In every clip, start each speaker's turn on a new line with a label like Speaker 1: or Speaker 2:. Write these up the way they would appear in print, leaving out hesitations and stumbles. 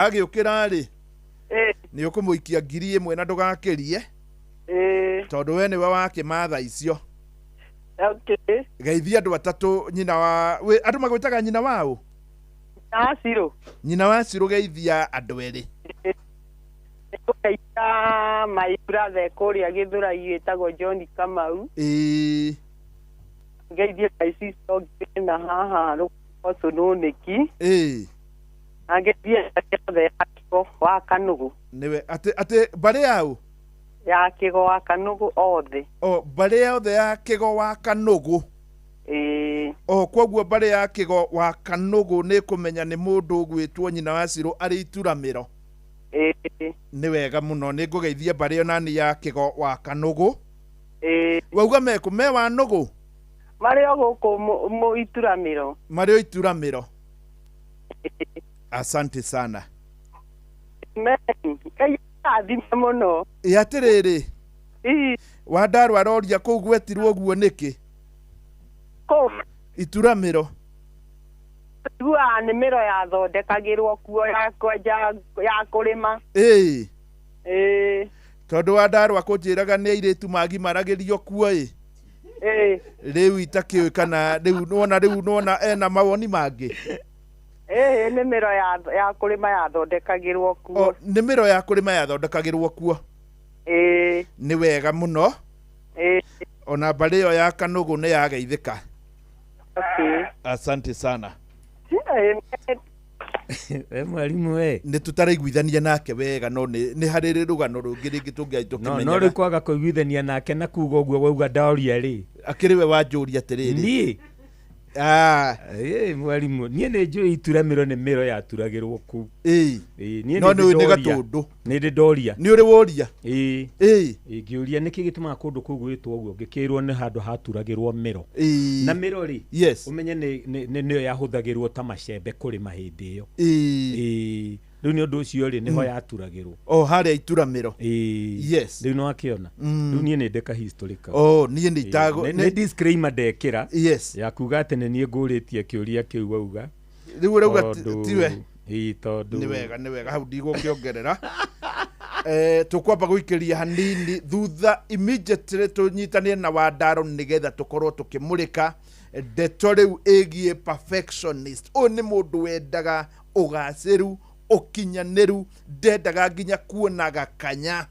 Speaker 1: Agĩũkĩra rĩ,
Speaker 2: Ĩĩ.
Speaker 1: nĩ ũkũmũikia 1000 na ndũgakĩrie.
Speaker 2: Ĩĩ.
Speaker 1: Tondũ we nĩwe wakĩmatha icio.
Speaker 2: Okay.
Speaker 1: Geithia andũ atatũ nyina wa wĩ, andũ magwĩtaga nyina wa ũ?
Speaker 2: Na Cirũ.
Speaker 1: Nyina wa Cirũ, geithia andũ erĩ.
Speaker 2: Nĩngũgeithia my brother kũrĩa Gĩthũrai wĩtagwo John Kamau.
Speaker 1: Ĩĩ.
Speaker 2: Ngeithie my sister ũngĩ na haha Rũkũcũnũnĩki.
Speaker 1: Ĩĩ.
Speaker 2: Na ngeithie arĩa othe ya Kĩgo wa Kanũgũ.
Speaker 1: Nĩwe atĩ mbarĩ ya ũ?
Speaker 2: Ya Kĩgo wa Kanũgũ othe.
Speaker 1: O mbarĩ yothe ya Kĩgo wa Kanũgũ.
Speaker 2: Ĩĩ.
Speaker 1: O koguo mbarĩ ya Kĩgo wa Kanũgũ nĩ kũmenya nĩ mũndũ ũgwĩtwo nyina wa Cirũ arĩ ituramĩro.
Speaker 2: Ĩĩ.
Speaker 1: Nĩ wega mũno, nĩ ngũgeithia mbarĩ onani ya Kĩgo wa Kanũgũ.
Speaker 2: Ĩĩ.
Speaker 1: Wauga mekũ? Me wa Nũgũ?
Speaker 2: Marĩ o gũkũ ituramĩro.
Speaker 1: Marĩ o ituramĩro. Asante sana.
Speaker 2: Amen. Ngai arathime mũno.
Speaker 1: Ĩ atĩrĩrĩ,
Speaker 2: Ii.
Speaker 1: Wandarũ aroria kũu gwetirwo ũguo nĩkĩ?
Speaker 2: Kũu.
Speaker 1: Ituramĩro.
Speaker 2: Iguaga nĩ mĩro yathondekagĩrwo kuo ya kwenja ya kũrĩma.
Speaker 1: Ĩĩ.
Speaker 2: Ĩĩ.
Speaker 1: Tondũ Wandarũ akũnjĩraga nĩ airĩtu magimaragĩrio kuo ĩ.
Speaker 2: Ĩĩ.
Speaker 1: Rĩu itakĩũĩ kana rĩu nĩwona, rĩu nĩwona ena mawoni mangĩ.
Speaker 2: Ĩĩ, nĩ mĩro ya kũrĩma yathondekagĩrwo kuo.
Speaker 1: O, nĩ mĩro ya kũrĩma yathondekagĩrwo kuo.
Speaker 2: Ĩĩ.
Speaker 1: Nĩ wega mũno.
Speaker 2: Ĩĩ.
Speaker 1: Ona mbarĩ ĩyo ya Kanũgũ nĩ yageithĩka.
Speaker 2: Okay.
Speaker 1: Asante sana.
Speaker 2: Amen.
Speaker 3: We mwarimũ we.
Speaker 1: Nĩ tũtaraiguithania nake wega, no nĩ harĩ rũgano rũngĩ rĩngĩ tũngĩathiĩ
Speaker 3: No no
Speaker 1: tũkĩmenyaga.
Speaker 3: Rĩu kwaga kũiguithania nake na kuga ũguo wauga ndoria rĩ.
Speaker 1: Akĩrĩ we wanjũria atĩrĩrĩ.
Speaker 3: Niĩ.
Speaker 1: Ah.
Speaker 3: Ĩ mwarimũ, niĩ nĩ njũĩ ituramĩro nĩ mĩro yaturagĩrwo kũu.
Speaker 1: Ĩĩ.
Speaker 3: Ĩĩ, niĩ
Speaker 1: No
Speaker 3: nĩ
Speaker 1: nĩ ũĩ nĩ
Speaker 3: ndĩ ndoria.
Speaker 1: Gatũndũ.
Speaker 3: Nĩ ndĩ ndoria.
Speaker 1: Nĩ ũrĩ woria?
Speaker 3: Ĩĩ.
Speaker 1: Ĩĩ.
Speaker 3: Ĩĩ, ngĩũria nĩkĩ gĩtũmaga kũndũ kũu gwĩtwo ũguo, ngĩkĩrwo nĩ handũ haturagĩrwo mĩro.
Speaker 1: Ĩĩ.
Speaker 3: Na mĩro rĩ,
Speaker 1: Yes.
Speaker 3: ũmenye nĩyo yahũthagĩrwo ta macembe kũrĩma hĩndĩ ĩyo.
Speaker 1: Ĩĩ.
Speaker 3: Ĩĩ. Rĩu nĩ ũndũ ũcio rĩ, nĩho yaturagĩrwo.
Speaker 1: O harĩa ituramĩro.
Speaker 3: Ĩĩ.
Speaker 1: Yes.
Speaker 3: Rĩu nĩwakĩona. Rĩu niĩ nĩ ndeka history kau.
Speaker 1: Oh, niĩ nĩ itago.
Speaker 3: Nĩ disclaimer ndekĩra.
Speaker 1: Yes.
Speaker 3: Ya kuga atĩ nĩ niĩ ngũrĩtie kĩũria kĩu wauga.
Speaker 1: Rĩu ũrauga tiwe.
Speaker 3: Ĩĩ, tondũ
Speaker 1: Nĩ wega, nĩ wega, hau ndigũkĩongerera. Tũkwamba gũikĩria hanini, thutha immediately tũnyitanie na Wandaro nĩgetha tũkorwo tũkĩmũrĩka ndeto rĩu ĩgiĩ perfectionist. Ũyũ nĩ mũndũ wendaga ũgacĩru, ũkinyanĩru, ndendaga nginya kuona gakanya.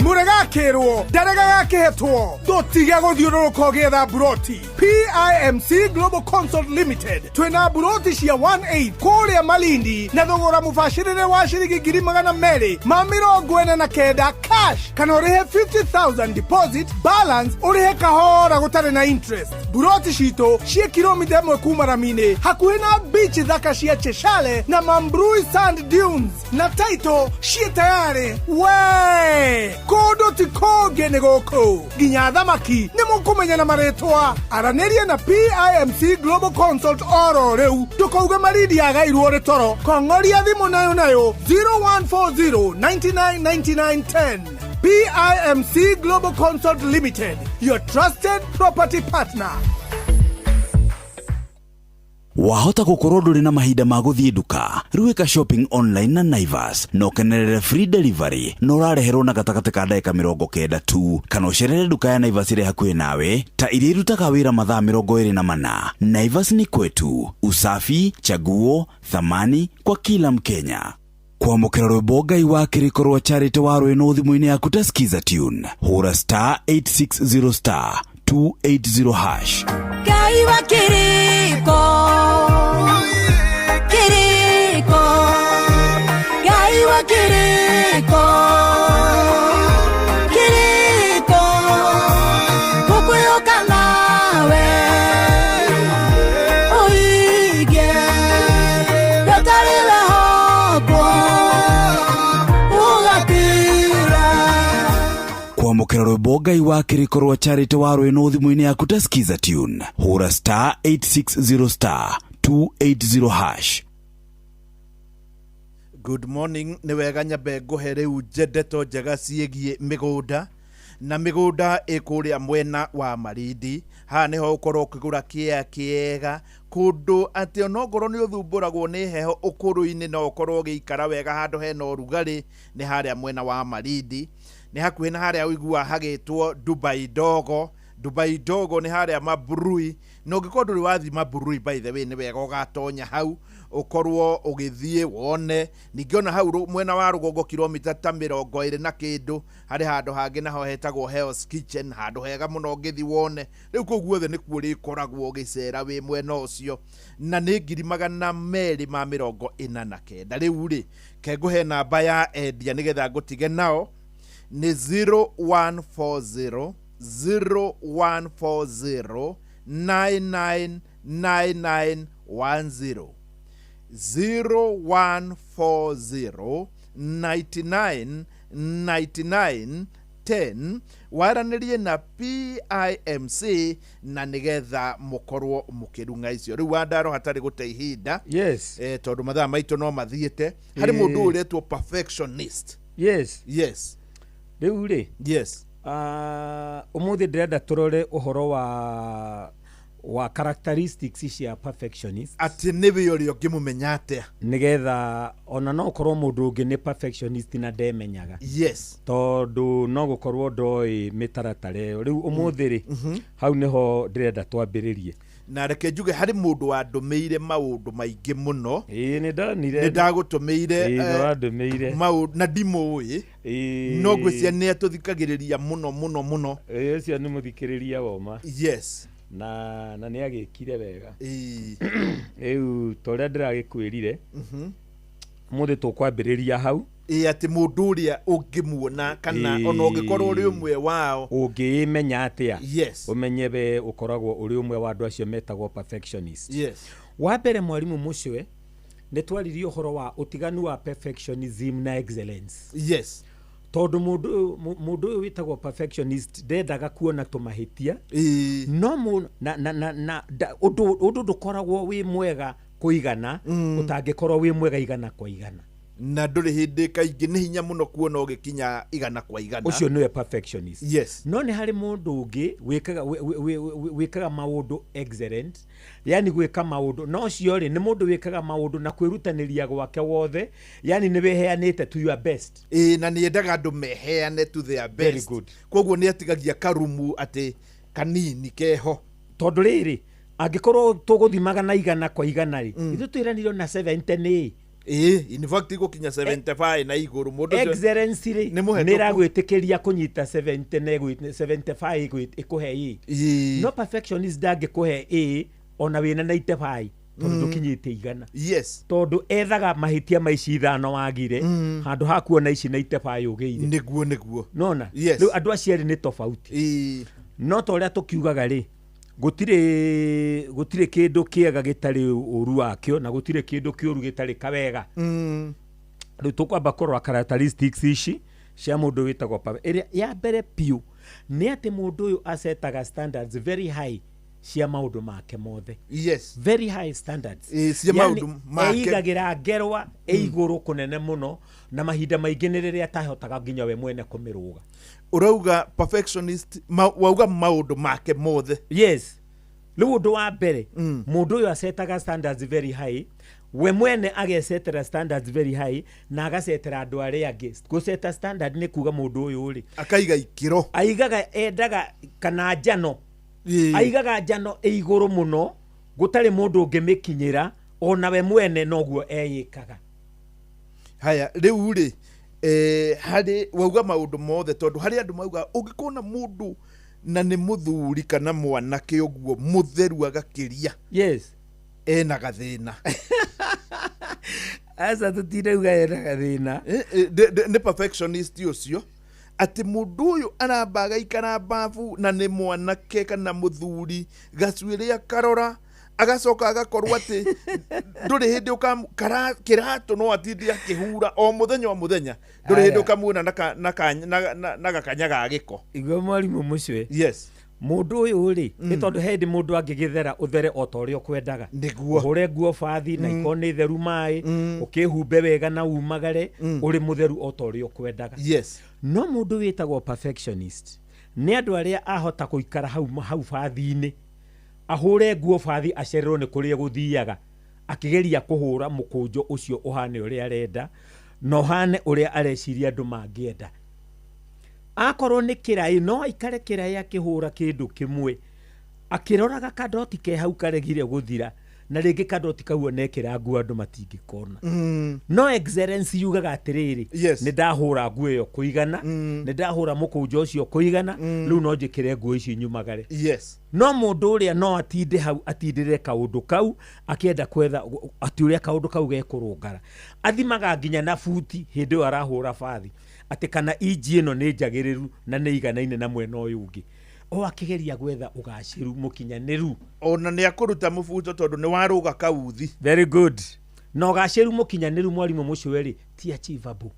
Speaker 4: Mũrega akĩrwo ndaregaga akĩhetwo, tũtige gũthiũrũrũka ũgĩetha mburoti. PIMC Global Consult Limited twĩna mburoti cia 18 kũrĩa Malindi na thogora mũbacĩrĩre wa ciringi 249,000 cash, kana ũrĩhe 50,000 deposit, balance ũrĩhe kahora gũtarĩ na interest. Mburoti citũ ciĩ kilomita 1 kuma rami-inĩ, hakuhĩ na beach thaka cia Cheshale na Mambrui Sand Dunes, na title ciĩ tayarĩ. We kũndũ ti kũngĩ, nĩ gũkũ nginya thamaki nĩ mũkũmenya na marĩtwa. Aranĩria na PIMC Global Consult oro rĩu, ndũkauge Malindi yagairwo rĩ toro. Kong'oria thimũ nayo nayo 0140 99 99 10. PIMC Global Consult Limited, your trusted property partner.
Speaker 5: Wahota gũkorwo ndũrĩ na mahinda ma gũthiĩ nduka, rĩu ĩka shopping online na Naivas na ũkenerere free delivery na ũrareherwo na gatagatĩ ka ndagĩka 90 tu, kana ũcerere nduka ya Naivas ĩrĩa hakuhĩ nawe ta iria irutaga wĩra mathaa 24. Naivas ni kwetu, usafi, chaguo, thamani kwa kila Mkenya. Kwamũkĩra rwĩmbo Ngai wa kĩrĩko rwa Charity wa Rwĩno thimũ-inĩ yaku ta Skiza tune, hũra *860*280#.
Speaker 6: Ngai wa kĩrĩko, kĩrĩko, Ngai wa kĩrĩko, kĩrĩko, ngũkwĩhoka nawe ũige rũtarĩ wehokwo ũgatĩra.
Speaker 5: Kwamũkĩra rwĩmbo Ngai wa kĩrĩko rwa Charity wa Rwĩno thimũ-inĩ yaku ta Skiza tune, hũra *860*280#.
Speaker 1: Good morning. Nĩ wega nyambe ngũhe rĩu ndeto njega ciĩgiĩ mĩgũnda. Na mĩgũnda ĩ kũrĩa mwena wa Marindi. Haha nĩho ũkorwo ũkĩgũra kĩea kĩega, kũndũ atĩ onongorwo nĩ ũthumbũragwo nĩ heho ũkũrũ-inĩ, no ũkorwo ũgĩikara wega handũ hena ũrugarĩ. Nĩ harĩa mwena wa Marindi, nĩ hakuhĩ na harĩa ũiguaga hagĩtwo Dubai Ndogo. Dubai Ndogo nĩ harĩa Maburui, na ũngĩkorwo ndũrĩ wathiĩ Maburui, by the way, nĩ wega ũgatonya hau ũkorwo ũgĩthiĩ wone. Ningĩ ona hau mwena wa rũgongo, kilomita ta 20 na kĩndũ, harĩ handũ hangĩ naho hetagwo Hell's Kitchen, handũ hega mũno ũngĩthiĩ wone. Rĩu kũu guothe nĩkuo ũrĩkoragwo ũgĩcera wĩ mwena ũcio, na nĩ 249,000. Rĩu rĩ, kengũhe namba ya endia nĩgetha ngũtige nao. Nĩ 0140 0140 999910, 0140 99 99 10. Waranĩrie na PIMC na nĩgetha mũkorwo mũkĩrung'a icio. Rĩu, Wandaro, hatarĩ gũte ihinda, tondũ mathaa maitũ no mathiĩte, harĩ mũndũ ũretwo perfectionist. Yes.
Speaker 3: Rĩu rĩ, ũmũthĩ ndĩrenda tũrore ũhoro wa characteristics cia perfectionist.
Speaker 1: Atĩ nĩwe ũrĩa ũngĩmũmenya atĩa.
Speaker 3: Nĩgetha ona no ũkorwo mũndũ ũngĩ nĩ perfectionist na ndemenyaga, tondũ no gũkorwo ndoĩ mĩtaratara ĩyo. Rĩu ũmũthĩ rĩ, hau nĩho ndĩrenda twambĩrĩrie.
Speaker 1: Na reke njuge harĩ mũndũ wandũmĩire maũndũ maingĩ mũno.
Speaker 3: Ĩĩ, nĩ ndonire.
Speaker 1: Nĩ ndagũtũmĩire.
Speaker 3: Ĩĩ, nĩ wandũmĩire.
Speaker 1: Maũndũ na ndimũĩ, no ngwĩciria nĩ atũthikagĩrĩria mũno mũno mũno.
Speaker 3: Ĩĩ, ũcio nĩ mũthikĩrĩria woma. Na nĩ agĩkire wega. Rĩu ta ũrĩa ndĩragĩkwĩrire, ũmũthĩ tũkwambĩrĩria hau.
Speaker 1: Ĩĩ, atĩ mũndũ ũrĩa ũngĩmuona kana ona ũngĩkorwo ũrĩ ũmwe wao.
Speaker 3: Ũngĩĩmenya atĩa, ũmenye we ũkoragwo ũrĩ ũmwe wa andũ acio metagwo perfectionist. Wa mbere, mwarimũ mũcwe, nĩ twaririe ũhoro wa ũtiganu wa perfectionism na excellence, tondũ mũndũ ũyũ wĩtagwo perfectionist ndendaga kuona tũmahĩtia, no mũ, na, na, na, na da, ũndũ ndũkoragwo wĩ mwega kũigana ũtangĩkorwo wĩ mwega 100%.
Speaker 1: Na ndũrĩ hĩndĩ, kaingĩ nĩ hinya mũno kuona ũgĩkinya 100%.
Speaker 3: Ũcio nĩwe perfectionist. No nĩ harĩ mũndũ ũngĩ wĩkaga maũndũ excellent, yani gwĩka maũndũ, no ũcio rĩ, nĩ mũndũ wĩkaga maũndũ na kwĩrutanĩria gwake wothe, yani nĩ wĩheanĩte to your best.
Speaker 1: Ĩĩ, na nĩ endaga andũ meheane to their
Speaker 3: Very
Speaker 1: best.
Speaker 3: good.
Speaker 1: Koguo nĩ atigagia karumu atĩ kanini keho.
Speaker 3: Tondũ rĩrĩ, angĩkorwo tũgũthimaga na 100% rĩ, ithuĩ twĩranire na 70 nĩ
Speaker 1: Ĩĩ, in fact gũkinya 75 na igũrũ mũndũ
Speaker 3: excellence rĩ,
Speaker 1: Nĩ mũhetũku.
Speaker 3: nĩ ĩragwĩtĩkĩria kũnyita 70 na 75 ĩkũhe ĩ. No perfectionist ndangĩkũhe ĩ ona wĩna 95, tondũ ndũkinyĩte 100. Tondũ ethaga mahĩtia ma ici 5 wagire, handũ ha kuona ici 95 ũgĩire.
Speaker 1: Nĩguo.
Speaker 3: Nona
Speaker 1: Yes.
Speaker 3: rĩu andũ acio erĩ nĩ tofauti. No ta ũrĩa tũkiugaga rĩ, gũtirĩ kĩndũ kĩega gĩtarĩ ũru wakĩo, na gũtirĩ kĩndũ kĩũru gĩtarĩ kawega. Rĩu tũkwamba kũrora characteristics ici cia mũndũ wĩtagwo ĩrĩa ya mbere biũ nĩ atĩ mũndũ ũyũ acetaga standards very high cia maũndũ make mothe. Very high standards.
Speaker 1: Ĩĩ, cia
Speaker 3: Yani,
Speaker 1: maũndũ make.
Speaker 3: Eigagĩra ngerwa ĩ igũrũ kũnene mũno, na mahinda maingĩ nĩ rĩrĩa atahotaga nginya we mwene kũmĩrũga.
Speaker 1: Ũrauga perfectionist wauga maũndũ make mothe.
Speaker 3: Yes, rĩu ũndũ wa mbere, mũndũ ũyũ acetaga standards very high, we mwene agecetera standards very high na agacetera andũ arĩa angĩ. Gũceta standard nĩ kuga mũndũ ũyũ rĩ,
Speaker 1: akaiga ikĩro.
Speaker 3: Aigaga, endaga kana njano, aigaga njano ĩ igũrũ mũno gũtarĩ mũndũ ũngĩmĩkinyĩra, ona we mwene noguo eyĩkaga.
Speaker 1: Haya, rĩu rĩ, harĩ wauga maũndũ mothe, tondũ harĩ andũ mauga ũngĩkona mũndũ na nĩ mũthuri kana mwanake ũguo mũtheru agakĩria, ena gathĩna.
Speaker 3: Aca, tũtinauga ena gathĩna.
Speaker 1: Nĩ perfectionist ũcio, atĩ mũndũ ũyũ aramba agaikara babu na nĩ mwanake kana mũthuri, gacuĩrĩ akarora, agacoka agakorwo atĩ ndũrĩ hĩndĩ kĩratũ no atinde akĩhura o mũthenya o mũthenya, ndũrĩ hĩndĩ
Speaker 3: Aya.
Speaker 1: ũkamuona na gakanya ga gĩko.
Speaker 3: Igua, mwarimũ mũcwe, mũndũ ũyũ rĩ, nĩ tondũ he hĩndĩ mũndũ angĩgĩthera ũthere o ta ũrĩa ũkwendaga, ũhũre nguo bathi na ikorwo nĩ theru maĩ, ũkĩhumbe wega na umagare ũrĩ mũtheru o ta ũrĩa ũkwendaga. No mũndũ wĩtagwo perfectionist Nĩ andũ arĩa ahota gũikara hau hau bathi-inĩ, ahũre nguo bathi, acererwo nĩ kũrĩa gũthiaga, akĩgeria kũhũra mũkũnjo ũcio ũhane ũrĩa arenda na ũhane ũrĩa areciria andũ mangĩenda. Akorwo nĩ kĩraĩ, no aikare kĩraĩ akĩhũra kĩndũ kĩmwe, akĩroraga kadoti ke hau karegire gũthira, na rĩngĩ kadoti kau onekĩra nguo andũ matingĩkona. No excellence yugaga atĩrĩrĩ, nĩ ndahũra nguo ĩyo kũigana, nĩ ndahũra mũkũnjo ũcio kũigana, rĩu no njĩkĩre nguo ici nyumagare. No mũndũ ũrĩa no atinde hau, atindĩrĩre kaũndũ kau, akĩenda kwetha atĩ ũrĩa kaũndũ kau gekũrũngara, athimaga nginya na buti hĩndĩ ĩyo arahũra bathi, atĩ kana inji ĩno nĩ njagĩrĩru na nĩ iganaine na mwena ũyũ ũngĩ, o akĩgeria gwetha ũgacĩru mũkinyanĩru.
Speaker 1: Ona nĩ akũruta mũbuto tondũ nĩ warũga kauthi.
Speaker 3: Very good. Na ũgacĩru mũkinyanĩru, mwarimũ mũcwe rĩ, ti achievable.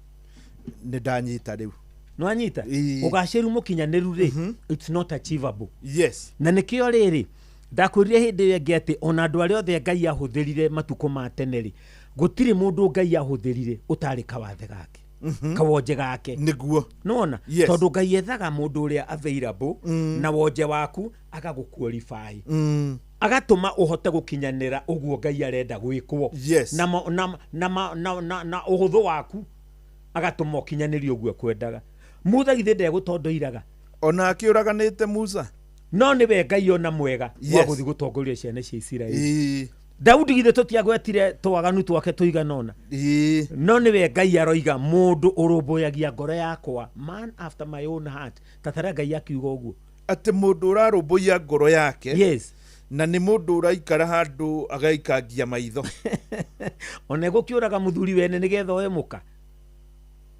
Speaker 1: Nĩ ndanyita rĩu.
Speaker 3: Nĩwanyita?
Speaker 1: Ĩĩ.
Speaker 3: Ũgacĩru mũkinyanĩru rĩ, it's not achievable. Na nĩkĩo rĩrĩ ndakwĩrire hĩndĩ ĩyo ĩngĩ atĩ ona andũ arĩa othe Ngai ahũthĩrire matukũ ma tene rĩ, gũtirĩ mũndũ Ngai ahũthĩrire ũtarĩ kawathe gake, kawonje gake.
Speaker 1: Nĩguo.
Speaker 3: Nona?
Speaker 1: Yes.
Speaker 3: Tondũ Ngai ethaga mũndũ ũrĩa available na wonje waku, agagũqualify, agatũma ũhote gũkinyanĩra ũguo Ngai arenda gwĩkwo. Na, na, na, na, na, na, na ũhũthũ waku agatũma ũkinyanĩrie ũguo ekwendaga. Mutha githĩ ndegũtondoiraga?
Speaker 1: Ona akĩũraganĩte Musa.
Speaker 3: No nĩwe Ngai ona mwega wa gũthiĩ gũtongoria ciana cia Isiraeli. Daudi githĩ tũtiagwetire twaganu twake tũigana ũna? No nĩwe Ngai aroiga mũndũ ũrũmbũyagia ngoro yakwa, man after my own heart. Tatara Ngai akiuga ũguo.
Speaker 1: Atĩ mũndũ ũrarũmbũiya ngoro yake. Na nĩ mũndũ ũraikara handũ agaikangia maitho.
Speaker 3: Ona egũkĩũraga mũthuri wene nĩgetha oe mũka.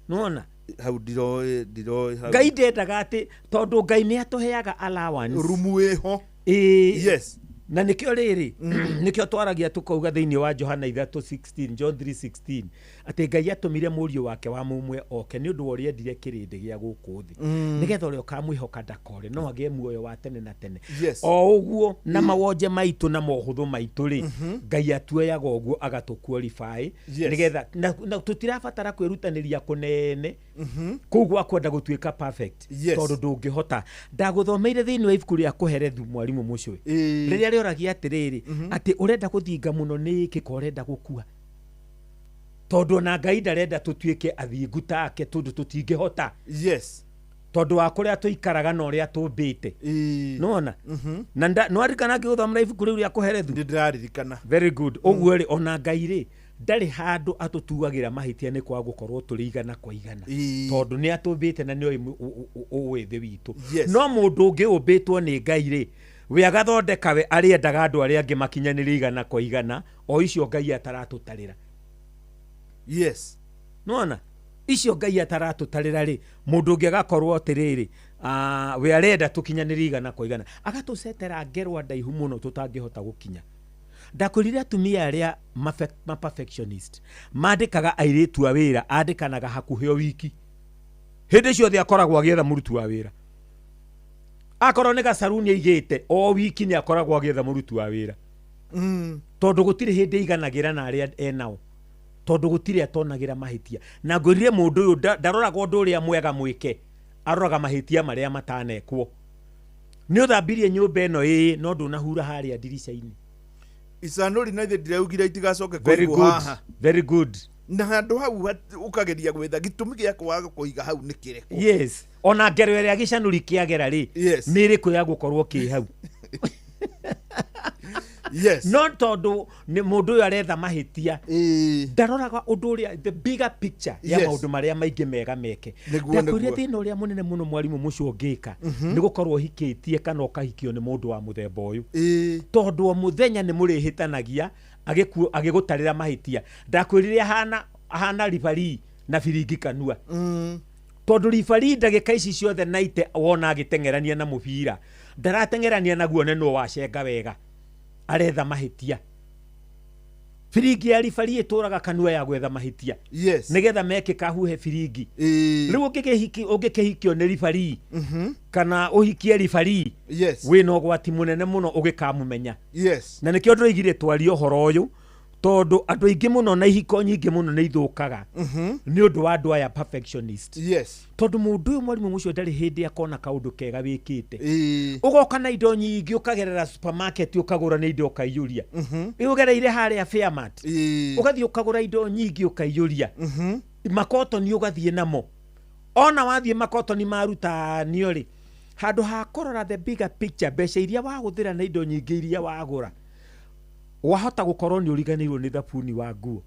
Speaker 3: Nĩwona?
Speaker 1: Hau ndiroĩ, ndiroĩ hau.
Speaker 3: Ngai ndendaga atĩ, tondũ Ngai nĩ atũheaga allowance.
Speaker 1: Rumu ĩho.
Speaker 3: Na nĩkĩo rĩrĩ, nĩkĩo twaragia tũkauga thĩinĩ wa Johana 3:16, John 3:16, atĩ Ngai atũmire mũriũ wake wa mũmwe oke nĩ ũndũ wa ũrĩa endire kĩrĩndĩ gĩa gũkũ thĩ, nĩgetha ũrĩa ũkamwĩhoka ndakore no agĩe muoyo wa tene na tene. O ũguo na mawonje maitũ na mohũthũ maitũ rĩ, Ngai atuoyaga ũguo agatũ qualify, nĩgetha na tũtirabatara kwĩrutanĩria kũnene kũu gwa kwenda gũtuĩka perfect, tondũ ndũngĩhota. Ndagũthomeire thĩinĩ wa ibuku rĩa Kũherethu, mwarimũ mũcwe, rĩrĩa rĩoragia atĩrĩrĩ, atĩ ũrenda gũthinga mũno nĩkĩ ka ũrenda gũkua? Tondũ ona Ngai ndarenda tũtuĩke athingu take, tondũ tũtingĩhota, tondũ wa kũrĩa tũikaraga na ũrĩa tũmbĩte. Nĩwona? Na nĩwaririkana ngĩgũthomera ibuku rĩu rĩa Kũherethu?
Speaker 1: Nĩ ndĩraririkana.
Speaker 3: Very good. Ũguo rĩ, ona Ngai rĩ, ndarĩ handũ atũtuagĩra mahĩtia nĩ kwaga gũkorwo tũrĩ igana kwa igana, tondũ nĩ atũmbĩte na nĩoĩ ũwĩthĩ witũ. No mũndũ ũngĩ ũmbĩtwo nĩ Ngai rĩ, we agathondeka we arĩendaga andũ arĩa angĩ makinyanĩrie igana kwa igana, o icio Ngai ataratũtarĩra. Nĩwona? Icio Ngai ataratũtarĩra rĩ, mũndũ ũngĩ agakorwo atĩrĩrĩ, we arenda tũkinyanĩrie igana kwa igana, agatũcetera ngerwa ndaihu mũno tũtangĩhota gũkinya. Ndakwĩrire atumia arĩa ma perfectionist mandĩkaga airĩtu a wĩra, andĩkanaga hakuhĩ o wiki, hĩndĩ ciothe akoragwo agĩetha mũruti wa wĩra. Akorwo nĩ gacaruni aigĩte, o wiki nĩ akoragwo agĩetha mũruti wa wĩra, tondũ gũtirĩ hĩndĩ aiganagĩra na arĩa enao, tondũ gũtirĩ atonagĩra mahĩtia. Na ngwĩrire mũndũ ũyũ ndaroraga ũndũ ũrĩa mwega mwĩke, aroraga mahĩtia marĩa matanekwo. Nĩ ũthambirie nyũmba ĩno ĩĩ, no ndũnahura harĩa ndirica-inĩ.
Speaker 1: Icanũri na ithe ndĩraugire itigacoke
Speaker 3: Very
Speaker 1: kũigwo
Speaker 3: good.
Speaker 1: haha.
Speaker 3: Very good.
Speaker 1: Na handũ hau ũkageria gwetha gĩtũmi gĩa kwaga kũiga hau nĩ kĩrĩkũ.
Speaker 3: Yes. Ona ngero ĩrĩa gĩcanũri kĩagera rĩ, nĩ ĩrĩkũ ya gũkorwo kĩ hau? No tondũ nĩ mũndũ ũyũ aretha mahĩtia, ndaroraga ũndũ ũrĩa the bigger picture ya maũndũ marĩa maingĩ mega meke. Ndakwĩrire thĩna ũrĩa mũnene mũno, mwarimũ mũcio, ũngĩka nĩ gũkorwo ũhikĩtie kana ũkahikio nĩ mũndũ wa mũthemba ũyũ, tondũ o mũthenya nĩ mũrĩhĩtanagia agĩgũtarĩra mahĩtia. Ndakwĩrire ahana ribarii na biringi kanua, tondũ ribarii ndagĩka ici ciothe naite wona agĩteng'erania na mũbira, ndarateng'erania naguo nĩ nũ wacenga wega, aretha mahĩtia. Biringi ya ribarii ĩtũraga kanua ya gwetha mahĩtia, nĩgetha mekĩka huhe biringi. Rĩu ũngĩkĩhikio nĩ ribarii kana ũhikie ribarii, wĩna ũgwati mũnene mũno ũgĩkamũmenya. Na nĩkĩo ndĩroigire twarie ũhoro ũyũ, Tondũ andũ aingĩ mũno na ihiko nyingĩ mũno nĩ ithũkaga nĩ ũndũ wa andũ aya perfectionist.
Speaker 1: Yes.
Speaker 3: Tondũ mũndũ ũyũ mwarimũ mũcio ndarĩ hĩndĩ akona kaũndũ kega wĩkĩte.
Speaker 1: Ĩĩ.
Speaker 3: Ũgoka na indo nyingĩ ũkagerera supermarket ũkagũra nĩ indo ũkaiyũria. Ũgereire harĩa Fairmart.
Speaker 1: Ĩĩ.
Speaker 3: Ũgathiĩ ũkagũra indo nyingĩ ũkaiyũria. Makotoni ũgathiĩ namo. Ona wathiĩ makotoni marutanio rĩ, handũ ha kũrora the bigger picture, mbeca iria wahũthĩra na indo nyingĩ iria wagũra, wahota gũkorwo nĩ ũriganĩirwo nĩ thabuni wa nguo.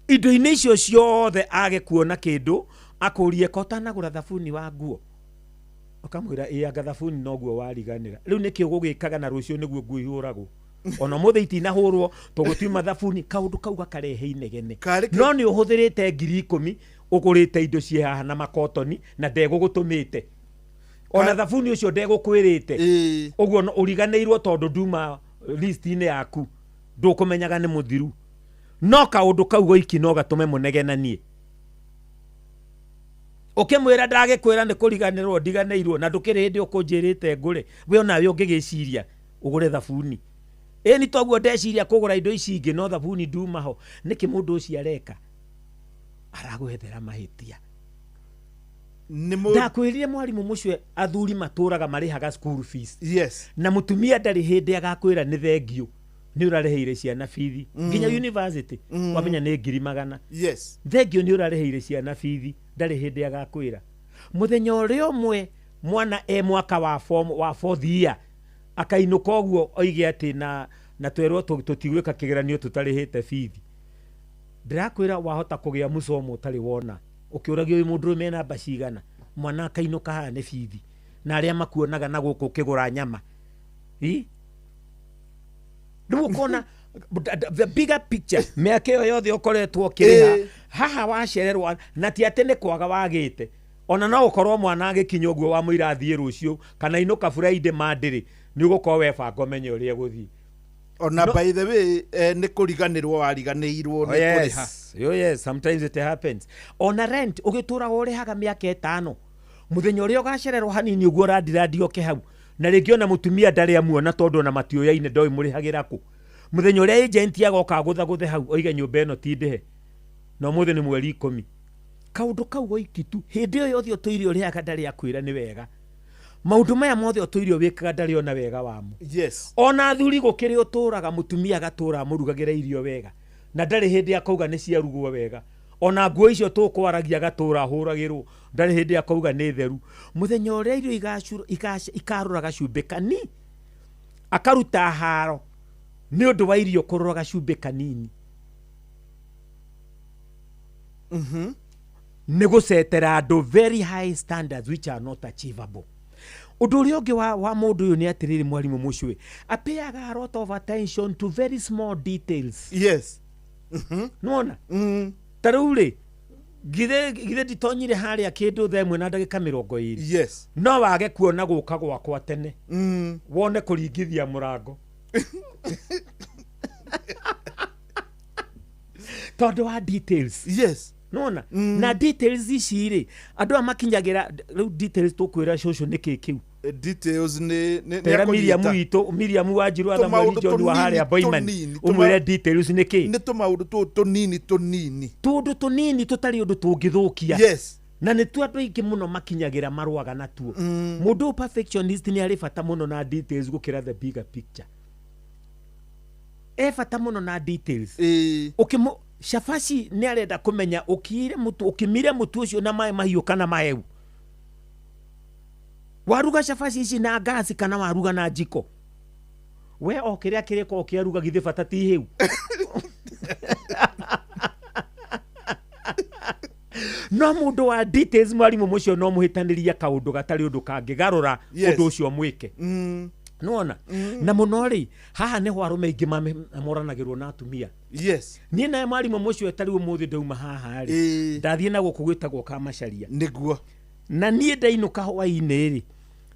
Speaker 3: Indo-inĩ icio ciothe age kuona kĩndũ, akũrie ko ũtanagũra thabuni wa nguo. Ũkamwĩra ĩ anga thabuni noguo wariganĩra. Rĩu nĩkĩ ũgũgĩkaga na rũciũ nĩguo nguo ihũragwo. Ona ũmũthĩ itinahũrwo tũgũtiuma thabuni, kaũndũ kau gakarehe inegene. No nĩ ũhũthĩrĩte 10,000 ũgũrĩte indo ciĩ haha na makotoni na ndegũgũtũmĩte. Ona thabuni ũcio ndegũkwĩrĩte. Ũguo ũriganĩirwo tondũ nduma list-inĩ yaku, ndũkũmenyaga nĩ mũthiru. No kaũndũ kau goiki no gatũme mũnegenanie. Ũkĩmwĩra ndagĩkwĩra nĩ kũriganĩrwo ndiganĩirwo na ndũkĩrĩ hĩndĩ ũkũnjĩrĩte ngũre, we onawe ũngĩgĩciria ũgũre thabuni. Ĩni toguo ndeciria kũgũra indo ici ingĩ no thabuni nduma ho. Nĩkĩ mũndũ ũcio areka? Aragwethera mahĩtia. Ndakwĩrire mwarimũ mũcio athuri matũraga marĩhaga school fees.
Speaker 1: Yes.
Speaker 3: Na mũtumia ndarĩ hĩndĩ agakwĩra nĩ thengio nĩ ũrarĩhĩire ciana bithi. Nginya university wamenya nĩ 100,000.
Speaker 1: Yes.
Speaker 3: Thengio nĩ ũrarĩhĩire ciana bithi, ndarĩ hĩndĩ agakwĩra. Mũthenya ũrĩa ũmwe mwana e mwaka wa form wa fourth year akainũka ũguo oige atĩ na twerwo tũtigwĩka kĩgeranio tũtarĩhĩte bithi. Ndĩrakwĩra wahota kũgĩa mũcomo ũtarĩ wona. Ũkĩũragio wĩ mũndũrũme namba cigana, mwana akainũka haha nĩ bithi. Na arĩa makuonaga na gũkũ ũkĩgũra nyama. Rĩu ũkona the bigger picture, mĩaka ĩyo yothe ũkoretwo ũkĩrĩha, haha wacererwo na ti atĩ nĩ kwaga wagĩte. Ona no ũkorwo mwana agĩkinya ũguo wamũira athiĩ rũciũ kana inũka Friday Monday, nĩ ũgũkorwo webanga ũmenye ũrĩa ũgũthiĩ.
Speaker 1: Ona by the way, nĩ kũriganĩrwo wariganĩirwo nĩ kũrĩha.
Speaker 3: Oh yes, sometimes it happens. Ona rent ũgĩtũraga ũrĩhaga mĩaka 5. Mũthenya ũrĩa ũgacererwo hanini ũguo ũrandirandi oke hau. Na rĩngĩ ona mũtumia ndarĩ amuona tondũ ona matiũyaine ndoĩ mũrĩhagĩra kũ. Mũthenya ũrĩa agent agoka agũthagũthe hau oige nyũmba ĩno ti ndĩhe. Na ũmũthĩ nĩ mweri 10. Kaũndũ kau goiki tu hĩndĩ ĩyo yothe ũtũire ũrĩhaga ndarĩ akwĩra nĩ wega. Maũndũ maya mothe ũtũire wĩkaga ndarĩ ona wega wamo.
Speaker 1: Yes.
Speaker 3: Ona athuri gũkĩrĩ ũtũraga mũtumia agatũra amũrugagĩra irio wega. Na ndarĩ hĩndĩ akauga nĩ ciarugwo wega. Ona nguo icio tũkwaragia agatũra ahũragĩrwo, ndarĩ hĩndĩ akauga nĩ theru. Mũthenya ũrĩa irio ikarũra gacumbĩ kani, akaruta haro nĩ ũndũ wa irio kũrũra gacumbĩ kanini. Nĩ gũcetera andũ very high standards which are not achievable. Ũndũ ũrĩa ũngĩ wa mũndũ ũyũ nĩ atĩrĩrĩ mwarimũ mũcũĩ, apeaga a lot of attention to very small details.
Speaker 1: Yes.
Speaker 3: Nĩwona? Ta rĩu rĩ, githĩ nditonyire harĩa kĩndũ thaa 1 na ndagĩka 20.
Speaker 1: Yes.
Speaker 3: No wage kuona gũka gwakwa tene. Wone kũringithia mũrango. Tondũ wa details.
Speaker 1: Yes.
Speaker 3: Nĩwona? Na details ici rĩ, andũ aya makinyagĩra rĩu details tũkwĩra cũcũ nĩkĩ kĩu.
Speaker 1: Details nĩ
Speaker 3: Tera Miriam witũ, Miriam wa Njiru Athamweri John wa harĩa Boyman. Ũmwĩre details nĩkĩ?
Speaker 1: Nĩ tũmaũndũ tũũ tũnini tũnini.
Speaker 3: Tũũndũ tũnini tũtarĩ ũndũ tũngĩthũkia.
Speaker 1: Yes.
Speaker 3: Na nĩ tu andũ aingĩ mũno makinyagĩra marũaga natuo. Mũndũ perfectionist nĩ arĩ bata mũno na details gũkĩra the bigger picture. E bata mũno na details. Ũkĩmũ cabaci nĩ arenda kũmenya ũkimire mũtu ũcio na maĩ mahiũ kana mahehu. Waruga cabaci ici na ngasi kana waruga na njiko. We o kĩrĩa kĩrĩko ũkĩaruga githĩ bata ti hĩu. No mũndũ wa details mwarimũ mũcio no mũhĩtanĩrie kaũndũ gatarĩ ũndũ kangĩgarũra ũndũ ũcio mwĩke. Nĩwona? Na mũno rĩ, haha nĩho arũme aingĩ moranagĩrwo na atumia.
Speaker 1: Yes.
Speaker 3: Niĩ nawe mwarimũ mũcio tarĩ ũmũthĩ ndauma haha rĩ, ndathiĩ na gũkũ gwĩtagwo Kamacaria.
Speaker 1: Nĩguo.
Speaker 3: Na niĩ ndainũka hwaĩ-inĩ rĩ,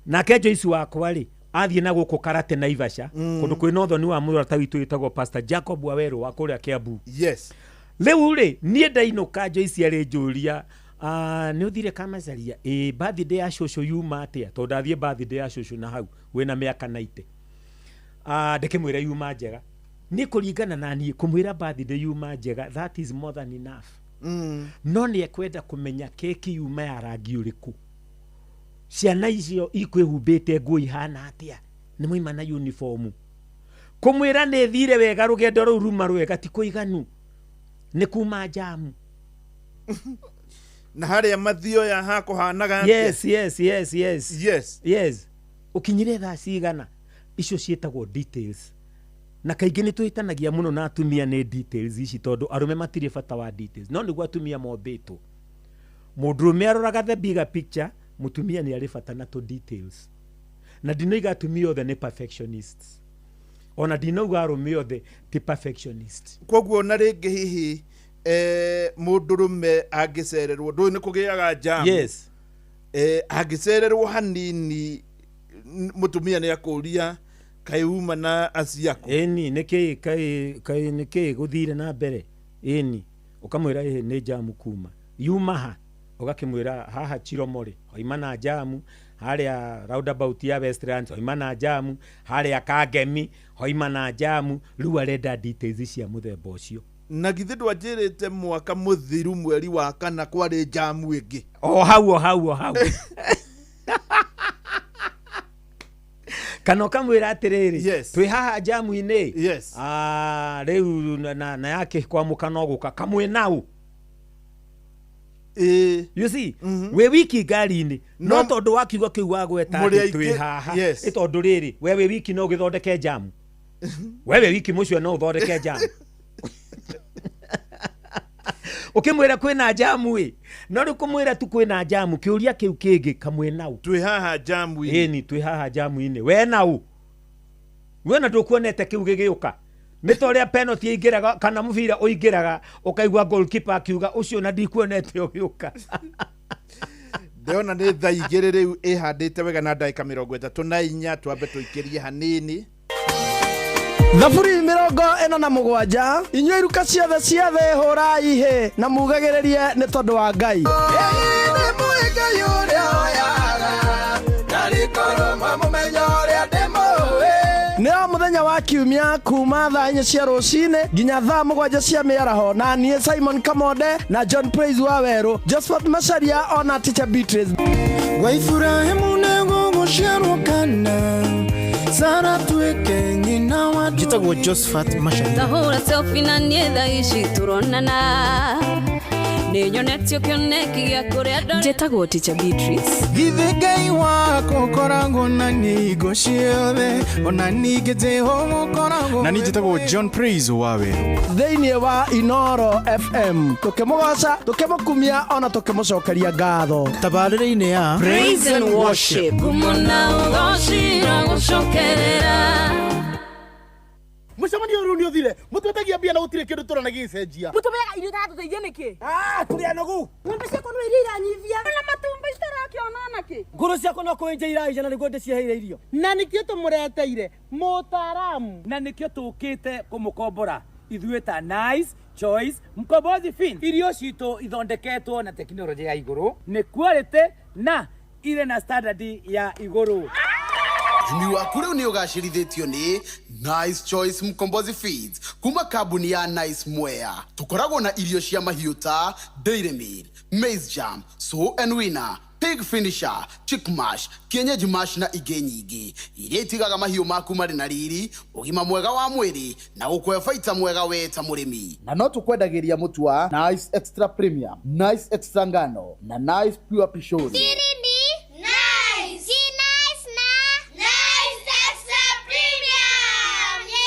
Speaker 3: nake Joyce wakwa rĩ, athiĩ na gũkũ Karate Naivasha, kũndũ kwĩna ũthoni wa mũrata witũ wĩtagwo Pastor Jacob Wawerũ wa kũrĩa Kiambu.
Speaker 1: Yes.
Speaker 3: Rĩu rĩ, niĩ ndainũka Joyce arĩ njũria, nĩ ũthire Kamacaria? Ĩ, birthday ya cũcũ yuma atĩa? Tondũ ndathiĩ birthday ya cũcũ na hau, wĩna mĩaka 90. Ndĩkĩmwĩra yuma njega. Niĩ kũringana na niĩ, kũmwĩra birthday yuma njega, that is more than enough. No nĩ ekwenda kũmenya keki yuma ya rangi ũrĩkũ, ciana icio ikwĩhumbĩte nguo ihana atĩa, nĩ moima na uniform. Kũmwĩra nĩ thire wega, rũgendo rũu ruma rwega, ti kũiganu, nĩ kuma jamu.
Speaker 1: Na harĩa mathioya hakũhanaga atĩa?
Speaker 3: Yes. Yes, ũkinyire thaa cigana? Icio ciĩtagwo details, na kaingĩ nĩ tũhĩtanagia mũno na atumia nĩ details ici, tondũ arũme matirĩ bata wa details, no nĩguo atumia mombĩtwo. Mũndũrũme aroraga the bigger picture, mũtumia nĩ arĩ bata na tũ details. Na ndinoiga atumia othe nĩ perfectionists, ona ndinauga arũme othe ti perfectionist.
Speaker 1: Koguo na rĩngĩ hihi mũndũrũme angĩcererwo, ndũĩ nĩ kũgĩaga jam, angĩcererwo hanini, mũtumia nĩ akũria, kaĩ uma na aciaku?
Speaker 3: Ĩni, nĩkĩ kaĩ nĩkĩ gũthire na mbere? Ĩni, ũkamwĩra ĩhĩ, nĩ jamu kuma yuma ha, ũgakĩmwĩra haha Chiromore hoima na jamu, harĩa roundabout ya Westlands hoima na jamu, harĩa Kangemi hoima na jamu. Rĩu arenda details cia mũthemba ũcio.
Speaker 1: Na githĩ ndwanjĩrĩte mwaka mũthiru mweri wa kana kwarĩ jamu ĩngĩ?
Speaker 3: O hau, o hau, o hau. Kana ũkamwĩra atĩrĩrĩ, twĩ haha jamu-inĩ. Ah, rĩu na yake kwamũka no gũka kamwe nau. You see, wĩ wiki ngari-inĩ, no tondũ wa kiugo kĩu wagweta
Speaker 1: Mũrĩ
Speaker 3: atĩ twĩ
Speaker 1: aingĩ,
Speaker 3: haha. Ĩ tondũ rĩrĩ, we wĩ wiki no ũgĩthondeke jamu, we wĩ wiki mũcio no ũthondeke jamu, ũkĩmwĩra kwĩna jamu ĩ. No rĩu kũmwĩra tu kwĩna jamu, kĩũria kĩu kĩngĩ, kamwe nau?
Speaker 1: Twĩ haha jamu-inĩ.
Speaker 3: Ĩni, twĩ haha jamu-inĩ, we nau, we na ndũkuonete kĩu gĩgĩũka? Nĩ ta ũrĩa penalty ĩingĩraga kana mũbira ũingĩraga, ũkaigua goalkeeper akiuga, ũcio na ndikuonete ũgĩũka.
Speaker 1: Ndĩrona nĩ thaa 2 rĩu ĩhandĩte wega na ndagĩka 34. Twambe tũikĩrie hanini.
Speaker 4: 047, inyuĩ iruka ciothe cia thĩ, hũrai hĩ na mugagĩrĩrie nĩ tondũ wa Ngai.
Speaker 6: Nĩ mũĩ ũrĩa oyaga na rikorwo mwamũmenya ũrĩa ndĩmũĩ.
Speaker 4: Nĩ o mũthenya wa kiumia kuma thaa 4 cia rũcinĩ nginya thaa 7 cia mĩaraho, na niĩ Simon Kamonde na John Praise wa Werũ, Josephat Macharia, ona Teacher Beatrice.
Speaker 6: Gwa Iburahĩmu nĩgũgũciarwo kana Sara tuĩke nyina wa
Speaker 7: Njĩtagwo Josephat Macharia.
Speaker 8: Tahũra selfie na niĩ thaa ici tũronana, nĩ nyonetio kĩoneki gĩa kũrĩa ndore.
Speaker 9: Njĩtagwo Teacher Beatrice.
Speaker 6: Githĩ Ngai wakwa ũkoragwo na niĩ hingo ciothe, ona ningĩ Jehova ũkoragwo
Speaker 7: Na niĩ njĩtagwo John Praise wa Werũ.
Speaker 4: Thĩinĩ wa Inoro FM, tũkĩmũgoca, tũkĩmũkumia, ona tũkĩmũcokeria ngatho
Speaker 7: tabarĩra-inĩ ya
Speaker 9: Praise and Worship.
Speaker 8: Ngumo na ũgocira gũcokerera.
Speaker 10: Mũcemanio ũyũ rĩu nĩ ũthire, mũtwetagia mbia na gũtirĩ kĩndũ tũrona gĩgĩcenjia.
Speaker 11: Mũtũmeaga irio itatũteithia nĩkĩ?
Speaker 12: Tũrĩ anogu.
Speaker 11: Ng'ombe ciakwa no iria iranyivia na matumbĩ citarakĩona nakĩ.
Speaker 12: Ngũrũ ciakwa no kũenja iraija na nĩguo ndĩciheire irio.
Speaker 10: Na nĩkĩo tũmũreteire mũtaaramu.
Speaker 12: Na nĩkĩo tũkĩte kũmũkombora ithuĩ ta Nice Choice Mkombozi Feeds. Irio citũ ithondeketwo na tekinoronjĩ ya igũrũ, nĩ quality na irĩ na standard ya igũrũ.
Speaker 13: Ũrĩmi waku rĩu nĩ ũgacĩrithĩtio nĩ Nice Choice Mkombozi Feeds kuma kambuni ya Nice Mwea. Tũkoragwo na irio cia mahiũ ta Dairy Meal, Maize Jam, Sow and Winner, Pig Finisher, Chick Mash, Kienyeji Mash na ingĩ nyingĩ iria itigaga mahiũ maku marĩ na riri, ũgima mwega wa mwĩrĩ na gũkũhe baita mwega we ta mũrĩmi.
Speaker 10: Na no tũkwendagĩria mũtu wa Nice Extra Premium, Nice Extra ngano na Nice Pure Pishori.
Speaker 14: Siri ni Nice. Si Nice na Nice Extra Premium. Yeah!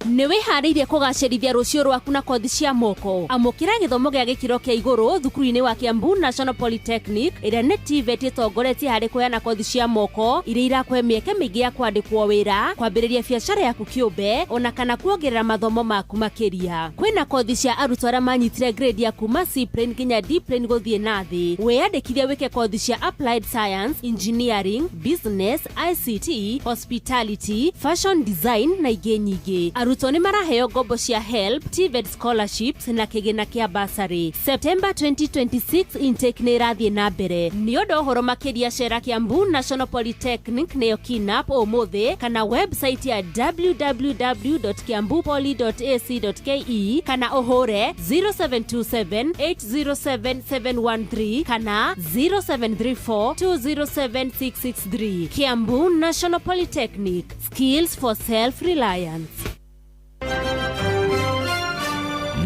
Speaker 8: Nĩ wĩharĩirie kũgacĩrithia rũciũ rwaku na kothi cia moko? Amũkĩra gĩthomo gĩa gĩkĩro kĩa igũrũ thukuru-inĩ wa Kiambu National Polytechnic, ĩrĩa nĩ TVET ĩtongoretie harĩ kũheana kothi cia moko iria irakũhe mĩeke mĩingĩ ya kwandĩkwo wĩra, kwambĩrĩria biacara yaku kĩũmbe, ona kana kuongerera mathomo maku makĩria. Kwĩna kothi cia arutwo arĩa manyitire grade ya kuma C plane nginya D plane gũthiĩ na thĩ. Wĩyandĩkithie wĩke kothi cia Applied Science, Engineering, Business, ICT, Hospitality, Fashion Design na ingĩ nyingĩ. Arutwo Arutwo nĩ maraheo ngombo cia HELB, TVET scholarships na kĩgĩna kĩa bursary. September 2026 intake nĩ ĩrathiĩ na mbere. Nĩ ũndũ ũhoro makĩria cera Kiambu National Polytechnic nĩyo KINAP ũmũthĩ kana website ya www.kiambupoly.ac.ke kana ũhũre 0727 807 713 kana 0734 207 663. Kiambu National Polytechnic, skills for self-reliance.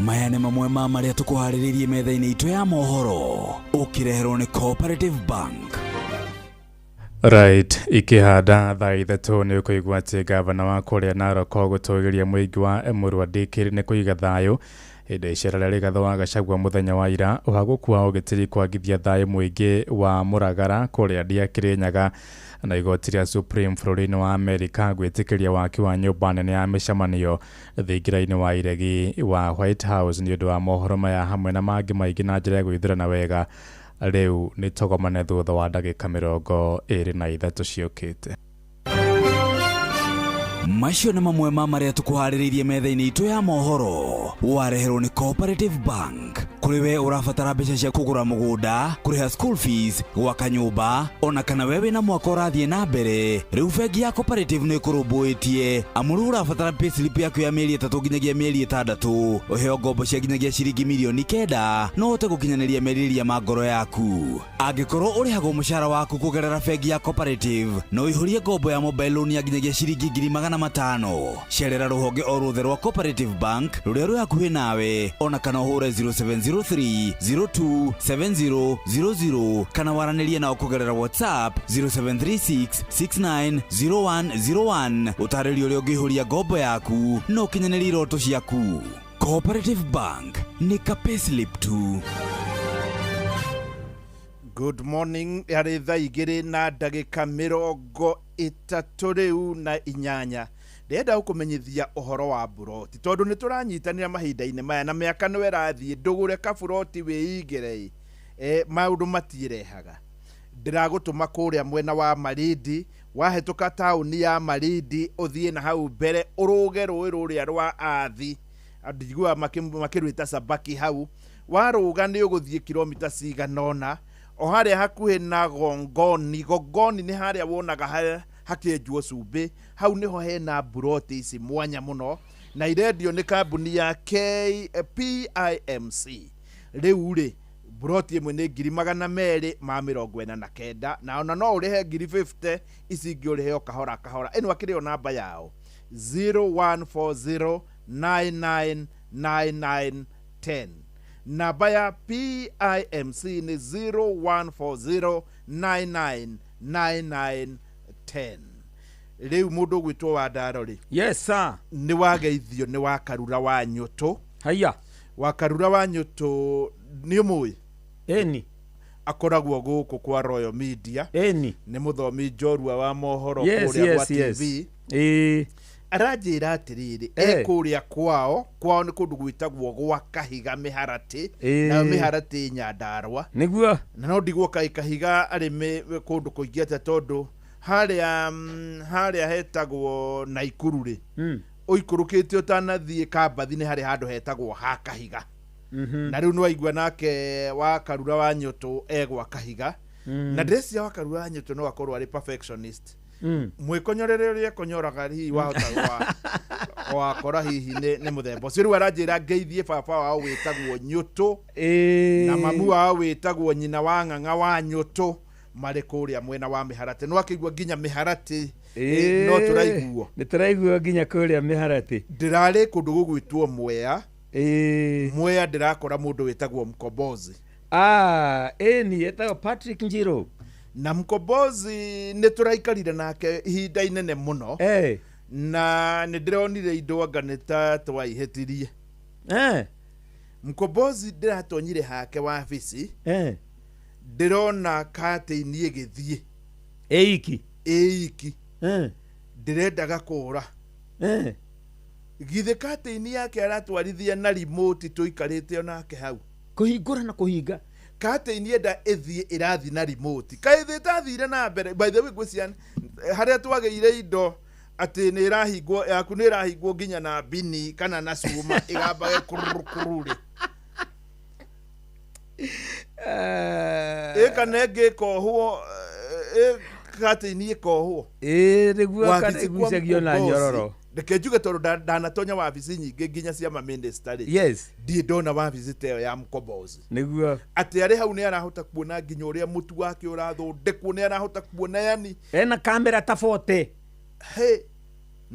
Speaker 5: Maya nĩ mamwe ma marĩa tũkũharĩrĩirie metha-inĩ itũ ya mohoro, ũkĩreherwo nĩ Cooperative Bank.
Speaker 15: Right, ikĩhanda thaa 3 nĩ ũkũigua atĩ gavana wa kũrĩa Narok gũtũgĩria mũingĩ wa Emurua Dikirr nĩ kũiga thayũ hĩndĩ icera rĩa Rigathĩ wa Gachagua mũthenya wa ira. Ũhagũku wa ũgitĩri kwagithia thayũ mũingĩ wa Mũragara kũrĩa Ndiakĩrĩnyaga, na igoti rĩa Supreme bũrũri-inĩ wa Amerika gwĩtĩkĩria waki wa nyũmba nene ya mĩcemanio thingira-inĩ wa iregi wa White House. Nĩ ũndũ wa mohoro maya hamwe na mangĩ maingĩ na njĩra ya gwĩthurana wega, rĩu nĩ tũgomane thutha wa ndagĩka 23 ciũkĩte.
Speaker 5: Macio nĩ mamwe ma marĩa tũkũharĩrĩirie metha-inĩ itũ ya mohoro, wareherwo nĩ Cooperative Bank. Kũrĩ we ũrabatara mbeca cia kũgũra mũgũnda, kũrĩha school fees, gwaka nyũmba, ona kana we wĩna mwaka ũrathiĩ na mbere, rĩu bengi ya Cooperative nĩ ĩkũrũmbũĩtie, amu rĩu ũrabatara payslip yaku ya mĩeri 3 nginyagia mĩeri 6, ũheo ngombo cia nginyagia ciringi mirioni 9 no ũhote gũkinyanĩria merirĩria ma ngoro yaku. Angĩkorwo ũrĩhagwo mũcara waku kũgerera bengi ya Cooperative, no ũihũrie ngombo ya mobile loan ya nginyagia ciringi 500,000. Cerera rũhonge o ruothe rwa Cooperative Bank rũrĩa rwĩ hakuhĩ nawe, ona kana ũhũre 0703 027000 kana waranĩrie nao kũgerera WhatsApp 0736 690101, ũtarĩrie ũrĩa ũngĩihũria ngombo yaku na ũkinyanĩrie iroto ciaku. Cooperative Bank, nĩ ka payslip tu.
Speaker 1: Good morning. Harĩ thaa 2 na ndagĩka 38 ndĩrenda gũkũmenyithia ũhoro wa buroti, tondũ nĩ tũranyitanĩra mahinda-inĩ maya na mĩaka no ĩrathiĩ. Ndũgũre kaburoti wĩigĩre, maũndũ matiĩrehaga. Ndĩragũtũma kũrĩa mwena wa Malindi. Wahĩtũka taũni ya Malindi, ũthiĩ na hau mbere, ũrũge rũĩ rũrĩa rwa Athi, andũ makĩrwĩta Sabaki. Hau warũga nĩ ũgũthiĩ kilomita cigana ũna, o harĩa hakuhĩ na Gongoni. Gongoni nĩ harĩa wonaga hakĩenjwo cumbĩ. Hau nĩho hena buroti ici mwanya mũno, na irendio nĩ kambuni ya KPIMC. Rĩu rĩ, buroti ĩmwe nĩ 249,000, na ona no ũrĩhe ngiri 50, ici ingĩ ũrĩhe o kahora kahora. Ĩno akĩrĩ o namba yao 0140999910. Namba ya PIMC nĩ 0140999910. Rĩu mũndũ ũgwĩtwo Wandaro rĩ,
Speaker 3: Yes sir.
Speaker 1: Nĩ wageithio nĩ Wakarura wa Nyũtũ.
Speaker 3: Haya.
Speaker 1: Wakarura wa Nyũtũ nĩ ũmũĩ?
Speaker 3: Ĩni.
Speaker 1: Akoragwo gũkũ kwa Royal Media.
Speaker 3: Ĩni.
Speaker 1: Nĩ mũthomi njorua wa mohoro kũrĩa gwa TV. Aranjĩra atĩrĩrĩ, e kũrĩa kwao. Kwao nĩ kũndũ gwĩtagwo gwa Kahiga Mĩharatĩ. Nayo Mĩharatĩ Nyandarũa.
Speaker 3: Nĩguo.
Speaker 1: Na no ndigwo kaĩ Kahiga arĩ kũndũ kũingĩ atĩa, tondũ harĩa harĩa hetagwo Naikuru rĩ, ũikũrũkĩte ũtanathiĩ Kambathi, nĩ harĩ handũ hetagwo ha Kahiga. Na rĩu nĩwaigua nake Wakarura wa Nyũtũ egwa Kahiga. Na ndĩreciria Wakarura wa Nyũtũ no akorwo arĩ perfectionist. Mwĩkonyorere ũrĩa ekonyoraga, hihi wahota wakora hihi nĩ mũthemba ũcio. Rĩu aranjĩra ngeithie baba wao wĩtagwo Nyũtũ na mamu wao wĩtagwo nyina wa Ng'ang'a wa Nyũtũ, marĩ kũrĩa mwena wa Mĩharatĩ. No akĩigua nginya Mĩharatĩ, no tũraiguo.
Speaker 3: Nĩ tũraiguo nginya kũrĩa Mĩharatĩ.
Speaker 1: Ndĩrarĩ kũndũ gũgwĩtwo Mwea. Mwea ndĩrakora mũndũ wĩtagwo Mkombozi.
Speaker 3: Ah, ĩni, etagwo Patrick Njiro.
Speaker 1: Na Mkombozi nĩ tũraikarire nake ihinda inene mũno, na nĩ ndĩronire indo anga nĩ ta twaihĩtirie. Mkombozi ndĩratonyire hake wabici, ndĩrona katĩini ĩgĩthiĩ
Speaker 3: ĩiki.
Speaker 1: Ĩiki. Ndĩrendaga kũra. Githĩ katĩini yake aratwarithia na remote, tũikarĩte onake hau.
Speaker 3: Kũhingũra na kũhinga.
Speaker 1: Katĩini enda ĩthiĩ, ĩrathiĩ na remote. Kaĩ thĩ ĩtathire na mbere? By the way, ngwĩciria harĩa twagĩire indo Atĩ nĩ ĩrahingwo yaku, nĩ ĩrahingwo nginya na mbini kana na cuma ĩgambage kururu rĩ, ĩ kana ĩngĩ ĩkohwo, ĩ katĩini ĩkohwo.
Speaker 3: Ĩĩ, nĩguo, kana
Speaker 1: Wabici kwa
Speaker 3: ĩgucagio na
Speaker 1: Mkombozi.
Speaker 3: nyororo.
Speaker 1: Reke njuge, tondũ ndanatonya wabici nyingĩ nginya cia maminista rĩ, ndirĩ ndona wabici ta ĩyo ya Mkombozi. Atĩ arĩ hau nĩ arahota kuona nginya ũrĩa mũtu wake ũrathondekwo, nĩ arahota kuona yani
Speaker 3: Ena kamera ta 40.
Speaker 1: He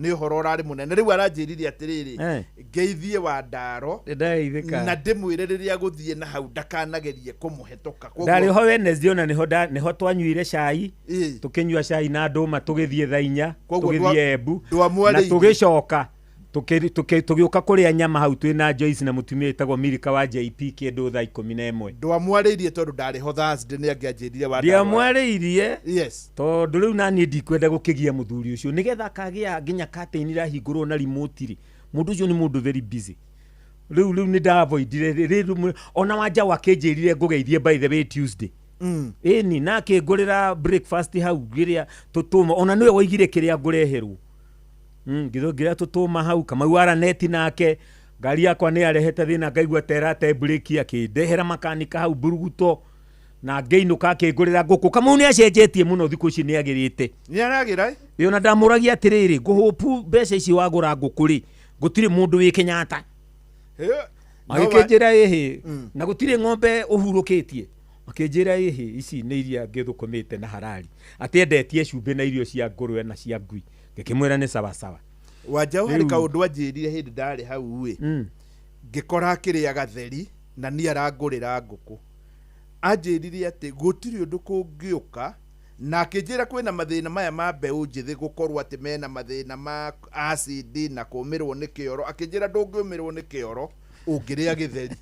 Speaker 1: nĩ ũhoro ũrarĩ mũnene. Rĩu aranjĩrire atĩrĩrĩ, ngeithie wa ndaro
Speaker 3: Ndageithĩka.
Speaker 1: na ndĩmwĩre rĩrĩa gũthiĩ na hau ndakanagerie kũmũhetũka.
Speaker 3: Ndarĩ ho Wednesday, ona nĩho nĩho twanyuire cai, tũkĩnyua cai na ndũma, tũgĩthiĩ thaa 4,
Speaker 1: Koguo
Speaker 3: tũgĩthiĩ Embu na
Speaker 1: ndwamwarĩirie.
Speaker 3: Tũgĩcoka tũgĩũka kũrĩa nyama hau twĩ na Joyce na mũtumia wĩtagwo Milika wa JP kĩndũ thaa 11.
Speaker 1: Ndwamwarĩirie tondũ ndarĩ ho Thursday, nĩ angĩanjĩrire wa ndaro.
Speaker 3: Ndiamwarĩirie tondũ rĩu naniĩ ndikwenda gũkĩgia mũthuri ũcio nĩgetha akagĩa nginya curtain irahingũrwo na remote rĩ. Mũndũ ũcio nĩ mũndũ very busy. Rĩu nĩ ndavoidire rĩu. Ona wanja wakĩnjĩrire ngũgeithie, by the way, Tuesday. Ĩni na akĩngũrĩra breakfast hau ngĩrĩa tũtũma, ona nĩwe woigire kĩrĩa ngũreherwo. Ngĩrĩa tũtũma hau. Kamau araneti nake ngari yakwa nĩ yarehete thĩna, ngaigua ta ĩrate breki, akĩndehera makanika hau mburuguto na ngĩinũka akĩngũrĩra ngũkũ. Kamau nĩ acenjetie mũno thikũ ici, nĩ agĩrĩte.
Speaker 1: Nĩ aragĩra, ĩ?
Speaker 3: Ĩ, ona ndamũragia atĩrĩrĩ, ngũhũpu mbeca ici wagũra ngũkũ rĩ, gũtirĩ mũndũ wĩ Kenyatta. Agĩkĩnjĩra ĩhĩ, na gũtirĩ ng'ombe ũhurũkĩtie. Akĩnjĩra ĩhĩ, ici nĩ iria ngĩthũkũmĩte na harari, atĩ endetie cumbĩ na irio cia ngũrwe na cia ngui. Ngĩkĩmwĩra nĩ sawasawa.
Speaker 1: Wanjaũ, harĩ kaũndũ anjĩrire hĩndĩ ndarĩ hau ĩ, ngĩkora akĩrĩa gatheri na niĩ arangũrĩra ngũkũ. Anjĩrire atĩ gũtirĩ ũndũ kũngĩũka, na akĩnjĩra kwĩna mathĩna maya ma mbeũ njĩthĩ gũkorwo atĩ mena mathĩna ma acid na kũmĩrwo nĩ kĩoro. Akĩnjĩra ndũngĩũmĩrwo nĩ kĩoro ũngĩrĩa gĩtheri.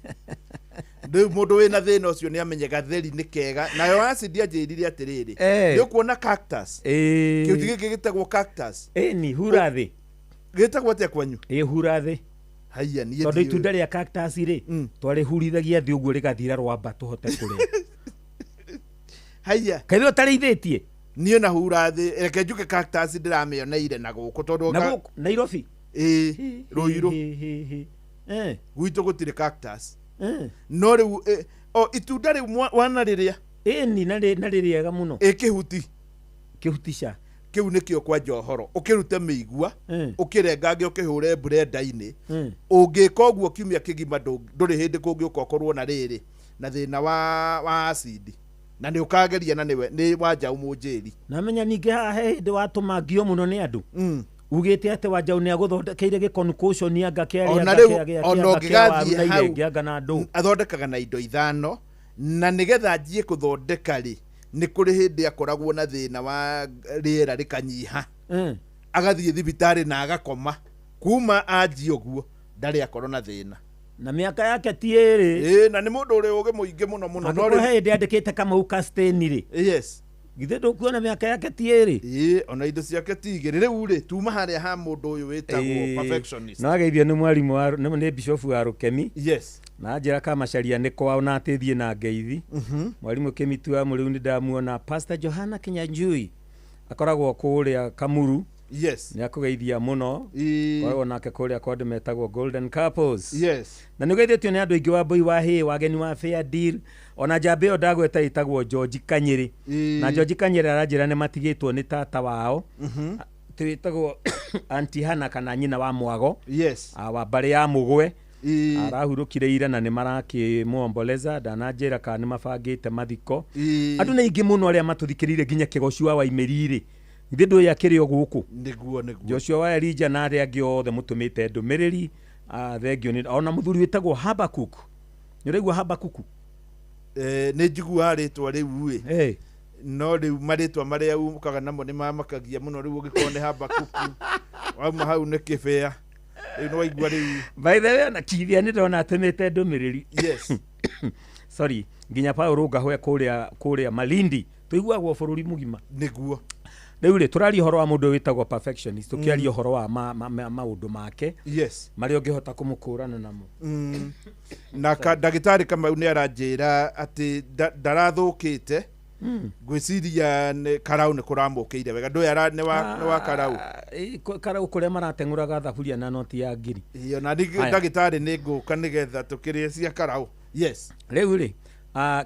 Speaker 1: Rĩu mũndũ wĩna thĩna ũcio nĩ amenye gatheri nĩ kega. Nayo acid, anjĩrire atĩrĩrĩ, nĩ ũkuona cactus, kĩhuti gĩkĩ gĩtagwo cactus.
Speaker 3: Ĩni, hura thĩ.
Speaker 1: Gĩtagwo atĩa kwanyu?
Speaker 3: Ĩ, hura thĩ.
Speaker 1: Haiya, niĩ
Speaker 3: Tondũ
Speaker 1: ndiũĩ.
Speaker 3: Itunda rĩa cactus rĩ, twarĩhurithagia thĩ ũguo rĩgathira rwamba tũhote kũrĩa.
Speaker 1: Haiya.
Speaker 3: Kaithĩ ũtarĩithĩtie?
Speaker 1: Niĩ na hura thĩ, reke njuke, cactus ndĩramĩoneire na gũkũ tondũ
Speaker 3: Na gũkũ Nairobi?
Speaker 1: Ĩĩ, Rũirũ. Gwitũ gũtirĩ cactus, no rĩu o itunda rĩu wanarĩrĩa.
Speaker 3: Ĩni, na rĩrĩega mũno.
Speaker 1: Ĩ, kĩhuti.
Speaker 3: Kĩhuti ca
Speaker 1: Kĩu nĩkĩo kwanja ũhoro ũkĩrute mĩigua, ũkĩrengange, ũkĩhũre blender-inĩ. Ũngĩka ũguo kiumia kĩgima, ndũrĩ hĩndĩ kũngĩũka ũkorwo na rĩrĩ na thĩna wa acid, na nĩ ũkageria na nĩwe nĩ Wanjaũ mũnjĩri.
Speaker 3: Namenya ningĩ haha he hĩndĩ watũmangio mũno nĩ andũ, ugĩte atĩ Wanjaũ nĩ agũthondekeire gĩkonuconi anga kĩarĩ
Speaker 1: Ona
Speaker 3: anga
Speaker 1: rĩu ona
Speaker 3: kĩa waru
Speaker 1: ũngĩgathiĩ
Speaker 3: na
Speaker 1: hau,
Speaker 3: irenge anga na ndũ.
Speaker 1: Athondekaga na indo ithano, na nĩgetha anjie kũthondeka rĩ, nĩ kũrĩ hĩndĩ akoragwo na thĩna wa rĩera rĩkanyiha, agathiĩ thibitarĩ na agakoma. Kuma anjia ũguo ndarĩ akorwo na thĩna.
Speaker 3: Na mĩaka yake ti ĩrĩ.
Speaker 1: Ĩĩ, na nĩ mũndũ ũrĩ ũgĩ mũingĩ mũno mũno, no
Speaker 3: Angĩkorwo
Speaker 1: rĩu
Speaker 3: he hĩndĩ andĩkĩte Kamau Casteni rĩ, githĩ ndũkuona mĩaka yake ti ĩrĩ?
Speaker 1: Ĩĩ, ona indo ciake ti igĩrĩ. Rĩu rĩ, tuma harĩa ha mũndũ ũyũ wĩtagwo perfectionist.
Speaker 3: No ageithio nĩ mwarimũ wa nĩ bishofu wa Rũkemi. Na njĩra kamacaria nĩ kwao na atĩ thiĩ na ngeithi. Mwarimũ Kĩmitu wa Mũrĩu nĩ ndamuona. Pastor Johana Kinyanjui akoragwo kũrĩa Kamuru. Nĩ akũgeithia mũno. Koragwo nake kũrĩa kwa andũ metagwo Golden Couples. Na nĩ ũgeithĩtio nĩ andũ aingĩ, wa Mbui wa Hĩ, wageni wa Fair Deal, ona njamba ĩyo ndagweta ĩtagwo George Kanyĩrĩ. Na George Kanyĩrĩ aranjĩra nĩ matigĩtwo nĩ tata wao, twĩtagwo Auntie Hana kana nyina wa Mwago. Wa mbarĩ ya Mũgwe. Arahurũkire ira na nĩ marakĩmuomboleza. Ndananjĩra kana nĩ mabangĩte mathiko. Andũ nĩ aingĩ mũno arĩa matũthikĩrĩire, nginya Kĩgoci wa Waimĩri rĩ, githĩ ndũĩ akĩrĩ o gũkũ?
Speaker 1: Nĩguo, nĩguo.
Speaker 3: Joshua wa Elija na arĩa angĩ othe mũtũmĩte ndũmĩrĩri, thengio nĩ ona mũthuri wĩtagwo Habakuk. Nĩ ũraigua Habakuku?
Speaker 1: Nĩ njiguaga rĩtwa rĩu ĩ, no rĩu marĩtwa marĩa ũkaga namo nĩ mamakagia mũno. Rĩu ũngĩkorwo nĩ Habakuku, wauma hau nĩ kĩbĩa rĩu nĩ waigua rĩu.
Speaker 3: By the way, ona Kithia nĩ ndona atũmĩte ndũmĩrĩri. Sorry, nginya Paul Ngahwe kũrĩa Malindi. Tũiguagwo bũrũri mũgima. Rĩu rĩ, tũraria ũhoro wa mũndũ wĩtagwo perfectionist, tũkĩaria ũhoro wa maũndũ make marĩa ũngĩhota kũmũkũrana namo.
Speaker 1: Na ndagĩtarĩ Kamau nĩ aranjĩra atĩ ndarathũkĩte. Ngwĩciria nĩ karau nĩ kũramũkĩire wega. Ndũĩ ara nĩ wa karau.
Speaker 3: Karau kũrĩa marateng'ũraga thaburia na noti ya ngiri.
Speaker 1: Iyo na ningĩ.
Speaker 3: Haya.
Speaker 1: Ndagĩtarĩ, nĩ ngũka nĩgetha tũkĩrĩe cia karau, yes.
Speaker 3: Rĩu rĩ,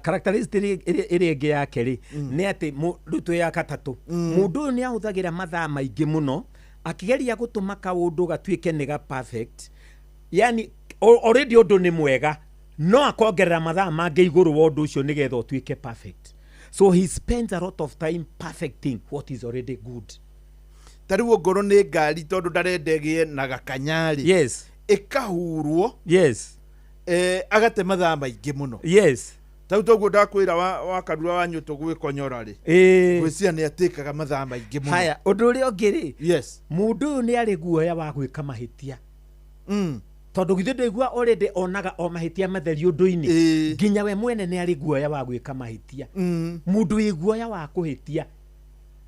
Speaker 3: characteristic ĩrĩa ĩngĩ yake rĩ, nĩ atĩ rĩu twĩ ya gatatũ, mũndũ ũyũ nĩ ahũthagĩra mathaa maingĩ mũno akĩgeria gũtũma kaũndũ gatuĩke nĩ ga perfect, yani already ũndũ nĩ mwega no akongerera mathaa mangĩ igũrũ wa ũndũ ũcio nĩgetha ũtuĩke perfect. So he spends a lot of time perfecting what is already good.
Speaker 1: Ta rĩu ongorwo nĩ ngari, tondũ ndarenda ĩgĩe na gakanyarĩ, ĩkahurwo, agate mathaa maingĩ mũno. Tau toguo ndakwĩra wa karura wa nyũtũ gwĩkonyora rĩ, ngwĩciria nĩ atĩkaga mathaa maingĩ mũno.
Speaker 3: Haya, ũndũ ũrĩa ũngĩ rĩ, mũndũ ũyũ nĩ arĩ guoya wa gwĩka mahĩtia, tondũ githĩ ndũigua already onaga o mahĩtia matheri ũndũ-inĩ, nginya we mwene nĩ arĩ guoya wa gwĩka mahĩtia. Mũndũ wĩ guoya wa kũhĩtia.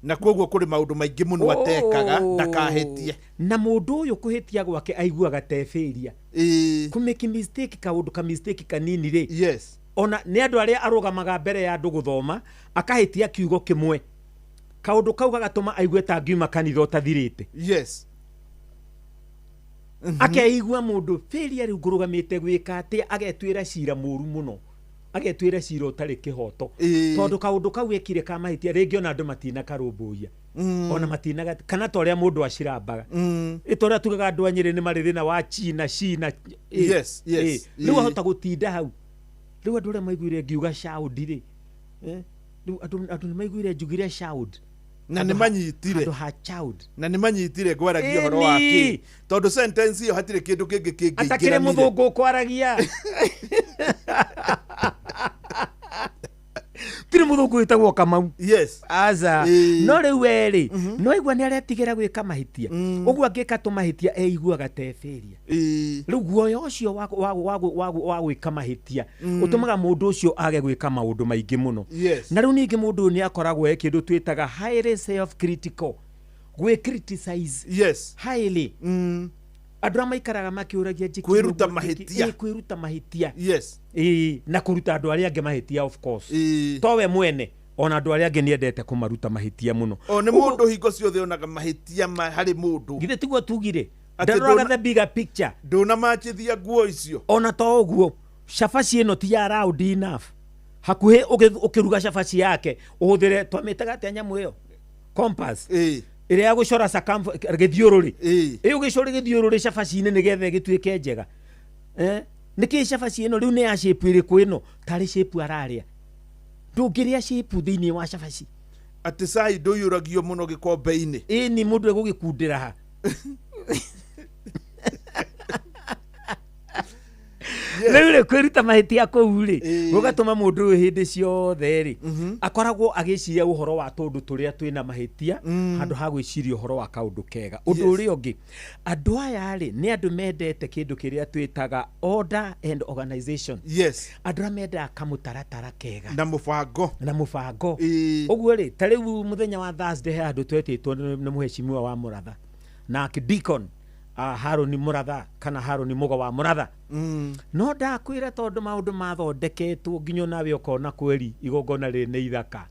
Speaker 1: Na koguo kũrĩ maũndũ maingĩ mũno atekaga ndakahĩtie.
Speaker 3: Na mũndũ ũyũ kũhĩtia gwake aiguaga te failure. Kũmake mistake, kaũndũ ka mistake kanini rĩ, ona nĩ andũ arĩa arũgamaga mbere ya andũ gũthoma, akahĩtia kiugo kĩmwe, kaũndũ kau gagatũma aigue ta ngiuma kanitha ũtathirĩte. Akeigua mũndũ failure. Rĩu ngũrũgamĩte gwĩka atĩa? Agetuĩra cira mũru mũno, agetuĩra cira ũtarĩ kĩhoto, tondũ kaũndũ kau ekire ka mahĩtia rĩngĩ ona andũ matinakarũmbũiya, ona matinaga kana ta ũrĩa mũndũ acirambaga, ĩ ta ũrĩa tugaga andũ a Nyĩrĩ nĩ marĩ thĩna wa china cina. Rĩu ahota gũtinda hau. Rĩu andũ arĩa maiguire ngiuga shout rĩ, rĩu andũ nĩ maiguire njugire shout.
Speaker 1: Na nĩ manyitire.
Speaker 3: Handũ ha child.
Speaker 1: Na nĩ manyitire ngwaragia ũhoro wa kĩ, tondũ sentence ĩyo hatirĩ kĩndũ kĩngĩ
Speaker 3: atakĩrĩ
Speaker 1: kĩngĩingĩranire.
Speaker 3: Mũthũngũ ũkwaragia tirĩ mũthũngũ wĩtagwo Kamau. Aca. No rĩu werĩ no igua nĩ aretigĩra gwĩka mahĩtia, ũguo angĩka tũmahĩtia eiguaga te failure. Rĩu guoya ũcio wa gwĩka mahĩtia ũtũmaga mũndũ ũcio age gwĩka maũndũ maingĩ mũno. Na rĩu ningĩ mũndũ ũyũ nĩ akoragwo e kĩndũ twĩtaga highly self critical, gwĩ criticize highly. Andũ arĩa maikaraga makĩũragia njĩkire
Speaker 1: Kwĩruta
Speaker 3: ũguo,
Speaker 1: mahĩtia.
Speaker 3: Kwĩruta mahĩtia. Na kũruta andũ arĩa angĩ mahĩtia, of course, to we mwene, ona andũ arĩa angĩ nĩendete kũmaruta mahĩtia mũno.
Speaker 1: O nĩ mũndũ hingo ciothe onaga mahĩtia harĩ mũndũ.
Speaker 3: Githĩ tiguo tugire?
Speaker 1: Atĩ
Speaker 3: Ndaroraga the bigger picture.
Speaker 1: Ndũnamachithia nguo icio.
Speaker 3: Ona to ũguo, cabaci ĩno ti ya round enough, hakuhĩ ũkĩruga cabaci yake ũhũthĩre twamĩtaga atĩa nyamũ ĩyo, compass ĩrĩa ya gũcora gĩthiũrũrĩ, ĩ ũgĩcore gĩthiũrũrĩ cabaci-inĩ nĩgetha ĩgĩtuĩke njega. Nĩkĩ cabaci ĩno rĩu nĩ ya shape ĩrĩkũ ĩno? Tarĩ shape ararĩa, ndũngĩrĩa shape thĩinĩ wa cabaci.
Speaker 1: Atĩ cai ndũiyũragio mũno gĩkombe-inĩ.
Speaker 3: Ĩni, mũndũ egũgĩkundĩra ha? Rĩu rĩ, kwĩruta mahĩtia kũu rĩ, gũgatũma mũndũ ũyũ hĩndĩ ciothe rĩ akoragwo agĩciria ũhoro wa tũndũ tũrĩa twĩna mahĩtia handũ ha gwĩciria ũhoro wa kaũndũ kega. Ũndũ ũrĩa ũngĩ, andũ aya rĩ nĩ andũ mendete kĩndũ kĩrĩa twĩtaga order and organization. Andũ arĩa mendaga kamũtaratara kega
Speaker 1: na mũbango.
Speaker 3: Na mũbango. Ũguo rĩ, ta rĩu mũthenya wa Thursday he handũ twetĩtwo nĩ mũhecimiwa wa Mũratha na deacon Harũni Mũratha kana Harũni Mũgo wa Mũratha. No ndakwĩra, tondũ maũndũ mathondeketwo nginya onawe ũkona kweri igongona rĩrĩ nĩ ithaka.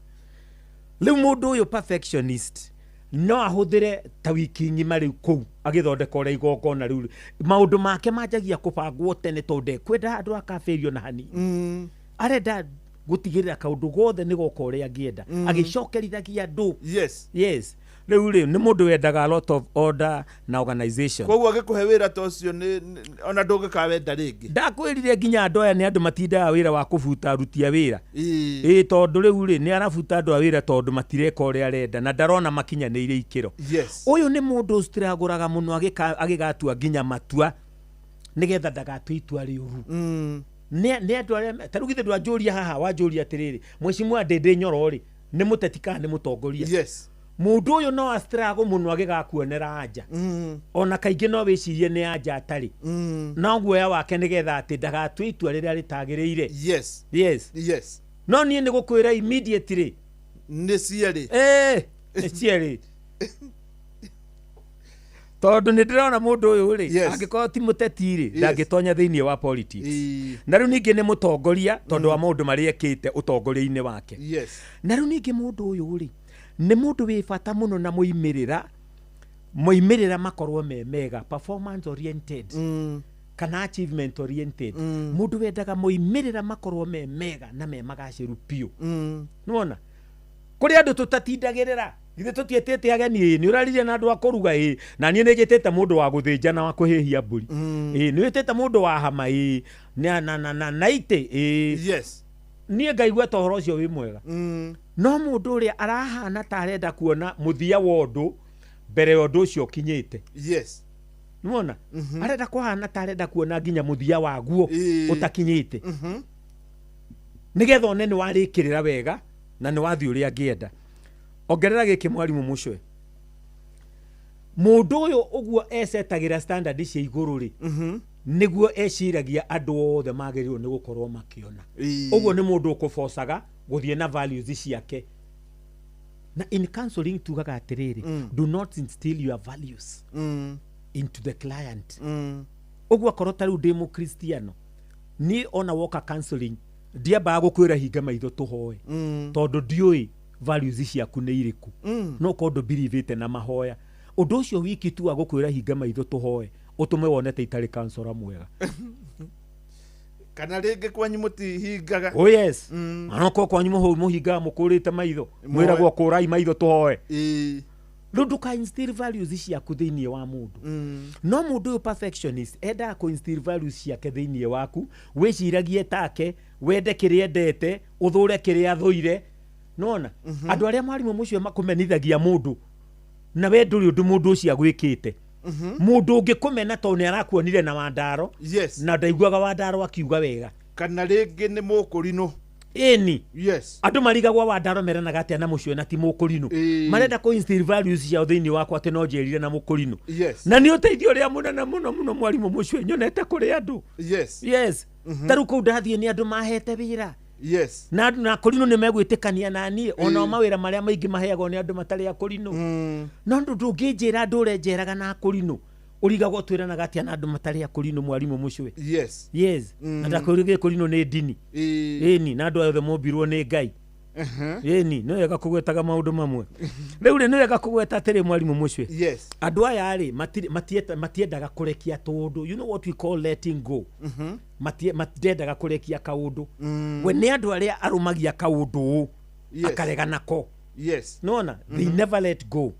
Speaker 3: Rĩu mũndũ ũyũ perfectionist no ahũthĩre ta wiki ng'ima rĩu kũu agĩthondeka ũrĩa igongona rĩu maũndũ make manjagia kũbangwo tene, tondũ ndekwenda handũ akabĩrio na hanini, arenda gũtigĩrĩra kaũndũ gothe nĩ goka ũrĩa angĩenda, agĩcokerithagia andũ. Yes, rĩu rĩ nĩ mũndũ wendaga a lot of order na organization.
Speaker 1: Koguo agĩkũhe wĩra ta ũcio ona ndũngĩkawenda rĩngĩ.
Speaker 3: Ndakwĩrire nginya andũ aya nĩ andũ matindaga wĩra wa kũbuta aruti a wĩra, ĩ tondũ rĩu rĩ nĩ arabuta andũ a wĩra tondũ matireka ũrĩa arenda na ndarona makinyanĩire ikĩro. Ũyũ nĩ mũndũ ũcitiragũraga mũno agĩgatua nginya matua nĩgetha ndagatue itua rĩũru. Nĩ andũ arĩa ta rĩu githĩ ndwanjũria haha, wanjũria atĩrĩrĩ, mheshimiwa Ndĩndĩ Nyoro rĩ nĩ mũteti kana nĩ mũtongoria? Mũndũ ũyũ no astragũ mũno agĩgakuonera anja, ona kaingĩ no wĩcirie nĩ anja atarĩ, no guoya wake nĩgetha atĩ ndagatue itua rĩrĩa rĩtagĩrĩire. Yes. No niĩ nĩ gũkwĩra immediately.
Speaker 1: Nĩ cierĩ.
Speaker 3: Nĩ cierĩ. Tondũ nĩ ndĩrona mũndũ ũyũ rĩ,
Speaker 1: Yes.
Speaker 3: angĩkorwo ti mũteti rĩ,
Speaker 1: Yes.
Speaker 3: ndangĩtonya thĩinĩ wa politics.
Speaker 1: Ĩĩ.
Speaker 3: Na rĩu ningĩ nĩ mũtongoria tondũ wa maũndũ marĩa ekĩte ũtongoria-inĩ wake.
Speaker 1: Yes.
Speaker 3: Na rĩu ningĩ mũndũ ũyũ rĩ, nĩ mũndũ wĩ bata mũno na moimĩrĩra, moimĩrĩra makorwo me mega, performance oriented. Kana achievement oriented. Mũndũ wendaga moimĩrĩra makorwo me mega na me magacĩru biũ. Nĩwona? Kũrĩ andũ tũtatindagĩrĩra, githĩ tũtiĩtĩte ageni? Ĩ nĩ ũraririe na andũ a kũruga? Ĩ na niĩ nĩ njĩtĩte mũndũ wa gũthĩnja na wa kũhĩhia mbũri. Ĩ nĩ wĩtĩte mũndũ wa hama? Ĩ na na na na na itĩ? Ĩ.
Speaker 1: Yes.
Speaker 3: Niĩ ngaigua ta ũhoro ũcio wĩ mwega. No mũndũ ũrĩa arahana ta arenda kuona mũthia wa ũndũ mbere ya ũndũ ũcio ũkinyĩte.
Speaker 1: Yes.
Speaker 3: Nĩwona? Arenda kũhana ta arenda kuona nginya mũthia waguo ũtakinyĩte. Nĩgetha one nĩ warĩkĩrĩra wega na nĩ wathiĩ ũrĩa angĩenda. Ongerera gĩkĩ mwarimũ mũcwe. Mũndũ ũyũ ũguo ecetagĩra standard cia igũrũ rĩ, nĩguo eciragia andũ othe magĩrĩirwo nĩ gũkorwo makĩona. Ũguo nĩ mũndũ ũkũbocaga gũthiĩ na values ciake. Na in counseling tugaga atĩrĩrĩ, do not instill your values into the client. Ũguo akorwo ta rĩu ndĩ mũkristiano, niĩ ona woka counseling ndiambaga gũkwĩra hinga maitho tũhoe, tondũ ndiũĩ values ciaku nĩ irĩkũ. No korwo ndũbirivĩte na mahoya, ũndũ ũcio wiki tu wa gũkwĩra hinga maitho tũhoe ũtũme wone ta itarĩ counselor mwega.
Speaker 1: Kana rĩngĩ kwanyu mũtihingaga.
Speaker 3: Oh yes. Anokorwo kwanyu mũhingaga mũkũrĩte maitho, mwĩragwo kũrai maitho tũhoe. Rĩu ndũka instill values ciaku thĩinĩ wa mũndũ. No mũndũ ũyũ perfectionist endaga kũ instill values ciake thĩinĩ waku, wĩciragie take, wende kĩrĩa endete, ũthũre kĩrĩa athũire. Nona andũ arĩa mwarimũ mũcio makũmenithagia mũndũ na we ndũrĩ ũndũ mũndũ ũcio agwĩkĩte. Mũndũ ũngĩkũmena tondũ nĩ arakuonire na Wandaro.
Speaker 1: Yes.
Speaker 3: Na ndaiguaga Wandaro akiuga wega.
Speaker 1: Kana rĩngĩ nĩ mũkũrinũ.
Speaker 3: Ĩni.
Speaker 1: Yes.
Speaker 3: Andũ marigagwo Wandaro meranaga atĩa na mũcio na ti mũkũrinũ. Marenda kũ instill values ciao thĩinĩ wakwa atĩ no njĩrire na mũkũrinũ.
Speaker 1: Yes.
Speaker 3: Na nĩ ũteithio ũrĩa mũnene mũno mũno mwarimũ mũcio nyonete kũrĩ andũ.
Speaker 1: Yes.
Speaker 3: Yes. Ta rĩu kũu ndathiĩ nĩ andũ mahete wĩra.
Speaker 1: Yes.
Speaker 3: Na akũrinũ nĩ megwĩtĩkania na niĩ, onao mawĩra marĩa maingĩ maheagwo nĩ andũ matarĩ akũrinũ. No ndũngĩnjĩra ndũre njeraga na akũrinũ, ũrigagwo twĩranaga atĩa na andũ matarĩ akũrinũ mwarimũ mũcwe.
Speaker 1: Yes.
Speaker 3: Yes. Na ndakwĩrire gĩkũrinũ nĩ ndini. Ĩni, na andũ othe mombirwo nĩ Ngai. Ĩni, nĩ wega kũgwetaga maũndũ mamwe. Rĩu rĩ, nĩ wega kũgweta atĩrĩ mwarimũ mũcwe.
Speaker 1: Yes.
Speaker 3: Andũ aya rĩ, matiendaga kũrekia tũndũ. You know what we call letting go. Matiendaga kũrekia kaũndũ. We nĩ andũ arĩa arũmagia kaũndũ
Speaker 1: Yes.
Speaker 3: akarega nako.
Speaker 1: Yes.
Speaker 3: Nona, they never let go.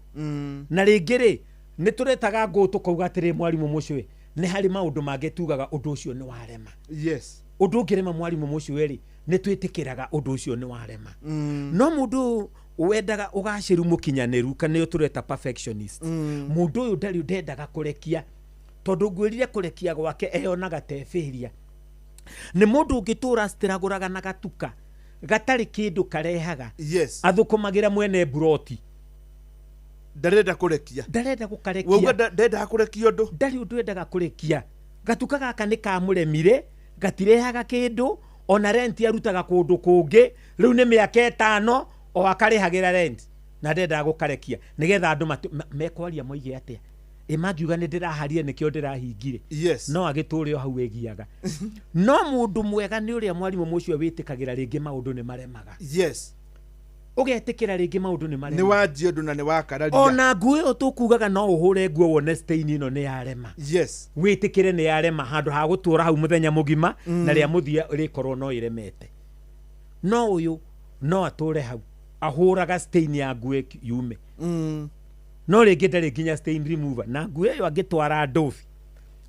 Speaker 3: Na rĩngĩ rĩ, nĩ tũretaga ngũ tũkauga atĩrĩ mwarimũ mũcwe, nĩ harĩ maũndũ mangĩ tugaga ũndũ ũcio nĩ warema.
Speaker 1: Yes.
Speaker 3: Ũndũ ũngĩrema mwarimũ mũcwe rĩ, nĩ twĩtĩkĩraga ũndũ ũcio nĩ warema. No mũndũ wendaga ũgacĩru mũkinyanĩru, kana nĩyo tũreta perfectionist. Mũndũ ũyũ ndarĩ ndendaga kũrekia, tondũ ngwĩrire kũrekia gwake eyonaga ta failure. Nĩ mũndũ ũngĩtũra stragũraga na gatuka gatarĩ kĩndũ karehaga.
Speaker 1: Yes.
Speaker 3: Athũkũmagĩra mwene mburoti.
Speaker 1: Ndarenda kũrekia.
Speaker 3: Ndarenda gũkarekia.
Speaker 1: Wauga ndendaga kũrekia ũndũ.
Speaker 3: Ndarĩ ũndũ endaga kũrekia. Gatuka gaka nĩ kamũremire, gatirehaga kĩndũ, ona rent arutaga kũndũ kũngĩ, rĩu nĩ mĩaka 5 o akarĩhagĩra rent na ndendaga gũkarekia nĩgetha andũ mekwaria moige atĩa. Ĩ mangiuga nĩ ndĩraharire nĩkĩo ndĩrahingire.
Speaker 1: Yes.
Speaker 3: No agĩtũre o hau egiaga. No mũndũ mwega nĩ ũrĩa mwarimũ mũcio wĩtĩkagĩra rĩngĩ maũndũ nĩ maremaga.
Speaker 1: Yes.
Speaker 3: Ũgetĩkĩra rĩngĩ maũndũ nĩ maremaga.
Speaker 1: Nĩ wanjia ũndũ na nĩ wakararia.
Speaker 3: Ona nguo ĩyo tũkugaga no ũhũre nguo wone stain ĩno nĩ yarema.
Speaker 1: Yes.
Speaker 3: Wĩtĩkĩre nĩ yarema handũ ha gũtũra hau mũthenya mũgima na rĩa mũthia rĩkorwo no ĩremete. No ũyũ no atũre hau ahũraga stain ya nguo yume. No rĩngĩ ndarĩ nginya stain remover na nguo ĩyo angĩtwara ndobi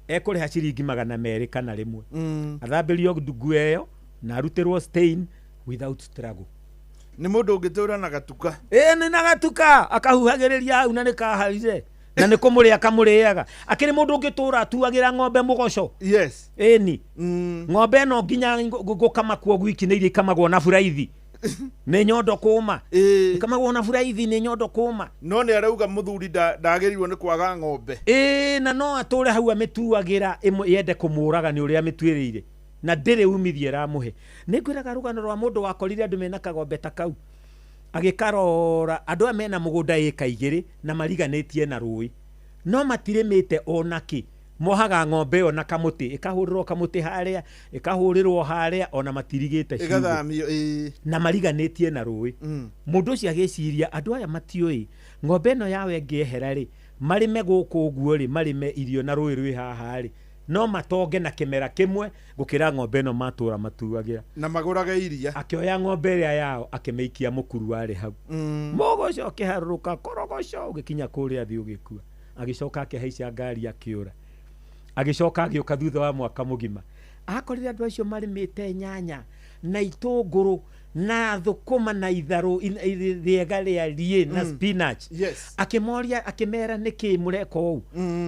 Speaker 3: ekũrĩha ciringi 200 kana 1. Athambĩrio nguo ĩyo na arutĩrwo stain without struggle.
Speaker 1: Nĩ mũndũ ũngĩtũra na gatuka.
Speaker 3: Ĩ nĩ na gatuka akahuhagĩrĩria hau na nĩ kaharire na nĩ kũmũrĩa akamũrĩaga. Akĩrĩ mũndũ ũngĩtũra atuagĩra ng'ombe mũgoco.
Speaker 1: Yes.
Speaker 3: Ĩni. Ng'ombe ĩno nginya gũkama kuo gwiki nĩ iria ikamagwo na buraithi. Nĩ nyondo kũma. Ikamagwo na buraithi nĩ nyondo kũma.
Speaker 1: No nĩ arauga mũthuri ndagĩrĩirwo nĩ kwaga ng'ombe.
Speaker 3: Ĩ na no atũre hau amĩtuagĩra yende kũmũraga nĩ ũrĩa amĩtuĩrĩire. Na ndĩrĩ umithio ĩramũhe. Nĩ ngwĩraga rũgano rwa mũndũ wakorire andũ mena kagombe ta kau. Agĩkarora andũ aya mena mũgũnda ĩka 2 na mariganĩtie na rũĩ. No matirĩmĩte ona kĩ. Mohaga ng'ombe ĩyo na kamũtĩ, ĩkahũrĩrwo kamũtĩ harĩa, ĩkahũrĩrwo harĩa, ona matirigĩte ciugũ.
Speaker 1: Ĩgathamio.
Speaker 3: Na mariganĩtie na rũĩ. Mũndũ ũcio agĩciria andũ aya matiũĩ ng'ombe ĩno yao ĩngĩehera rĩ, marĩme gũkũ ũguo rĩ, marĩme irio na rũĩ rwĩ haha rĩ, no matonge na kĩmera kĩmwe gũkĩra ng'ombe ĩno matũra matuagĩra.
Speaker 1: Na magũrage iria.
Speaker 3: Akĩoya ng'ombe ĩrĩa yao akĩmĩikia mũkuru warĩ hau. Mũgũco ũkĩharũrũka korogoco ũgĩkinya kũrĩa thĩ ũgĩkua. Agĩcoka akĩhaica ngari akĩũra. Agĩcoka agĩũka thutha wa mwaka mũgima. Akorire andũ acio marĩmĩte nyanya na itũngũrũ na thũkũma na itharũ rĩega rĩa riĩ na spinach.
Speaker 1: Yes.
Speaker 3: Akĩmoria, akĩmera nĩkĩ mũreka ũũ?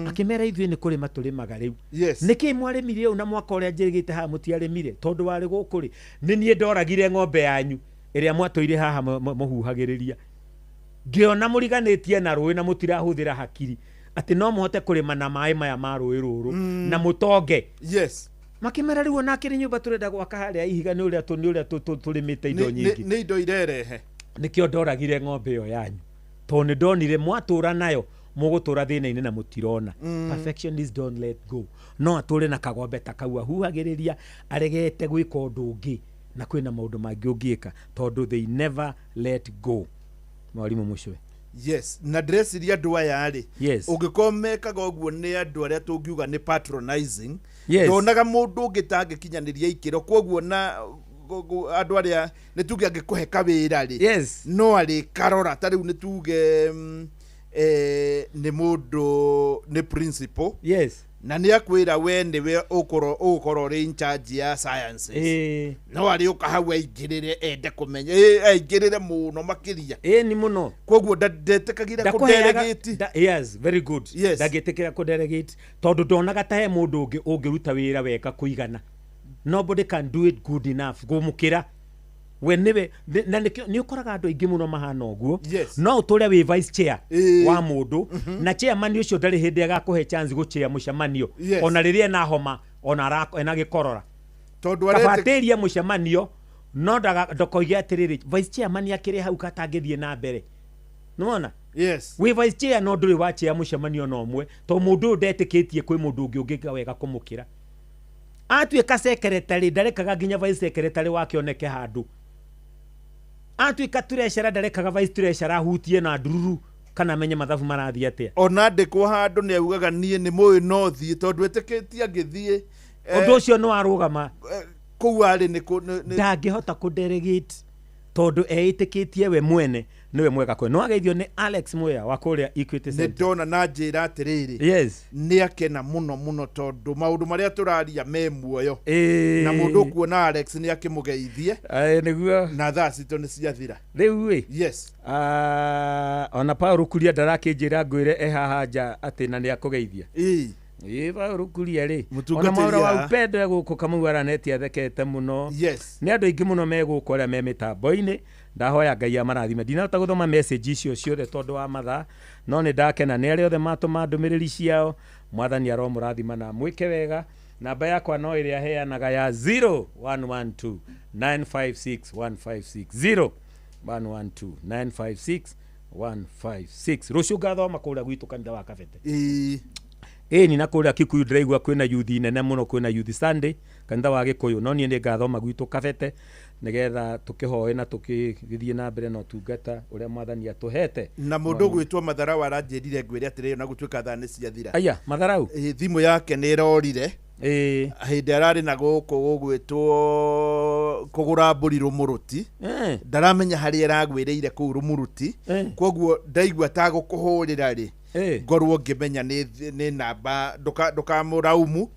Speaker 3: Akĩmera ithuĩ nĩ kũrĩma tũrĩmaga rĩu.
Speaker 1: Yes.
Speaker 3: Nĩkĩ mwarĩmire ũũ na mwaka ũrĩa njĩrĩgĩte haha mũtiarĩmire? Tondũ warĩ gũkũ rĩ, nĩ niĩ ndoragire ng'ombe yanyu ĩrĩa mwatũire haha mũhuhagĩrĩria. Ngĩona mũriganĩtie na rũĩ na mũtirahũthĩra hakiri atĩ no mũhote kũrĩma na maĩ maya ma rũĩ rũrũ na mũtonge.
Speaker 1: Yes.
Speaker 3: Makĩmera rĩu ona akĩrĩ nyũmba tũrenda gwaka harĩa ihiga nĩ ũrĩa tũrĩmĩte indo nyingĩ.
Speaker 1: Nĩ indo irerehe.
Speaker 3: Nĩkĩo ndoragire ng'ombe ĩyo yanyu. Tondũ nĩ ndonire mwatũra nayo mũgũtũra thĩna-inĩ na mũtirona. Perfectionists don't let go. No atũre na kagombe ta kau ahuhagĩrĩria aregete gwĩka ũndũ ũngĩ na kwĩna maũndũ mangĩ ũngĩka tondũ they never let go. Mwarimũ Mũcwe.
Speaker 1: Yes, na ndĩreciria andũ aya rĩ,
Speaker 3: Yes.
Speaker 1: ũngĩkorwo mekaga ũguo nĩ andũ arĩa tũngiuga nĩ patronizing.
Speaker 3: Yes.
Speaker 1: Ndonaga mũndũ ũngĩ tangĩkinyanĩria ikĩro, koguo na andũ arĩa nĩ tuge angĩkũhe kawĩra rĩ,
Speaker 3: yes,
Speaker 1: no arĩkarora ta rĩu nĩ tuge nĩ mũndũ nĩ principal.
Speaker 3: Yes.
Speaker 1: Na nĩ akwĩra we nĩwe ũgũkorwo ũrĩ in charge ya sciences. No arĩũka hau aingĩrĩre ende kũmenya, aingĩrĩre mũno makĩria.
Speaker 3: Ĩni mũno.
Speaker 1: Koguo ndetĩkagĩra kũ-delegate.
Speaker 3: Yes, very good.
Speaker 1: Yes.
Speaker 3: Ndangĩtĩkĩra kũ-delegate tondũ ndonaga ta he mũndũ ũngĩ ũngĩruta wĩra wega kũigana. Nobody can do it good enough gũmũkĩra. We nĩwe na nĩ ũkoraga andũ aingĩ mũno mahana ũguo.
Speaker 1: Yes.
Speaker 3: No ũtũre wĩ vice chair wa mũndũ na chairman ũcio ndarĩ hĩndĩ agakũhe chance gũchair mũcemanio.
Speaker 1: Yes.
Speaker 3: Ona rĩrĩa ena homa ona ena gĩkorora.
Speaker 1: Tondũ
Speaker 3: kabatĩria mũcemanio no ndakoige atĩrĩrĩ vice chairman akĩrĩ hau katangĩthiĩ na mbere. Nĩwona?
Speaker 1: Yes.
Speaker 3: Wĩ vice chair no ndũrĩ wa chair mũcemanio na ũmwe tondũ mũndũ ũyũ ndetĩkĩtie kwĩ mũndũ ũngĩ ũngĩka wega kũmũkĩra. Atuĩka secretary ndarekaga nginya vice secretary wake oneke handũ. Atuĩka treasurer ndarekaga vice treasurer ahutie na ndururu kana amenye mathabu marathiĩ atĩa.
Speaker 1: Ona andĩkwo handũ nĩ augaga niĩ nĩ mũĩ no thiĩ tondũ etĩkĩtie angĩthiĩ
Speaker 3: ũndũ ũcio nĩ warũgama
Speaker 1: kũu arĩ nĩ
Speaker 3: ndangĩhota kũ-delegate tondũ eĩtĩkĩtie we mwene nĩwe mwega kwe. No ageithio nĩ Alex Mwea wa kũrĩa Equity Center.
Speaker 1: Nĩ ndona na njĩra atĩrĩrĩ.
Speaker 3: Yes.
Speaker 1: Nĩ akena mũno mũno tondũ maũndũ marĩa tũraria me muoyo. Na mũndũ ũkuona Alex nĩ akĩmũgeithie.
Speaker 3: Nĩguo.
Speaker 1: Na thaa citũ nĩ ciathira.
Speaker 3: Rĩu ĩ.
Speaker 1: Yes.
Speaker 3: Ona Paul Kuria ndarakĩnjĩra ngwĩre e haha nja atĩ na nĩ akũgeithia. Ĩ Paul Kuria rĩ. Ona Mwaura wa Upendo gũkũ Kamau aranetie athekete mũno.
Speaker 1: Yes.
Speaker 3: Nĩ andũ aingĩ mũno me gũkũ arĩa me mĩtambo-inĩ. Ndahoya Ngai amarathime. Ndinahota gũthoma message icio ciothe tondũ wa mathaa, no nĩ ndakena nĩ arĩa othe matũma ndũmĩrĩri ciao. Mwathani aromũrathima na mwĩke wega. Namba yakwa no ĩrĩa heanaga ya 0112 956 156 0112 956 156. Rũciũ ngathoma kũrĩa gwitũ kanitha wa Kabete. Ĩni na kũrĩa Kikuyu ndĩraigua kwĩna youth nene mũno, kwĩna youth Sunday kanitha wa Gĩkũyũ, no niĩ nĩ ngathoma gwitũ Kabete nĩgetha tũkĩhoe na tũkĩthiĩ na mbere na ũtungata ũrĩa Mwathani atũhete.
Speaker 1: Na mũndũ ũgwĩtwo Matharau aranjĩrire ngwĩre atĩrĩrĩ ona gũtuĩka thaa nĩ ciathira.
Speaker 3: Aya, Matharau?
Speaker 1: Thimũ yake nĩ ĩrorire. Hĩndĩ ararĩ na gũkũ gũgwĩtwo kũgũra mbũri Rũmũrũti. Ndaramenya harĩa ĩragwĩrĩire kũu Rũmũrũti. Koguo ndaigua ta gũkũhũrĩra rĩ, ngorwo ngĩmenya nĩ namba ndũkamũraumu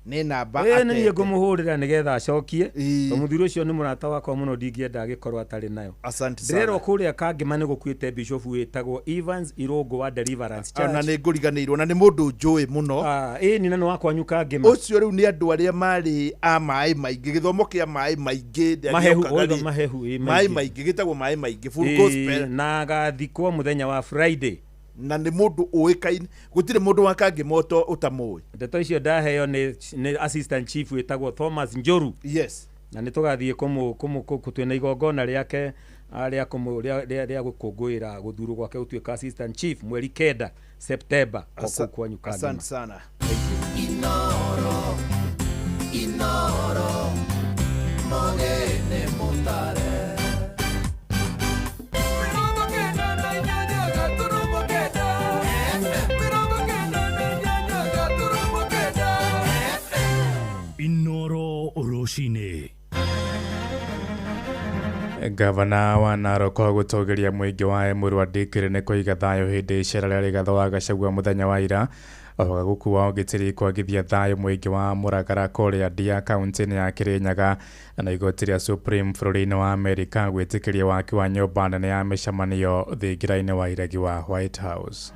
Speaker 1: nĩ namba
Speaker 3: atete. Nĩ ngũmũhũrĩra nĩgetha acokie. Tondũ mũthuri ũcio nĩ mũrata wakwa mũno ndingĩenda agĩkorwo atarĩ nayo.
Speaker 1: Asante sana.
Speaker 3: Ndĩrerwo kũrĩa Kangema nĩ gũkuĩte bishop wĩtagwo Evans Irũngũ wa Deliverance Church.
Speaker 1: Ona nĩ ngũriganĩirwo na nĩ mũndũ njũĩ mũno.
Speaker 3: Ĩni na nĩ wa kwanyu Kangema.
Speaker 1: Ũcio rĩu nĩ andũ arĩa marĩ a maĩ maingĩ, gĩthomo kĩa maĩ maingĩ.
Speaker 3: Mahehu, mahehu,
Speaker 1: maĩ maingĩ gĩtagwo maĩ maingĩ, full gospel.
Speaker 3: Na agathikwo mũthenya wa Friday.
Speaker 1: Na nĩ mũndũ ũĩkaine, gũtirĩ mũndũ wa Kangema ũtamũĩ.
Speaker 3: Ndeto icio ndaheo nĩ assistant chief wĩtagwo Thomas Njoru.
Speaker 1: Yes.
Speaker 3: Na nĩ tũgathiĩ twĩna igongona rĩake rĩa gũkũngũĩra gũthurwo gwake gũtuĩka assistant chief mweri 9 September o kũu kwanyu Kangema.
Speaker 1: Asante sana.
Speaker 6: Inoro, Inoro, mogene mutare.
Speaker 16: Inoro rũcinĩ.
Speaker 15: Gavana wa Narok gũtũgĩria mũingĩ wa Emurua Dikirr nĩ kũiga thayũ hĩndĩ icera rĩa Rigathĩ wa Gachagua mũthenya wa ira ohoga gũkua ũgitĩri kwagithia thayũ mũingĩ wa Mũragara kũrĩa Ndia kaunti-inĩ ya Kirinyaga na igoti rĩa Supreme bũrũri-inĩ wa Amerika gwĩtĩkĩria waki wa nyũmba nene ya mĩcemanio thingira-inĩ wa iregi wa White House.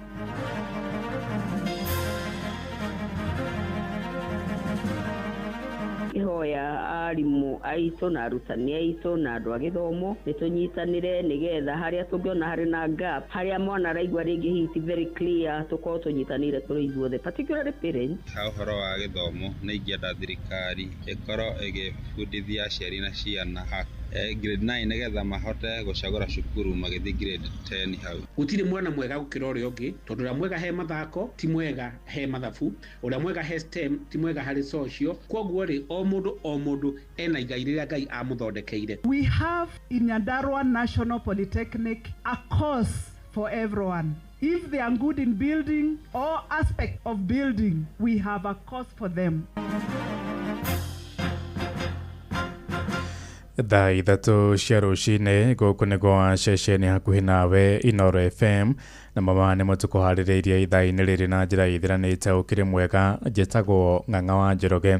Speaker 17: Ihoya arimũ aitũ na arutani aitũ na andũ a gĩthomo nĩ tũnyitanĩre nĩgetha harĩa tũngĩona harĩ na gap, harĩa mwana araigua rĩngĩ hihi ti very clear, tũkorwo tũnyitanĩire tũrĩ ithuothe, particularly parents.
Speaker 18: Ha ũhoro wa gĩthomo nĩ ingĩenda thirikari ĩkorwo ĩgĩbundithia aciari na ciana grade 9 nĩgetha mahote gũcagũra cukuru magĩthiĩ grade 10 hau.
Speaker 19: Gũtirĩ mwana mwega gũkĩra ũrĩa ũngĩ, tondũ ũrĩa mwega he mathako ti mwega he mathabu, ũrĩa mwega he STEM ti mwega harĩ social. Kwoguo rĩ, o mũndũ ena igai rĩrĩa Ngai amũthondekeire.
Speaker 20: We have in Nyandarua National Polytechnic a course for everyone. If they are good in building or aspect of building, we have a course for them.
Speaker 15: Thaa 3 cia rũcinĩ gũkũ nĩ gwa ceceni hakuhĩ nawe Inoro FM na mama nĩ mũtũkũharĩrĩirie ithaa-inĩ rĩrĩ na njĩra ithiranĩte ũkĩrĩ mwega. Njĩtagwo Ng'ang'a wa Njoroge.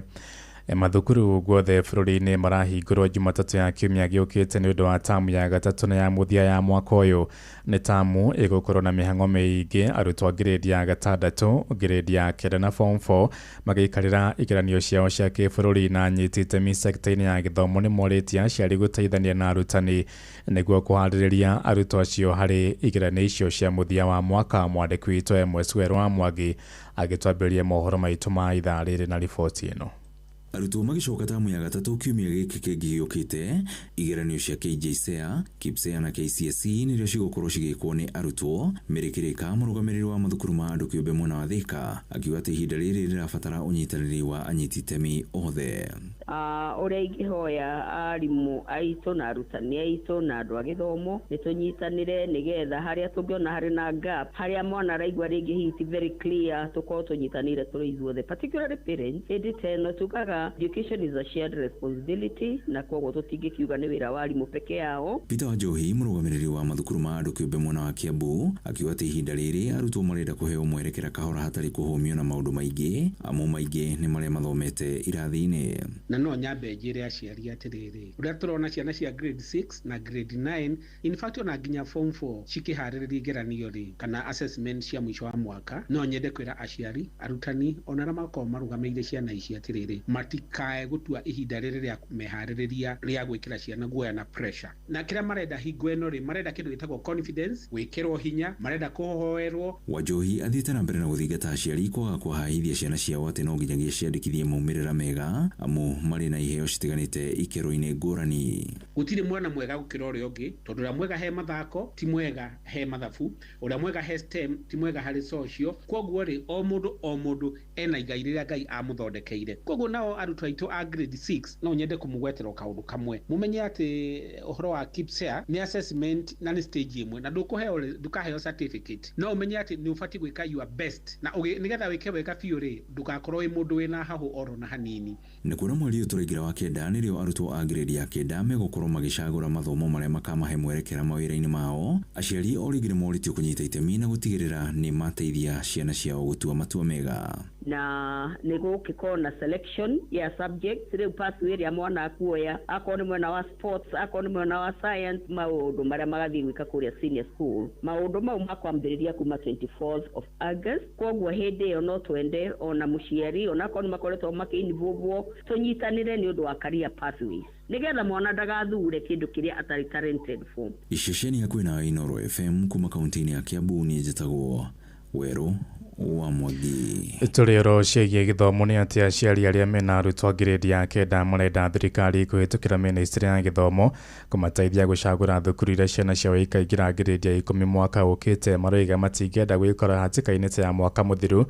Speaker 15: Mathukuru guothe bũrũri-inĩ marahingũrwo Jumatatũ ya kiumia gĩũkĩte nĩ ũndũ wa tamu ya gatatũ na ya mũthia ya mwaka ũyũ. Nĩ tamu ĩgũkorwo na mĩhang'o mĩingĩ, arutwo a grade ya gatandatũ, grade ya kenda na form 4 magĩikarĩra igeranio ciao cia kĩbũrũri, na anyiti itemi sekta-inĩ ya gĩthomo nĩ morĩtie aciari gũteithania na arutani nĩguo kũharĩrĩria arutwo acio harĩ igeranio icio cia mũthia wa mwaka. Mwandĩki witũ MS Werũ wa Mwangi agĩtwambĩrĩria mohoro maitũ ma ithaa rĩrĩ na riboti ĩno.
Speaker 21: Arutwo magĩcoka tamu ya gatatũ kiumia gĩkĩ kĩngĩ gĩũkĩte, igeranio cia KJSEA, KPSEA na KCSE nĩrĩo cigũkorwo cigĩkwo nĩ arutwo. Mary Kĩrĩka, mũrũgamĩrĩri wa mathukuru ma andũ kĩũmbe mwena wa Thĩka, akiuga atĩ ihinda rĩrĩ rĩrabatara ũnyitanĩri wa anyiti itemi othe.
Speaker 17: Ũrĩa ingĩhoya arimũ aitũ na arutani aitũ na andũ a gĩthomo nĩ tũnyitanĩre nĩgetha harĩa tũngĩona harĩ na gap, harĩa mwana araigua rĩngĩ hihi ti very clear, tũkorwo tũnyitanĩire tũrĩ ithuothe, particularly parents. Hĩndĩ ta ĩno tugaga education is a shared responsibility, na koguo tũtingĩkiuga nĩ wĩra wa arimũ peke yao.
Speaker 21: Peter Wanjohi, mũrũgamĩrĩri wa mathukuru ma andũ kĩũmbe mwena wa Kiambu, akiuga atĩ ihinda rĩrĩ arutwo marenda kũheo mwerekera kahora hatarĩ kũhũmio na maũndũ maingĩ, amu maingĩ nĩ marĩa mathomete irathi-inĩ.
Speaker 19: Na no nyambe njĩre aciari atĩrĩrĩ, ũrĩa tũrona ciana cia grade 6 na grade 9, in fact ona nginya form 4 cikĩharĩrĩria igeranio rĩ kana assessment cia mũico wa mwaka, no nyende kwĩra aciari, arutani ona arĩa makoragwo marũgamĩrĩire ciana ici atĩrĩrĩ, matikae gũtua ihinda rĩrĩ rĩa meharĩrĩria rĩa gwĩkĩra ciana guoya na pressure. Na kĩrĩa marenda hingo ĩno rĩ, marenda kĩndũ gĩtagwo confidence, gwĩkĩrwo hinya, marenda kũhoerwo.
Speaker 21: Wanjohi athiĩte na mbere na gũthingata aciari kwaga kũhahithia ciana ciao atĩ no nginyagia ciandĩkithie maumĩrĩra mega, amu marĩ na iheo citiganĩte ikĩro-inĩ ngũrani.
Speaker 19: Gũtirĩ mwana mwega gũkĩra ũrĩa ũngĩ, tondũ ũrĩa mwega he mathako ti mwega he mathabu, ũrĩa mwega he STEM ti mwega harĩ social. Kwoguo rĩ, o mũndũ ena igai rĩrĩa Ngai amũthondekeire. Kwoguo nao arutwo aitũ a grade 6 no nyende kũmũgwetera kaũndũ kamwe. Mũmenye atĩ ũhoro wa KPSEA nĩ assessment na nĩ stage ĩmwe, na ndũkaheo certificate. No ũmenye atĩ nĩ ũbatiĩ gwĩka your best, na nĩgetha wĩke wega biũ rĩ, ndũgakorwo wĩ mũndũ wĩna hahũ oro na hanini.
Speaker 21: Nĩ kuona mweri ũyũ tũraingĩra wa kenda nĩrĩo arutwo a grade ya kenda megũkorwo magĩcagũra mathomo marĩa makamahe mwerekera mawĩra-inĩ mao. Aciari o rĩngĩ nĩmorĩtio kũnyita itemi na gũtigĩrĩra nĩ mateithia ciana ciao gũtua matua mega.
Speaker 17: Na nĩ gũgĩkorwo na selection ya subjects, rĩu pathway ĩrĩa mwana akuoya, akorwo nĩ mwena wa sports, akorwo nĩ mwena wa science, maũndũ marĩa magathiĩ gwĩka kũrĩa senior school. Maũndũ mau makwambĩrĩria kuma 24th of August. Koguo hĩndĩ ĩyo no twende ona mũciari ona akorwo nĩ makoretwo makĩinvolvwo, tũnyitanĩre nĩ ũndũ wa career pathways, nĩgetha mwana ndagathure kĩndũ kĩrĩa atarĩ talented for.
Speaker 21: Iceceni hakuhĩ na Inoro FM kuma kaunti-inĩ ya Kiambu, niĩ njĩtagwo Werũ wa Mwangi.
Speaker 15: Tũrĩ oro ciĩgiĩ gĩthomo nĩ atĩ aciari arĩa mena arutwo ngirĩndi ya 9 marenda thirikari kũhĩtũkĩra ministry ya gĩthomo kũmateithia gũcagũra thukuru iria ciana ciao ikaingĩra ngirĩndi ya 10 mwaka ũkĩte. Maroiga matingĩenda gwĩkora hatĩka-inĩ ta ya mwaka mũthiru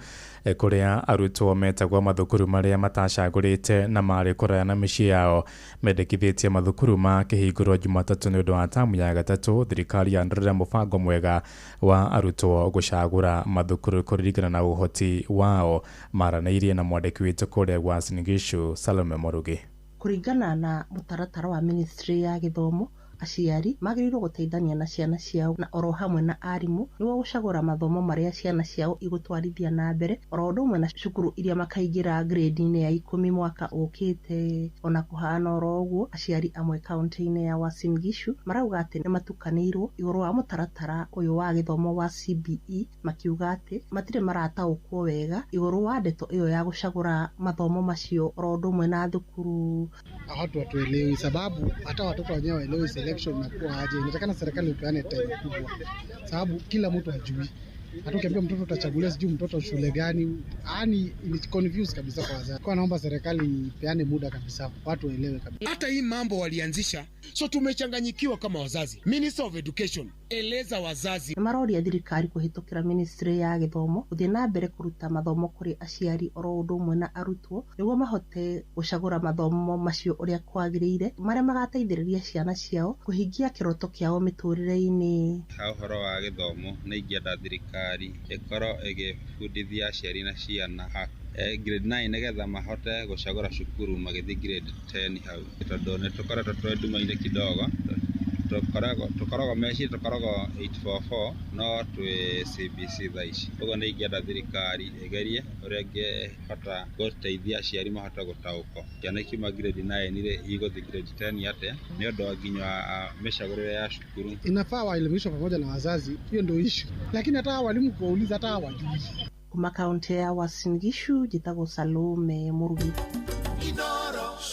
Speaker 15: kũrĩa arutwo metagwo mathukuru marĩa matacagũrĩte na marĩ kũraya na mĩciĩ yao. Mendekithĩtie mathukuru makĩhingũrwo Jumatatũ nĩ ũndũ wa tamu ya gatatũ. Thirikari yandũrĩra mũbango mwega wa arutwo gũcagũra mathukuru kũringana na ũhoti wao. Maranĩirie na mwandĩki witũ kũrĩa Uasin Gishu, Salome Morugi.
Speaker 2: Kũringana na mũtaratara wa ministry ya gĩthomo, aciari magĩrĩirwo gũteithania na ciana ciao na oro hamwe na arimũ nĩguo gũcagũra mathomo marĩa ciana ciao igũtwarithia na mbere, oro ũndũ ũmwe na cukuru iria makaingĩra grade-inĩ ya 10 mwaka ũkĩte. Ona kũhana oro ũguo, aciari amwe kaunti-inĩ ya Uasin Gishu marauga atĩ nĩmatukanĩirwo igũrũ wa mũtaratara ũyũ wa gĩthomo wa CBE, makiuga atĩ matirĩ marataũkwo wega igũrũ wa ndeto ĩyo ya gũcagũra mathomo macio oro ũndũ ũmwe na thukuru.
Speaker 22: Watu hatuelewi sababu hata watoto wenyewe waelewi selection inakuwa aje. Inatakana serikali ipeane time kubwa sababu kila mtu hajui. Hata ukiambia mtoto utachagulia sijui mtoto shule gani, yani ni confuse kabisa kwa wazazi. Kwa naomba serikali ipeane muda kabisa watu waelewe kabisa.
Speaker 23: Hata hii mambo walianzisha, so tumechanganyikiwa kama wazazi. Minister of Education, eleza wazazi.
Speaker 2: Maroria thirikari kũhĩtũkĩra ministry ya gĩthomo gũthiĩ na mbere kũruta mathomo kũrĩ aciari oro ũndũ ũmwe na arutwo nĩguo mahote gũcagũra mathomo macio ũrĩa kwagĩrĩire marĩa magateithĩrĩria ciana ciao kũhingia kĩroto kĩao mĩtũrĩre-inĩ.
Speaker 18: Ha ũhoro wa gĩthomo nĩ ingĩenda thirikari ĩkorwo ĩgĩbundithia aciari na ciana grade 9 nĩgetha mahote gũcagũra cukuru magĩthiĩ grade 10 hau, tondũ nĩ tũkoretwo twĩ nduma-inĩ kidogo. Tũkoragwo meciria tũkoragwo 844 no twĩ CBC thaa ici. Ũguo nĩ ingĩenda thirikari ĩgerie ũrĩa ĩngĩhota gũteithia aciari mahote gũtaũkwo ciana ikiuma grade 9 rĩ igũthiĩ grade 10 atĩa, nĩ ũndũ wa nginya mĩcagũrĩre ya cukuru.
Speaker 22: Inafaa waelimishwe pamoja na wazazi, hiyo ndio issue, lakini hata walimu kuwauliza hata hawajui.
Speaker 2: Kuma kaunti ya Uasin Gishu, njĩtagwo Salome Murugi.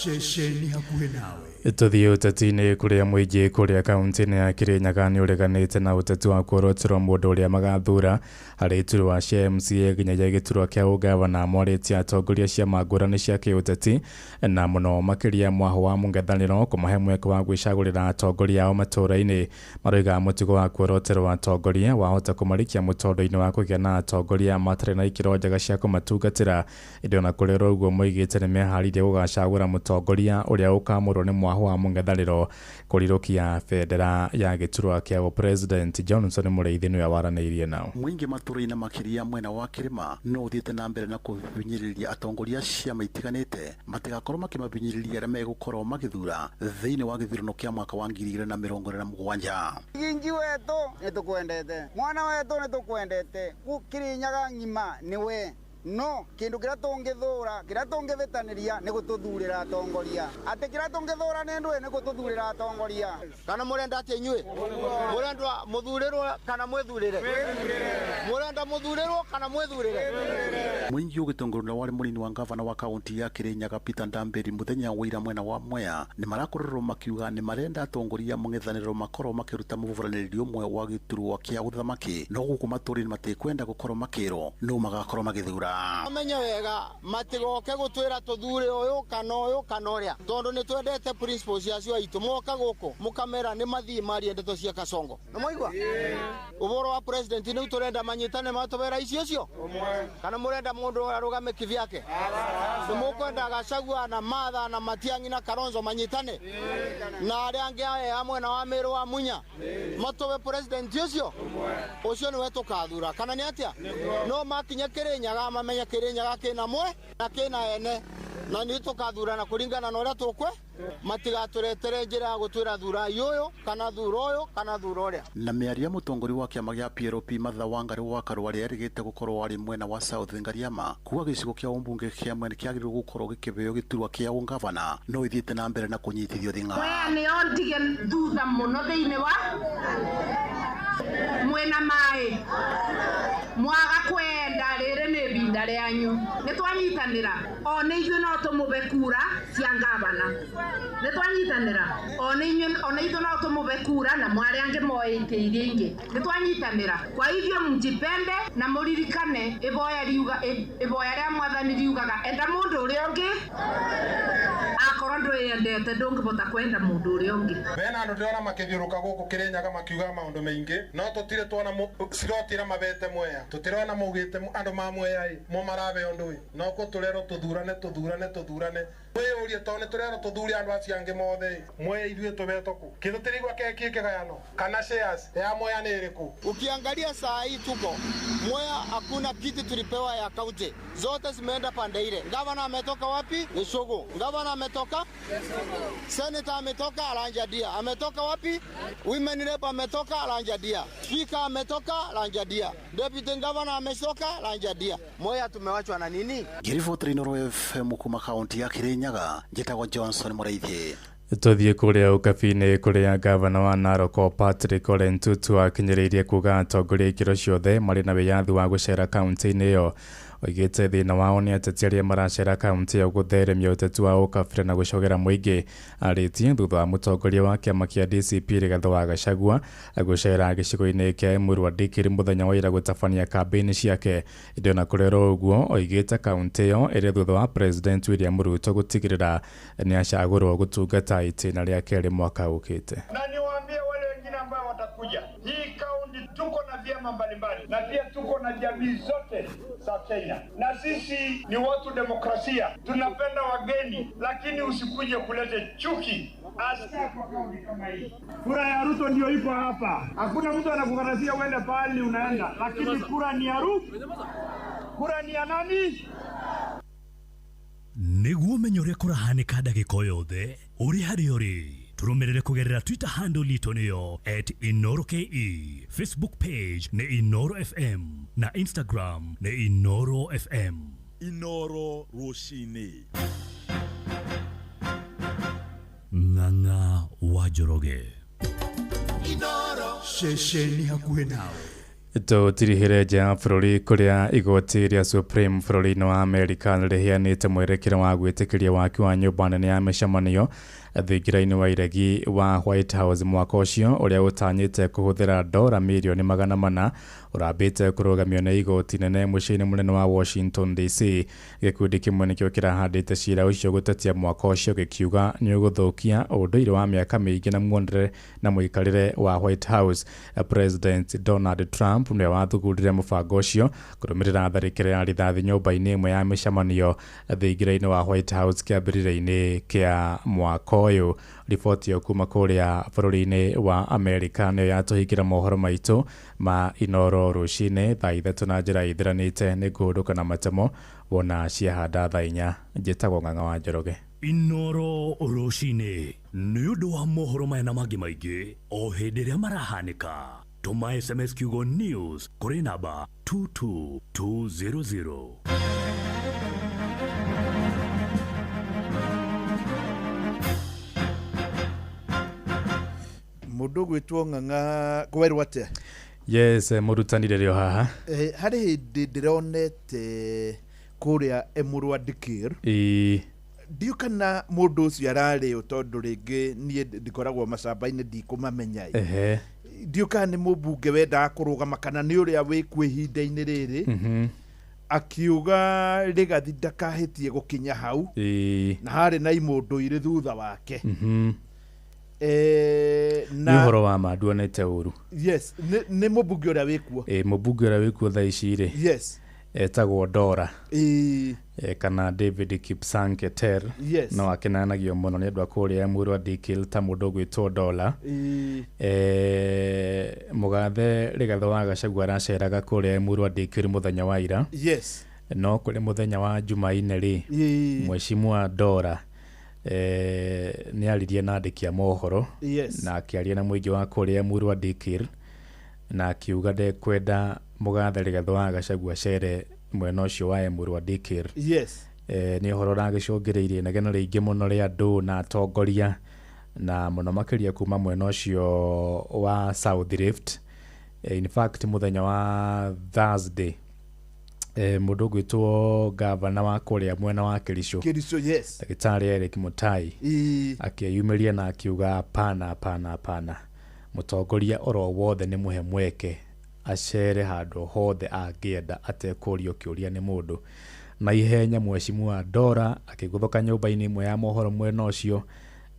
Speaker 16: Ceceni hakuhĩ nawe.
Speaker 15: Tũthiĩ ũteti-inĩ kũrĩa mũingĩ kũrĩa kaunti-inĩ ya Kirinyaga nĩ ũreganĩte na ũteti wa kuorotĩrwo mũndũ ũrĩa magathura harĩ iturwa cia MCA nginyagia gĩturwa kĩa ũgavana. Morĩtie atongoria ciama ngũrani cia kĩũteti na mũno makĩria mwaho wa mũng'ethanĩro kũmahe mweke wa gwĩcagũrĩra atongoria ao matũũra-inĩ. Maroiga mũtugo wa kuorotĩrwo atongoria wahota kũmarikia mũtondo-inĩ wa kũgĩa na atongoria matarĩ na ikĩro njega cia kũmatungatĩra. Ĩndĩ ona kũrĩ ũguo moigĩte nĩ meharĩirie gũgacagũra mũtongoria ũrĩa ũkamũrwo nĩ mwaho wa mũng'ethanĩro kũrirũkia bendera ya gĩturwa kĩa President Johnson Mũrĩithi nĩwe waranĩirie nao.
Speaker 24: Mũingĩ matũũra-inĩ makĩria mwena wa kĩrĩma no ũthiĩte na mbere na kũhinyĩrĩria atongoria ciama itiganĩte matigakorwo makĩmahinyĩrĩria arĩa megũkorwo magĩthura thĩinĩ wa gĩthurano kĩa mwaka wa 2027.
Speaker 25: Ginji wetu nĩtũkwendete, mwana wetu nĩtũkwendete, Kirinyaga ng'ima nĩwe no kindu kiria tungithura kiria tungivitaniria ni gututhurira atongoria ati kiria tungithura ni ndwe ni gututhurira atongoria.
Speaker 26: Kana murenda atia inyue murenda muthurirwo kana mwithurire murenda muthurirwo kana mwithurire.
Speaker 24: Mwingi ugitongoria wari munini wa ngavana wa kaunti ya Kirinyaga Peter Ndambiri muthenya wa ira mwena wa Mwea ni marakorirwo makiuga ni marenda atongoria mũng'ethanĩro makorwo makiruta mũburanĩrio ũmwe wa gĩturwa kĩa ũthamaki no gũkũ matũũra-inĩ matikwenda gũkorwo makĩrwo no magakorwo magĩthura.
Speaker 26: Amenye wega matigoke gutwira tuthure uyu kana uyu kana uria tondu ni twendete principles acio aitu moka guku mukamera ni mathii marie ndeto cia Kasongo ni mwaigua uboro wa president ni turenda manyitane matubera icio cio kana murenda mundu arugame kivyake ni mukwenda Gachagua na Martha na Matiang'i na Kalonzo manyitane na aria angi aya mwena wa Meru wa Munya matuwe president ucio ucio niwe tukathura kana ni atia no makinya Kirinyaga mamenye Kirinyaga kina mwe na kina ene na ni tukathurana kuringana na uria tukwe matigaturetere njira ya gutwira thura uyu kana thura uyu kana thura uria.
Speaker 24: Na mĩario ya mũtongoria wa kĩama gĩa PLP Martha Wangari wa Karua arĩa erĩgĩte gũkorwo arĩ mwena wa South Ngariama kuga gĩcigo kĩa ũmbunge kĩa Mwea kĩagĩrĩirwo gũkorwo gĩkĩheo gĩturwa kĩa ũngavana no ithiĩte na mbere na kũnyitithio thing'a.
Speaker 27: Mwea nĩo ndige thutha mũno thĩinĩ wa mwena maĩ mwaga kwenda rĩrĩ nĩ ibinda Ihinda rĩanyu nĩ twanyitanĩra, o nĩ ithuĩ no tũmũbe kura cia ngavana. Nĩ twanyitanĩra, o nĩ ithuĩ no tũmũbe kura na mwarĩ angĩ moe itĩ iria ingĩ. Nĩ twanyitanĩra. Kwa hivyo mjipende na mũririkane iboya riuga iboya rĩa mwathani riugaga enda mũndũ ũrĩa ũngĩ, akorwo ndwĩyendete ndũngĩbota kwenda mũndũ ũrĩa ũngĩ.
Speaker 4: Bena andũ ndĩrona makĩthiũrũka gũkũ Kĩrĩnyaga makiuga maũndũ maingĩ, no tũtirĩ tuona cirotira mabete Mwea, tũtirona maugĩte andũ ma Mwea ĩ mo marabe ũndũ ĩ, no kũ tũrerwo tũthurane tũthurane tũthurane. Wĩyũrie tondũ nĩ tũrerwo tũthure andũ acio angĩ mothe ĩ, Mwea ithuĩ tũbetwo kũ? Kĩndũ tũtirigua keki kĩgayano kana shares ya Mwea nĩ ĩrĩkũ?
Speaker 26: Ukiangalia saa hii tuko Mwea, hakuna kiti tulipewa ya kaunti, zote zimeenda pande ile. Gavana ametoka wapi? Gĩcũgũ. Gavana ametoka? Senator ametoka Lanjadia. Ametoka wapi? Women rep ametoka Lanjadia. Speaker ametoka Lanjadia. Deputy governor ametoka Lanjadia. Mwea tumewachwa na nini?
Speaker 24: Ngĩribotera Inooro FM kuma kaunti ya Kirinyaga, njĩtagwo Johnson Mũraithi.
Speaker 15: Tũthiĩ kũrĩa ũkabi-inĩ kũrĩa gavana wa Narok Patrick Ole Ntutu akinyĩrĩirie kuga atongoria ikĩro ciothe marĩ na wĩyathi wa gũcera kaunti-inĩ ĩyo. Oigĩte thĩna wao nĩ ateti arĩa maracera kaunti ĩyo gũtheremia ũteti wa ũkabira na gũcogera mũingĩ. Arĩtie thutha wa mũtongoria wa kĩama kĩa DCP Rigathĩ wa Gachagua gũcera gĩcigo-inĩ kĩa Emurua Dikirr mũthenya wa ira gũtabania kambĩini ciake. Ĩndĩ ona kũrĩ oro ũguo, oigĩte kaunti ĩyo ĩrĩ thutha wa President William Ruto gũtigĩrĩra nĩ acagũrwo gũtungata itĩna rĩa kerĩ mwaka ũkĩte.
Speaker 7: Na niwaambie wale wengine ambao watakuja, hii kaunti tuko na vyama mbalimbali na pia tuko na jamii zote za Kenya, na sisi ni watu demokrasia, tunapenda wageni, lakini usikuje kulete chuki hasa kwa kaunti kama hii. Kura ya Ruto ndio ipo hapa, hakuna mtu anakukatasia uende pahali unaenda, lakini kura ni ya Ruto. Kura ni ya nani?
Speaker 16: Nĩguo ũmenye ũrĩa kũrahanĩka ndagĩka o yothe ũrĩ harĩa ũrĩ, tũrũmĩrĩre kũgerera Twitter handle itũ nĩyo @InooroKE, Facebook page nĩ Inooro FM na Instagram nĩ Inooro FM.
Speaker 5: Inooro rũcinĩ.
Speaker 16: Ng'ang'a wa Njoroge.
Speaker 5: Inooro ceceni hakuhĩ nawe.
Speaker 15: Tũtirihĩre nja ya bũrũri kũrĩa igoti rĩa Supreme bũrũri-inĩ wa Amerika nĩrĩheanĩte mwerekera wa gwĩtĩkĩria waki wa nyũmba nene ya mĩcemanio thingira-inĩ wa iregi wa White House mwaka ũcio ũrĩa ũtanyĩte kũhũthĩra dora mirioni 400 ũrambĩte kũrũgamio nĩ igoti nene mũciĩ-inĩ mũnene wa Washington DC. Gĩkundi kĩmwe nĩkĩo kĩrahandĩte cira ũcio gũtetia mwaka ũcio gĩkiuga nĩ ũgũthũkia ũndũire wa mĩaka mĩingĩ na muonere na mũikarĩre wa White House. President Donald Trump nĩwe wathugundire mũbango ũcio kũrũmĩrĩra tharĩkĩro ya rithathi nyũmba-inĩ ĩmwe ya mĩcemanio thingira-inĩ wa White House kĩambĩrĩria-inĩ kĩa mwaka ũyũ. Riboti ĩyo kuma kũrĩa bũrũri-inĩ wa Amerika nĩyo yatũhingĩra mohoro maitũ ma Inooro rũcinĩ thaa 3 na njĩra ithiranĩte. Nĩ ngũhũndũka na matemo wona ciahanda thaa 4. Njĩtagwo Ng'ang'a wa Njoroge.
Speaker 16: Inooro rũcinĩ nĩ ũndũ wa mohoro maya na mangĩ maingĩ o hĩndĩ ĩrĩa marahanĩka. Tũma SMS kiugo news kũrĩ namba 22200.
Speaker 1: Mũndũ gwĩtwo Ng'ang'a kwerwo atĩa?
Speaker 15: Yes, mũrutani rĩrĩ o haha.
Speaker 1: Harĩ hĩndĩ ndĩronete kũrĩa Emurua Dikirr. Ndiũ kana mũndũ ũcio ararĩ ũ, tondũ rĩngĩ niĩ ndikoragwo macamba-inĩ ndikũmamenya. Ndiũ kana nĩ mũmbunge wendaga kũrũgama kana nĩ ũrĩa wĩkuo ihinda-inĩ rĩrĩ. Akiuga Rigathi ndakahĩtie gũkinya hau, na harĩ na imũndũ irĩ thutha wake.
Speaker 15: Nĩ ũhoro wa ma nduonete ũru.
Speaker 1: Yes, nĩ mũmbunge ũrĩa wĩkuo.
Speaker 15: Mũmbunge ũrĩa wĩkuo thaa ici rĩ.
Speaker 1: Yes.
Speaker 15: Etagwo Dora. Kana David Kipsang Keter.
Speaker 1: Yes.
Speaker 15: No akenanagio mũno nĩ andũ a kũrĩa Emurua Dikirr ta mũndũ ũgwĩtwo Dora. Mũgathe Rigathĩ wa Gachagua araceraga kũrĩa Emurua Dikirr mũthenya wa ira.
Speaker 1: Yes.
Speaker 15: No kũrĩ mũthenya wa Jumaine rĩ, Mheshimiwa Dora nĩ aririe na andĩki a mohoro.
Speaker 1: Yes.
Speaker 15: Na akĩaria na mũingĩ wa kũrĩa Emurua Dikirr na akiuga ndekwenda mũgathe Rigathĩ wa Gachagua acere mwena ũcio wa Emurua Dikirr.
Speaker 1: Yes.
Speaker 15: Nĩ ũhoro ũragĩcũngĩrĩirie inegene rĩingĩ mũno rĩa andũ na atongoria na mũno makĩria kuma mwena ũcio wa South Rift. In fact mũthenya wa Thursday Mũndũ ũgwĩtwo gavana wa kũrĩa mwena wa Kericho.
Speaker 1: Kericho, yes.
Speaker 15: Ndagĩtarĩ Eric Mutai akĩyumĩria na akiuga hapana, hapana, hapana, mũtongoria oro wothe nĩ mũhe mweke acere handũ hothe angĩenda atekũrio kĩũria nĩ mũndũ. Na ihenya mheshimiwa Dora akĩgũthũka nyũmba-inĩ ĩmwe ya mohoro mwena ũcio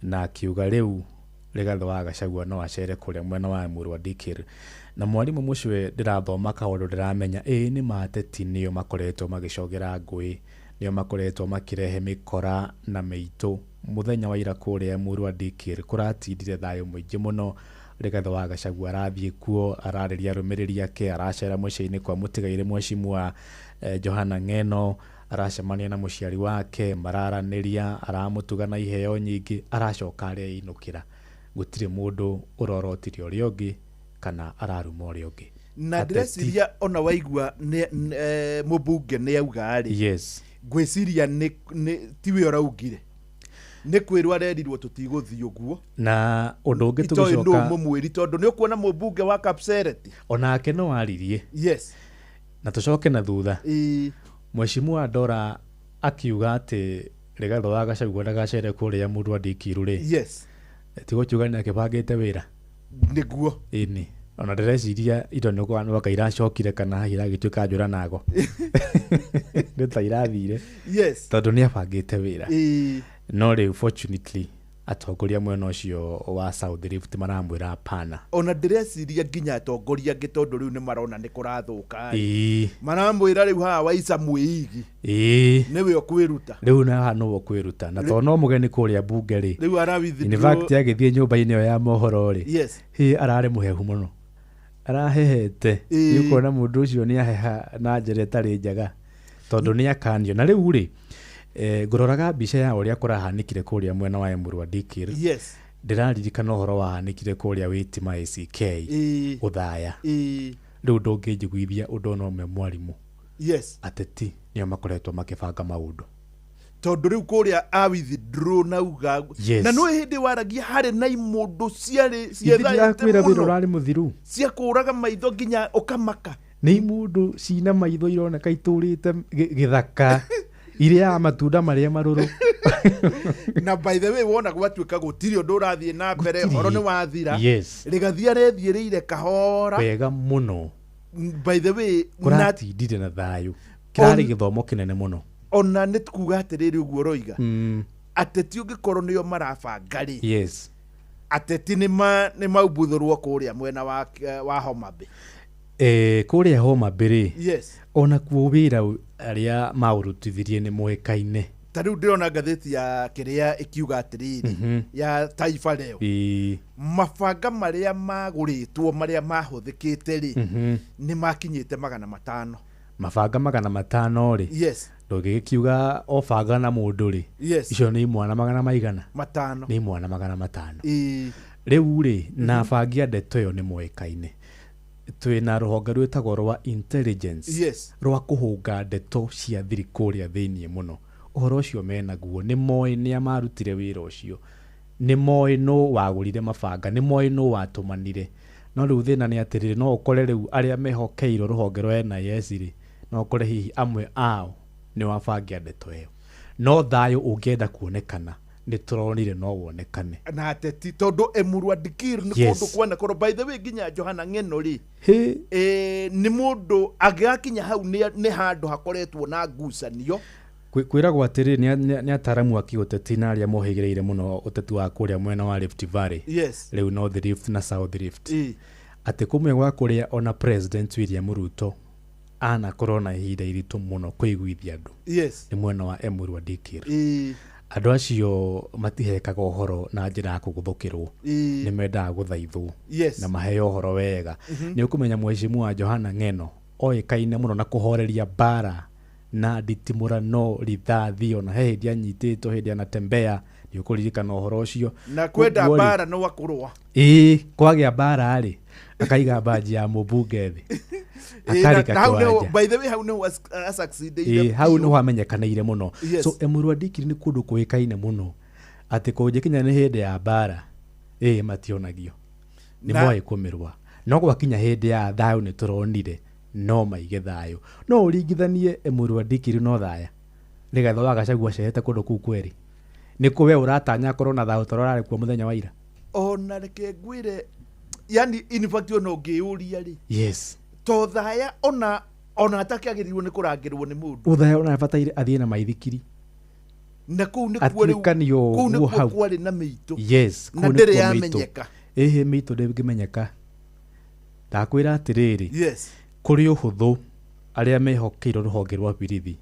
Speaker 15: na akiuga rĩu Rigathĩ wa Gachagua no acere kũrĩa mwena wa Emurua Dikirr. Na mwarimũ mũcwe ndĩrathoma kaũndũ ndĩramenya ĩĩ nĩ mateti nĩo makoretwo magĩcogera ngũĩ, nĩo makoretwo makĩrehe mĩkora na mĩitũ. Mũthenya wa ira kũrĩa Emurua Dikirr kũratindire thayũ mũingĩ mũno. Rigathĩ wa Gachagua arathiĩ kuo, ararĩria arũmĩrĩri ake, aracera mũciĩ-inĩ kwa mũtigairĩ mheshimiwa Johana Ng'eno, aracemania na mũciari wake, mararanĩria, aramũtuga na iheo nyingĩ, aracoka areinũkĩra. Gũtirĩ mũndũ ũrorotire ũrĩa ũngĩ kana araruma ũrĩa ũngĩ.
Speaker 1: Na ndĩreciria ona waigua mũmbunge nĩ auga rĩ,
Speaker 15: yes,
Speaker 1: ngwĩciria nĩ tiwe ũraugire, nĩ kwĩrwo arerirwo tũtigũthiĩ ũguo.
Speaker 15: Na ũndũ ũngĩ
Speaker 1: itoĩ nũ
Speaker 15: tũgĩcoka
Speaker 1: mũmwĩri, tondũ nĩ ũkuona mũmbunge wa Kapseret
Speaker 15: onake no aririe.
Speaker 1: Yes.
Speaker 15: Na tũcoke na thutha. Mheshimiwa Dora akiuga atĩ Rigathĩ wa Gachagua ndagacere kũrĩa Emurua Dikirr rĩ,
Speaker 1: yes,
Speaker 15: tigũkiuga nĩ akĩbangĩte wĩra
Speaker 1: nĩguo.
Speaker 15: Ĩni ona ndĩreciria indo nĩ gwaka iracokire kana hihi iragĩtuĩka njũra nago nĩ ta irathire.
Speaker 1: Yes.
Speaker 15: Tondũ nĩ abangĩte wĩra. No rĩu fortunately atongoria mwena ũcio wa South Rift maramwĩra hapana.
Speaker 1: Ona ndĩreciria nginya atongoria angĩ tondũ rĩu nĩ marona nĩ kũrathũka. Maramwĩra rĩu haha waica mwĩigi. Nĩwe ũkwĩruta.
Speaker 15: Rĩu na haha nĩwe ũkwĩruta. Na tondũ no mũgeni kũrĩa mbunge rĩ.
Speaker 1: Rĩu ara withdraw.
Speaker 15: In fact agĩthiĩ nyũmba-inĩ ĩyo ya mohoro rĩ.
Speaker 1: Yes.
Speaker 15: Hĩ ararĩ mũhehu mũno. Arahehete. Nĩ ũkuona mũndũ ũcio nĩ aheha na njĩra ĩtarĩ njega. Tondũ nĩ akanio. Na rĩu rĩ, ngũroraga mbica ya ũrĩa kũrahanĩkire kũrĩa mwena wa Emurua Dikirr.
Speaker 1: Yes.
Speaker 15: Ndĩraririkana ũhoro wahanĩkire kũrĩa Witima ACK. Ũthaya. Rĩu ndũngĩnjiguithia ũndũ ona ũmwe mwarimũ.
Speaker 1: Yes.
Speaker 15: Ateti nĩo makoretwo makĩbanga maũndũ.
Speaker 1: Tondũ rĩu kũrĩa a withdraw na uga.
Speaker 15: Yes.
Speaker 1: Na nĩũĩ hĩndĩ waragia harĩ na imũndũ ciarĩ
Speaker 15: Ithe
Speaker 1: ciethaĩte
Speaker 15: ndirakwĩra wĩra
Speaker 1: mũno.
Speaker 15: ũrarĩ mũthiru.
Speaker 1: Cia kũraga maitho nginya ũkamaka.
Speaker 15: Nĩ imũndũ cina maitho ironeka itũrĩte gĩthaka. Irĩaga matunda marĩa marũrũ.
Speaker 1: Na by the way wona gwatuĩka gũtirĩ ũndũ ũrathiĩ na mbere, ũhoro nĩ wathira.
Speaker 15: Yes.
Speaker 1: Rĩgathi arethiĩrĩire kahora.
Speaker 15: Wega mũno.
Speaker 1: By the way,
Speaker 15: kũratindire na thayũ. Kĩrarĩ gĩthomo kĩnene mũno.
Speaker 1: Ona nĩ kuga atĩrĩrĩ ũguo ũroiga. Ateti ũngĩkorwo nĩo marabanga rĩ.
Speaker 15: Yes.
Speaker 1: Ateti nĩ maumbuthũrwo kũrĩa mwena wa Homa Bay.
Speaker 15: Kũrĩa Homa Bay rĩ.
Speaker 1: Yes.
Speaker 15: Ona kuo wĩra arĩa maũrutithirie nĩ moĩkaine.
Speaker 1: Ta rĩu ndĩrona ngathĩti ya kĩrĩa ĩkiuga atĩrĩrĩ, ya Taifa Leo. Mabanga marĩa magũrĩtwo marĩa mahũthĩkĩte rĩ, nĩ makinyĩte 500.
Speaker 15: Mabanga 500 rĩ.
Speaker 1: Yes.
Speaker 15: Ndũngĩgĩkiuga o banga na mũndũ rĩ.
Speaker 1: Yes.
Speaker 15: Icio nĩ imwana magana maigana?
Speaker 1: 5.
Speaker 15: Nĩ imwana 500. Rĩu rĩ, na bangi ya ndeto ĩyo nĩ moĩkaine. Twĩna rũhonge rwĩtagwo rwa intelligence.
Speaker 1: Yes.
Speaker 15: Rwa kũhũnga ndeto cia thiri kũrĩa thĩiniĩ mũno. Ũhoro ũcio menaguo, nĩ moĩ nĩa marutire wĩra ũcio, nĩ moĩ nũ wagũrire mabanga, nĩ moĩ nũ watũmanire. No rĩu thĩna nĩ atĩrĩrĩ, no ũkore rĩu arĩa mehokeirwo rũhonge rwa NIS rĩ, no ũkore hihi amwe ao nĩ wabangia ndeto ĩyo. No thayũ ũngĩenda kuonekana, nĩ tũronire no wonekane.
Speaker 1: Na ateti tondũ Emurua Dikirr nĩ
Speaker 15: Yes.
Speaker 1: kũndũ kwanakorwo. By the way nginya Johana Ng'eno rĩ,
Speaker 15: Hĩ.
Speaker 1: Nĩ mũndũ angĩgakinya hau nĩ handũ hakoretwo na ngucanio.
Speaker 15: Kwĩragwo atĩrĩ, nĩ ataramu a kĩũteti na arĩa mohĩgĩrĩire mũno ũteti wa kũrĩa mwena wa Rift Valley.
Speaker 1: Yes.
Speaker 15: Rĩu North Rift na South Rift. Atĩ kũmwe gwa kũrĩa ona President William Ruto anakorwo na ihinda iritũ mũno kũiguithia andũ.
Speaker 1: Yes.
Speaker 15: Nĩ mwena wa Emurua Dikirr. Andũ acio matihekaga ũhoro na njĩra ya kũgũthũkĩrwo. Nĩ mendaga gũthaithwo.
Speaker 1: Yes.
Speaker 15: Na maheo ũhoro wega. Nĩ ũkũmenya mheshimiwa Johana Ng'eno oĩkaine mũno na kũhoreria mbara na nditimũrano rithathi, ona he hĩndĩ anyitĩtwo hĩndĩ anatembea, nĩ ũkũririkana ũhoro ũcio.
Speaker 1: Na kwenda
Speaker 15: Koguo rĩ,
Speaker 1: mbara no akũrũa.
Speaker 15: Ĩĩ, kwagĩa mbara rĩ, akaiga mbanji ya mũmbunge thĩ. Akarika
Speaker 1: Na hau nĩho,
Speaker 15: kĩwanja.
Speaker 1: by the way, hau nĩho asucceedĩire
Speaker 15: Ĩĩ, hau
Speaker 1: biũ.
Speaker 15: nĩho amenyekanĩire mũno.
Speaker 1: Yes.
Speaker 15: So Emurua Dikirr nĩ kũndũ kũĩkaine mũno atĩ kũngĩkinya nĩ hĩndĩ ya mbara, ĩĩ mationagio. Nĩ
Speaker 1: Na
Speaker 15: moĩ kũmĩrũa. No gwakinya hĩndĩ ya thayũ nĩ tũronire
Speaker 8: No maige thayũ. No ũringithanie Emurua Dikirr na Othaya. Rigathĩ wa Gachagua acerete kũndũ kũu kwerĩ. Nĩ kũ we ũratanya akorwo na thayũ ta ũrĩa ũrarĩ kuo mũthenya wa ira?
Speaker 1: Ona reke ngwĩre, yani in fact ona ũngĩyũria rĩ,
Speaker 8: Yes.
Speaker 1: to Othaya ona atakĩagĩrĩirwo nĩ kũrangĩrwo nĩ mũndũ.
Speaker 8: Othaya ona abataire athiĩ na maithikiri.
Speaker 1: Na kũu nĩkuo rĩu,
Speaker 8: Atuĩkanio
Speaker 1: kũu
Speaker 8: ũguo
Speaker 1: nĩkuo
Speaker 8: hau.
Speaker 1: kwarĩ na mĩitũ.
Speaker 8: Yes,
Speaker 1: Na
Speaker 8: kũu
Speaker 1: ndĩrĩ
Speaker 8: nĩkuo mĩitũ.
Speaker 1: yamenyeka.
Speaker 8: Ĩhĩ, mĩitũ ndĩngĩmenyeka. Ndakwĩra atĩrĩrĩ,
Speaker 1: Yes.
Speaker 8: kũrĩ ũhũthũ arĩa mehokeirwo rũhonge rwa birithi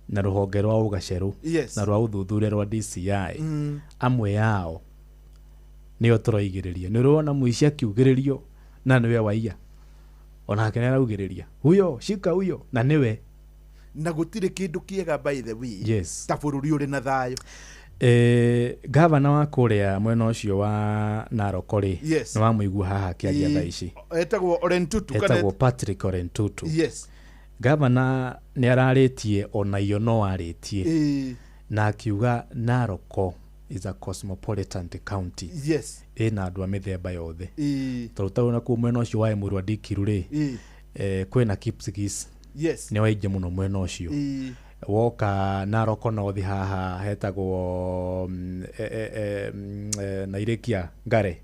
Speaker 8: na rũhonge rwa ũgacerũ
Speaker 1: Yes.
Speaker 8: na rwa ũthuthuria rwa DCI, amwe ao nĩo tũraigĩrĩria. Nĩ ũrona mũici akiugĩrĩrio na nĩwe waiya, onake nĩ araugĩrĩria huyo shika huyo na nĩwe.
Speaker 1: Na gũtirĩ kĩndũ kĩega by the way
Speaker 8: Yes.
Speaker 1: ta bũrũri ũrĩ na thayũ.
Speaker 8: Gavana wa kũrĩa mwena ũcio wa Narok rĩ,
Speaker 1: Yes.
Speaker 8: nĩ wamũigua haha akĩaria thaa ici.
Speaker 1: Etagwo Orentutu kana
Speaker 8: Etagwo Patrick Orentutu.
Speaker 1: Yes.
Speaker 8: Gavana nĩ ararĩtie ona iyo no arĩtie. Na akiuga Narok is a cosmopolitan county.
Speaker 1: Yes.
Speaker 8: Ĩna andũ a mĩthemba yothe. Tondũ tarĩu nakuo mwena ũcio wa Emurua Dikirr rĩ, kwĩna Kipsigis.
Speaker 1: Yes.
Speaker 8: Nĩ waingĩ mũno mwena ũcio. Woka Narok North haha hetagwo Nairikia Ngare.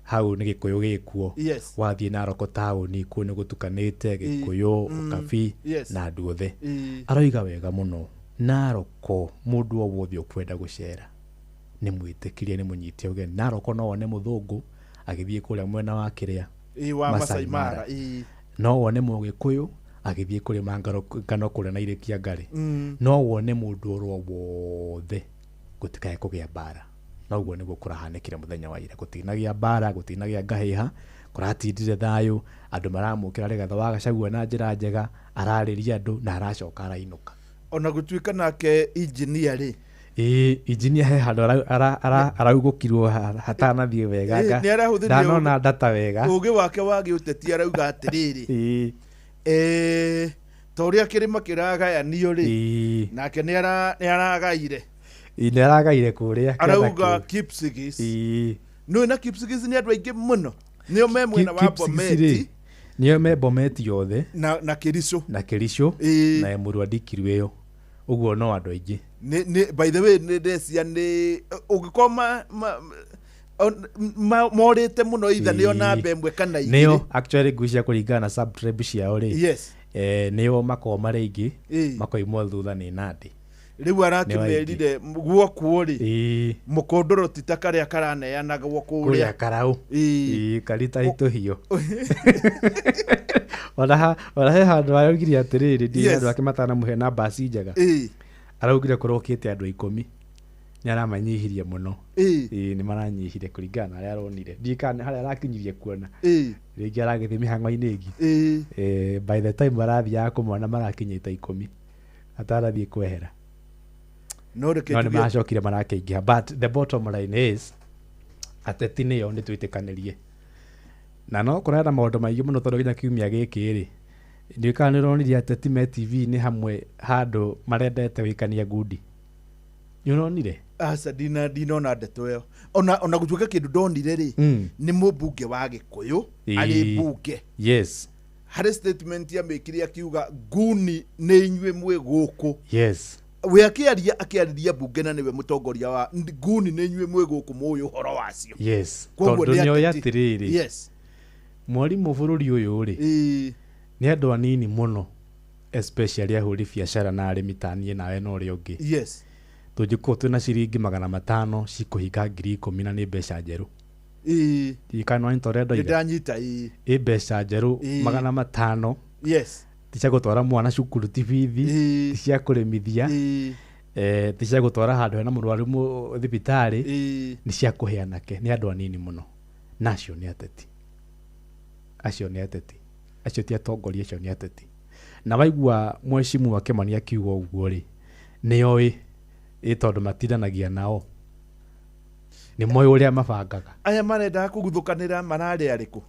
Speaker 8: Hau nĩ Gĩkũyũ gĩkuo.
Speaker 1: Yes.
Speaker 8: Wathiĩ Narok taũni kuo nĩ gũtukanĩte Gĩkũyũ, Ũkabi na andũ othe. Aroiga wega mũno Narok mũndũ o wothe ũkwenda gũcera nĩ mwĩtĩkĩrie, nĩ mũnyitie ũgeni. Narok no wone mũthũngũ agĩthiĩ kũrĩa mwena wa kĩrĩa
Speaker 1: Wa
Speaker 8: Masai
Speaker 1: Masai
Speaker 8: Mara.
Speaker 1: Mara.
Speaker 8: No wone mũgĩkũyũ agĩthiĩ kũrĩma ngano kũrĩa Nairikia Ngari. No wone mũndũ oro wothe, gũtikae kũgĩa mbara. Na ũguo nĩguo kũrahanĩkire mũthenya wa ira. Gũtinagĩa mbara, gũtinagĩa ngahĩha, kũratindire thayũ, andũ maramũkĩra Rigathĩ wa Gachagua na njĩra njega, ararĩria andũ na aracoka arainũka.
Speaker 1: Ona gũtuĩka nake engineer rĩ.
Speaker 8: Ĩĩ, engineer he handũ araugũkirwo hatanathiĩ wega,
Speaker 1: Nĩ arahũthĩrire
Speaker 8: ndanona data wega.
Speaker 1: Ũgĩ wake wa gĩũteti arauga atĩrĩrĩ. Ta ũrĩa kĩrĩma kĩragayanio rĩ, nake nĩ aragaire.
Speaker 8: Ĩĩ, nĩ aragaire kũrĩa kĩanda
Speaker 1: Arauga
Speaker 8: kĩu.
Speaker 1: Kipsigis. Nĩũĩ na Kipsigis nĩ andũ aingĩ mũno. Nĩo me mwena wa
Speaker 8: Kipsigis rĩ,
Speaker 1: Bomet.
Speaker 8: nĩo me Bomet yothe.
Speaker 1: Na Kericho.
Speaker 8: Na Kericho, na Emurua Dikirr ĩyo. Ũguo no andũ aingĩ.
Speaker 1: Nĩ by the way nĩ ndecia nĩ ũngĩkorwo morĩte mũno either nĩo namba ĩmwe kana igĩrĩ.
Speaker 8: Nĩo actually ngwĩciria kũringana na sub tribe ciao rĩ.
Speaker 1: Yes.
Speaker 8: Nĩo makoragwo marĩ aingĩ, makoimwo thutha nĩ Nandi.
Speaker 1: Rĩu arakĩmerire guokuo rĩ, mũkondoro ti ta karĩa karaneanagwo kũrĩa.
Speaker 8: Kũrĩa karau. Ĩĩ, karita itũhiũ. Ona he handũ araugire atĩrĩrĩ, ndiũĩ
Speaker 1: Yes.
Speaker 8: andũ ake matanamũhe na mbaci njega. Araugire kũrokĩte andũ 10. Nĩ aramanyihirie mũno. Ĩĩ, nĩ maranyihirie kũringana na harĩa aronire. Ndiũĩ kana harĩa arakinyirie kuona. Rĩngĩ aragĩthiĩ mĩhang'o-inĩ ĩngĩ. By the time arathiaga kũmona marakinyĩte 10. Atarathiĩ kwehera.
Speaker 1: No reke
Speaker 8: No nĩ
Speaker 1: njuge
Speaker 8: maracokire marakĩingĩha. But the bottom line is, ateti nĩo nĩ twĩtĩkanĩrie. Na no kũraya na maũndũ maingĩ mũno tondũ nginya kiumia gĩkĩ rĩ, ndiũĩ kana nĩ ũronire ateti me TV-inĩ hamwe handũ marendete gũikania ngundi. Nĩ ũronire?
Speaker 1: Aca, ndinona ndeto ĩyo. Ona gũtuĩka kĩndũ ndonire rĩ, nĩ mũmbunge wa Gĩkũyũ, arĩ mbunge.
Speaker 8: Yes.
Speaker 1: Harĩ statement amĩkire akiuga nguni nĩ inyuĩ mwĩ gũkũ.
Speaker 8: Yes.
Speaker 1: We akĩaria akĩarĩria mbunge na nĩwe mũtongoria wa nguni nĩ inyuĩ mwĩ gũkũ mũĩ ũhoro wacio.
Speaker 8: Yes.
Speaker 1: Koguo
Speaker 8: Tondũ
Speaker 1: nĩ
Speaker 8: nĩoĩ
Speaker 1: ateti.
Speaker 8: atĩrĩrĩ.
Speaker 1: Yes.
Speaker 8: Mwarimũ bũrũri ũyũ rĩ, nĩ andũ anini mũno, especially ahũri biacara na arĩmi ta niĩ nawe na ũrĩa ũngĩ.
Speaker 1: Yes.
Speaker 8: Tũngĩkorwo twĩna ciringi 500 cikũhinga 10,000 na nĩ mbeca njerũ. Ndiũĩ kana nĩwanyita ũrĩa ndoiga.
Speaker 1: Nĩndanyita, ĩĩ.
Speaker 8: Ĩ mbeca njerũ 500.
Speaker 1: Yes.
Speaker 8: Ti cia gũtwara mwana cukuru, ti bithi, ti cia kũrĩmithia, ti cia gũtwara handũ hena mũrwaru thibitarĩ, nĩ cia kũhe anake, nĩ andũ anini mũno. Na acio nĩ ateti. Acio nĩ ateti. Acio ti atongoria, acio nĩ ateti. Na waigua mheshimiwa Kimani akiuga ũguo rĩ, nĩoĩ, ĩ tondũ matindanagia nao. Nĩ moĩ ũrĩa mabangaga.
Speaker 1: Aya marendaga kũguthũkanĩra mararĩ arĩkũ?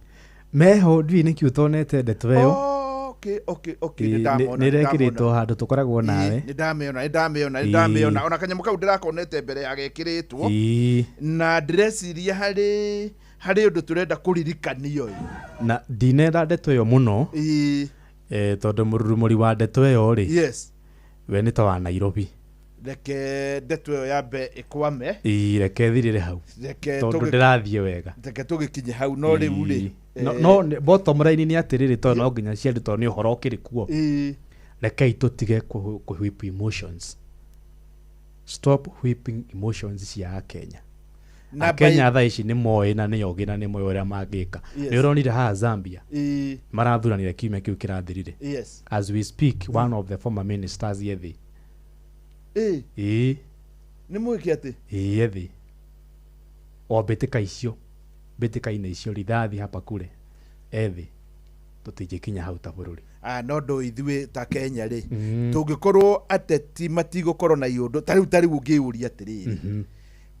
Speaker 8: Meho, ndiũĩ nĩkĩ ũtonete ndeto ĩyo.
Speaker 1: Okay, okay, okay,
Speaker 8: Ĩ,
Speaker 1: nĩ ndamona,
Speaker 8: nĩ
Speaker 1: nĩ
Speaker 8: ĩrekĩrĩtwo
Speaker 1: ndamona.
Speaker 8: handũ tũkoragwo nawe.
Speaker 1: Nĩ ndamĩona, nĩ ndamĩona, nĩ ndamĩona. Ona kanyamũ kau ndĩrakonete mbere ya gekĩrĩtwo. Na ndĩreciria harĩ ũndũ tũrenda kũririkanio ĩ.
Speaker 8: Na ndinenda ndeto ĩyo mũno. Eh, tondũ mũrurumũri wa ndeto ĩyo rĩ,
Speaker 1: Yes.
Speaker 8: we nĩ ta wa Nairobi.
Speaker 1: Reke ndeto ĩyo yambe ĩkwame.
Speaker 8: Ĩĩ, reke thirĩre hau,
Speaker 1: Reke
Speaker 8: tondũ ndĩrathiĩ wega.
Speaker 1: Reke tũgĩkinye hau, no rĩu rĩ,
Speaker 8: No, no bottom line nĩ atĩrĩrĩ, tondũ no nginya ciarĩ, tondũ nĩ ũhoro ũkĩrĩ kuo, rekei tũtige kũ whip emotions. Stop whipping emotions cia Akenya.
Speaker 1: Na
Speaker 8: Akenya thaa ici nĩ moĩ na nĩ ogĩ na nĩ moĩ ũrĩa mangĩka. Nĩ ũronire haha Zambia, marathuranire kiumia kĩu kĩrathirire. As we speak, one of the former ministers ethĩ. Ĩĩ.
Speaker 1: Nĩ mwĩke atĩ?
Speaker 8: Ĩĩ, ethĩ o mbĩtĩka icio, mbĩtĩka-inĩ icio, rithathi hapa kule ethĩ, tũtingĩkinya hau ta bũrũri.
Speaker 1: Ah, no ndũ ithuĩ ta Kenya rĩ, tũngĩkorwo ateti matigũkorwo na iũndũ ta rĩu ũngĩyũria atĩrĩrĩ,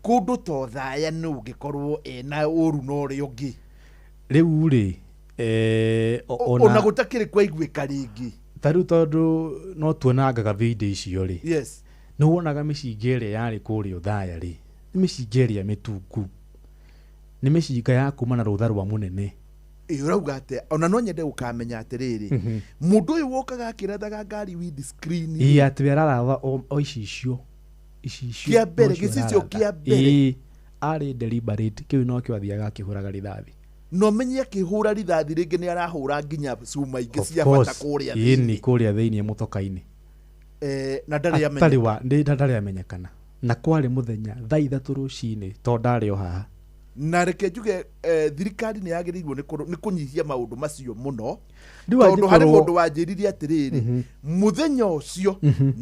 Speaker 1: kũndũ ta Othaya nĩ ũngĩkorwo ena ũru na ũrĩa ũngĩ?
Speaker 8: Rĩu rĩ,
Speaker 1: ona gũtakĩrĩ kwaiguĩka rĩngĩ.
Speaker 8: Ta rĩu tondũ no tuonangaga video icio rĩ, nĩ wonaga mĩcinga ĩrĩa yarĩ kũrĩa Othaya rĩ, nĩ mĩcinga ĩrĩa mĩtungu, nĩ mĩcinga ya kuma na rũtha rwa mũnene.
Speaker 1: Ĩ, ũrauga atĩa? Ona no nyende gũkamenya atĩrĩrĩ, mũndũ ũyũ wokaga akĩrathaga ngari windscreen?
Speaker 8: Ĩ, atĩ we araratha o icicio, icicio.
Speaker 1: Kĩa mbere,
Speaker 8: nocio
Speaker 1: gĩcicio
Speaker 8: araratha.
Speaker 1: Kĩa mbere.
Speaker 8: Ĩ, arĩ deliberate, kĩu nokĩo athiaga akĩhũraga rithathi.
Speaker 1: No menye akĩhũra rithathi rĩngĩ nĩ arahũra nginya cuma ingĩ
Speaker 8: Of
Speaker 1: cia bata
Speaker 8: course,
Speaker 1: kũrĩa
Speaker 8: ĩni
Speaker 1: thĩinĩ.
Speaker 8: Kũrĩa thĩinĩ mũtoka-inĩ.
Speaker 1: Na ndarĩ
Speaker 8: Atarĩ
Speaker 1: amenyeka.
Speaker 8: wa ndarĩ amenyekana, na kwarĩ mũthenya thaa 3 rũcinĩ, tondũ ndarĩ o haha.
Speaker 1: Na reke njuge, thirikari nĩ yagĩrĩirwo nĩ kũnyihia maũndũ macio mũno,
Speaker 8: Rĩu
Speaker 1: tondũ harĩ
Speaker 8: angĩkorwo
Speaker 1: mũndũ wanjĩrire atĩrĩrĩ, mũthenya ũcio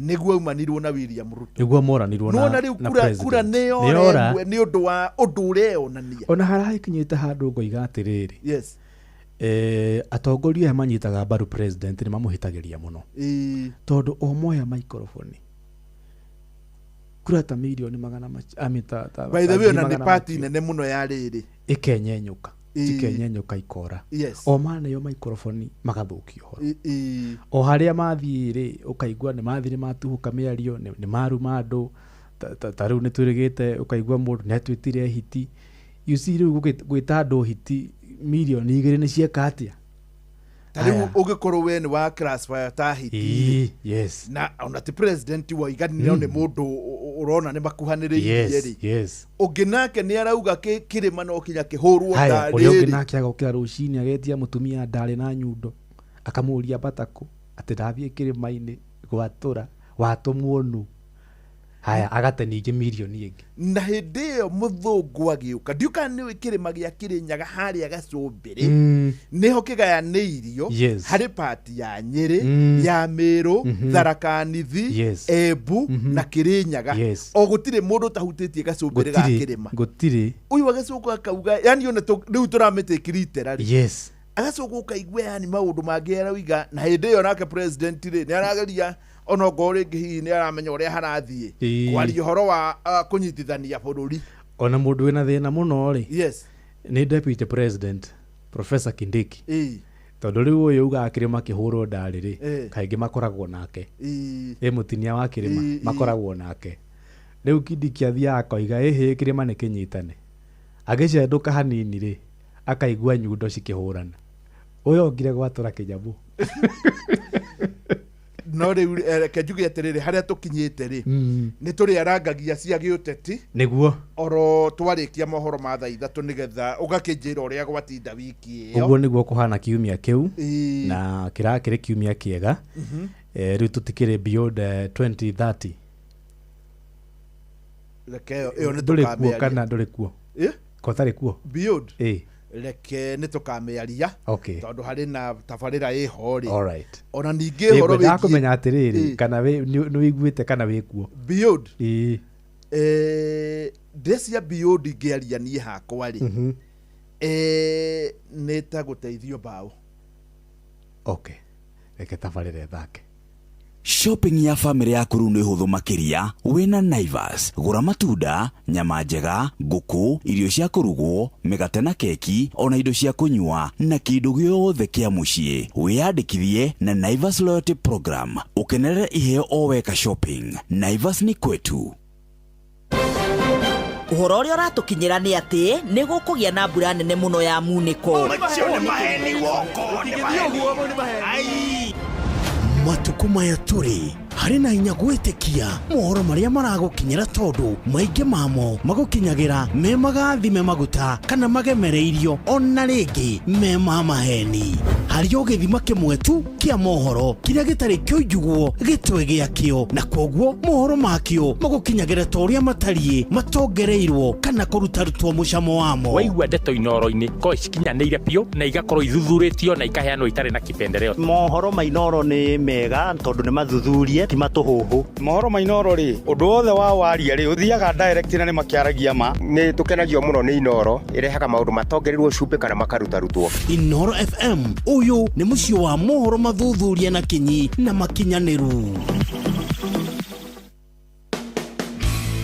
Speaker 1: nĩguo aumanirwo na William Ruto.
Speaker 8: Nĩguo moranirwo na
Speaker 1: Nĩwona rĩu
Speaker 8: na
Speaker 1: kura
Speaker 8: president.
Speaker 1: kura nĩ
Speaker 8: Nĩyora.
Speaker 1: yora ĩmwe nĩ ũndũ wa ũndũ ũreyonania.
Speaker 8: Ona haragĩkinyĩte handũ ngoiga atĩrĩrĩ, atongoria aya manyitaga mbaru president nĩ mamũhĩtagĩria mũno, tondũ o moya microphone kura ta mirioni magana I mean, ta
Speaker 1: By the
Speaker 8: ta
Speaker 1: way, ona
Speaker 8: ngiri
Speaker 1: nĩ
Speaker 8: magana
Speaker 1: party
Speaker 8: macio.
Speaker 1: nene mũno ya rĩrĩ.
Speaker 8: Ĩkenyenyũka, cikenyenyũka ikora. O maneo microphone magathũkia ũhoro. O harĩa mathiĩ rĩ, ũkaigua nĩ mathiĩ nĩ matuhũka mĩario, nĩ maruma andũ, ta rĩu nĩ twĩrĩgĩte, ũkaigua mũndũ nĩ atwĩtire hiti. You see, rĩu gwĩta andũ hiti, mirioni 2 nĩ cieka atĩa?
Speaker 1: Ta rĩu
Speaker 8: Haya.
Speaker 1: ũngĩkorwo we nĩ wa classify ta hiti, na ona ti president waiganire, nĩ mũndũ ũrona nĩ makuhanĩrĩirie rĩ, ũngĩ nake nĩ arauga kĩrĩma no kinya kĩhũrwo
Speaker 8: Haya, ũrĩa ũngĩ
Speaker 1: ndarĩ.
Speaker 8: Nake agokĩra rũcinĩ agetia mũtumia ndarĩ na nyundo, akamũria batakũ atĩ ndathiĩ kĩrĩma-inĩ gwatũra watũmwo nũ. Haya, agate ningĩ mirioni ĩngĩ.
Speaker 1: Na hĩndĩ ĩyo mũthũngũ agĩũka, ndiũka nĩ kĩrĩma gĩa Kĩrĩnyaga harĩa Gacũmbĩrĩ, nĩho kĩgayanĩirio harĩ pati ya Nyĩrĩ, ya Mĩrũ, Tharaka Nithi, Embu na Kĩrĩnyaga. O gũtirĩ mũndũ ũtahutĩtie gacũmbĩrĩ ga
Speaker 8: Gũtirĩ.
Speaker 1: kĩrĩma.
Speaker 8: Gũtirĩ.
Speaker 1: Ũyũ agĩcoka akauga, yani ona rĩu tũramĩtĩkiri rĩ, agacoka ũkaigua yani maũndũ mangĩ arauga, na hĩndĩ ĩyo nake president rĩ nĩ arageria, ona ongorwo rĩngĩ hihi nĩ aramenya ũrĩa harathiĩ, kwaria ũhoro wa kũnyitithania bũrũri.
Speaker 8: Ona mũndũ wĩna thĩna mũno rĩ, nĩ deputy president Professor Kindiki, tondũ rĩu ũyũ ugaga kĩrĩma kĩhũrwo ndarĩ rĩ, kaingĩ makoragwo nake. Ĩ mũtinia wa kĩrĩma, makoragwo nake. Rĩu Kindiki athiaga akoiga ĩhĩ kĩrĩma nĩ kĩnyitane, agĩcendũka hanini rĩ, akaigua nyundo cikĩhũrana, ũyũ okire gwatũra kĩnyamũ.
Speaker 1: No rĩu, reke njuge atĩrĩrĩ, harĩa tũkinyĩte rĩ, nĩ tũrĩarangagia cia gĩũteti oro twarĩkia mohoro ma thaa 3, nĩgetha ũgakĩnjĩra ũrĩa gwatinda wiki ĩyo.
Speaker 8: Ũguo nĩguo kũhana kiumia kĩu, na kĩrakĩrĩ kiumia kĩega. Rĩu tũtikĩrĩ beyond 2030.
Speaker 1: Reke ĩyo nĩ
Speaker 8: Ndũrĩ kuo
Speaker 1: tũkamĩaria.
Speaker 8: kana ndũrĩ kuo? Ko tarĩ kuo?
Speaker 1: Beyond?
Speaker 8: Ĩ.
Speaker 1: Reke nĩ tũkamĩaria, tondũ harĩ na tabarĩra ĩho rĩ, ona ningĩ
Speaker 8: Ĩ,
Speaker 1: ũhoro
Speaker 8: ngwendaga
Speaker 1: wĩgiĩ
Speaker 8: kũmenya atĩrĩrĩ, kana nĩ wĩiguĩte kana wĩ kuo?
Speaker 1: Beyond?
Speaker 8: Ĩ.
Speaker 1: Ndĩcia beyond ingĩaria niĩ hakwa rĩ, nĩ ta gũteithio mbaũ.
Speaker 8: Okay, reke tabarĩra ĩthake.
Speaker 5: Shopping ya famĩlĩ yaku rĩu nĩ hũthũ makĩria wĩna Naivas. Gũra matunda, nyama njega, ngũkũ, irio cia kũrugwo, mĩgate na keki, ona indo cia kũnyua na kĩndũ gĩothe kĩa mũciĩ. Wĩyandĩkithie na Naivas Loyalty Program ũkenerere iheo o weka shopping. Naivas ni kwetu.
Speaker 3: Ũhoro ũrĩa ũratũkinyĩra nĩ atĩ nĩ gũkũgĩa na mbura nene mũno ya munĩko.
Speaker 9: Macio nĩ maheni woko, nĩ maheni. Ai.
Speaker 6: Matukũ maya tũrĩ harĩ na hinya gwĩtĩkia mohoro marĩa maragũkinyĩra tondũ maingĩ mamo magũkinyagĩra me magathime maguta kana magemereirio ona rĩngĩ me ma maheni. Harĩ o gĩthima kĩmwe tu kĩa mohoro kĩrĩa gĩtarĩ kĩoinjugwo gĩtwe gĩakĩo, na kwoguo mohoro makĩo magũkinyagĩra ta ũrĩa matariĩ matongereirwo kana kũrutarutwo mũcamo wamo.
Speaker 9: Waigua ndeto Inooro-inĩ korwo cikinyanĩire biũ na igakorwo ithuthurĩtio na ikaheanwo itarĩ na kipendeleo.
Speaker 10: Mohoro ma Inooro nĩ mega tondũ nĩ mathuthurie ti matũhũhũ.
Speaker 11: Mohoro ma Inooro rĩ, ũndũ wothe wa waria rĩ, ũthiaga direct na nĩ makĩaragia ma.
Speaker 12: Nĩ tũkenagio mũno nĩ Inooro, ĩrehaga maũndũ matongererwo cumbĩ kana makarutarutuo.
Speaker 6: Inooro FM, ũyũ nĩ mũciĩ wa mohoro mathuthuria na kinyi na makinyanĩru.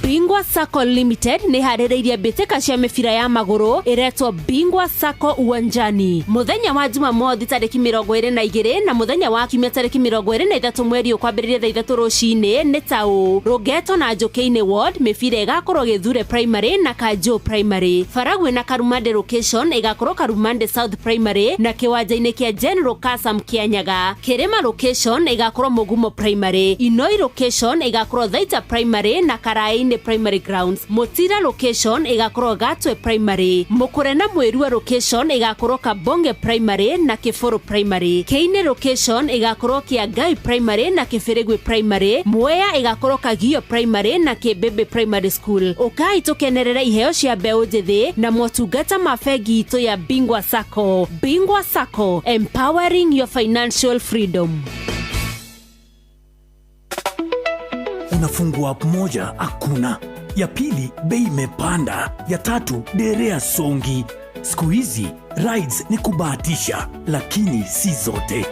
Speaker 15: Bingwa Sacco Limited nĩ harĩrĩirie mbĩtĩka cia mĩbira ya magũrũ ĩretwo Bingwa Sacco Uwanjani mũthenya wa Jumamothi tarĩki 22 na mũthenya wa Kiumia tarĩki 23 mweri ũkwambĩrĩria thaa 3 rũcinĩ nĩ ta ũũ: Rũngeto na Njũkĩ-inĩ Ward mĩbira ĩgakorwo Gĩthure Primary na Kanjũ Primary, Baragwi na Karumande location ĩgakorwo Karumande South Primary na kĩwanja-inĩ kĩa General Kasam Kĩanyaga, Kĩrĩma location ĩgakorwo Mũgumo Primary, Inoi location ĩgakorwo Thaita Primary na Karaĩ-inĩ Primary Grounds, Mutira location ĩgakorwo Gatwe Primary, Mukure na Mwĩrua location ĩgakorwo Kabonge Primary na Kĩbũrũ Primary, Kĩinĩ location ĩgakorwo Kĩangai Primary na Kĩbĩrĩgwi Primary, Mwea ĩgakorwo Kagio Primary na Kĩmbĩmbĩ Primary School. Ũkai tũkenerere iheo cia mbeũ njĩthĩ na motungata ma bengi itũ ya Bingwa Sacco. Bingwa Sacco, empowering your financial freedom.
Speaker 16: Unafungua app moja, hakuna ya pili, bei imepanda, ya tatu, derea songi. Siku hizi rides ni kubahatisha, lakini si zote.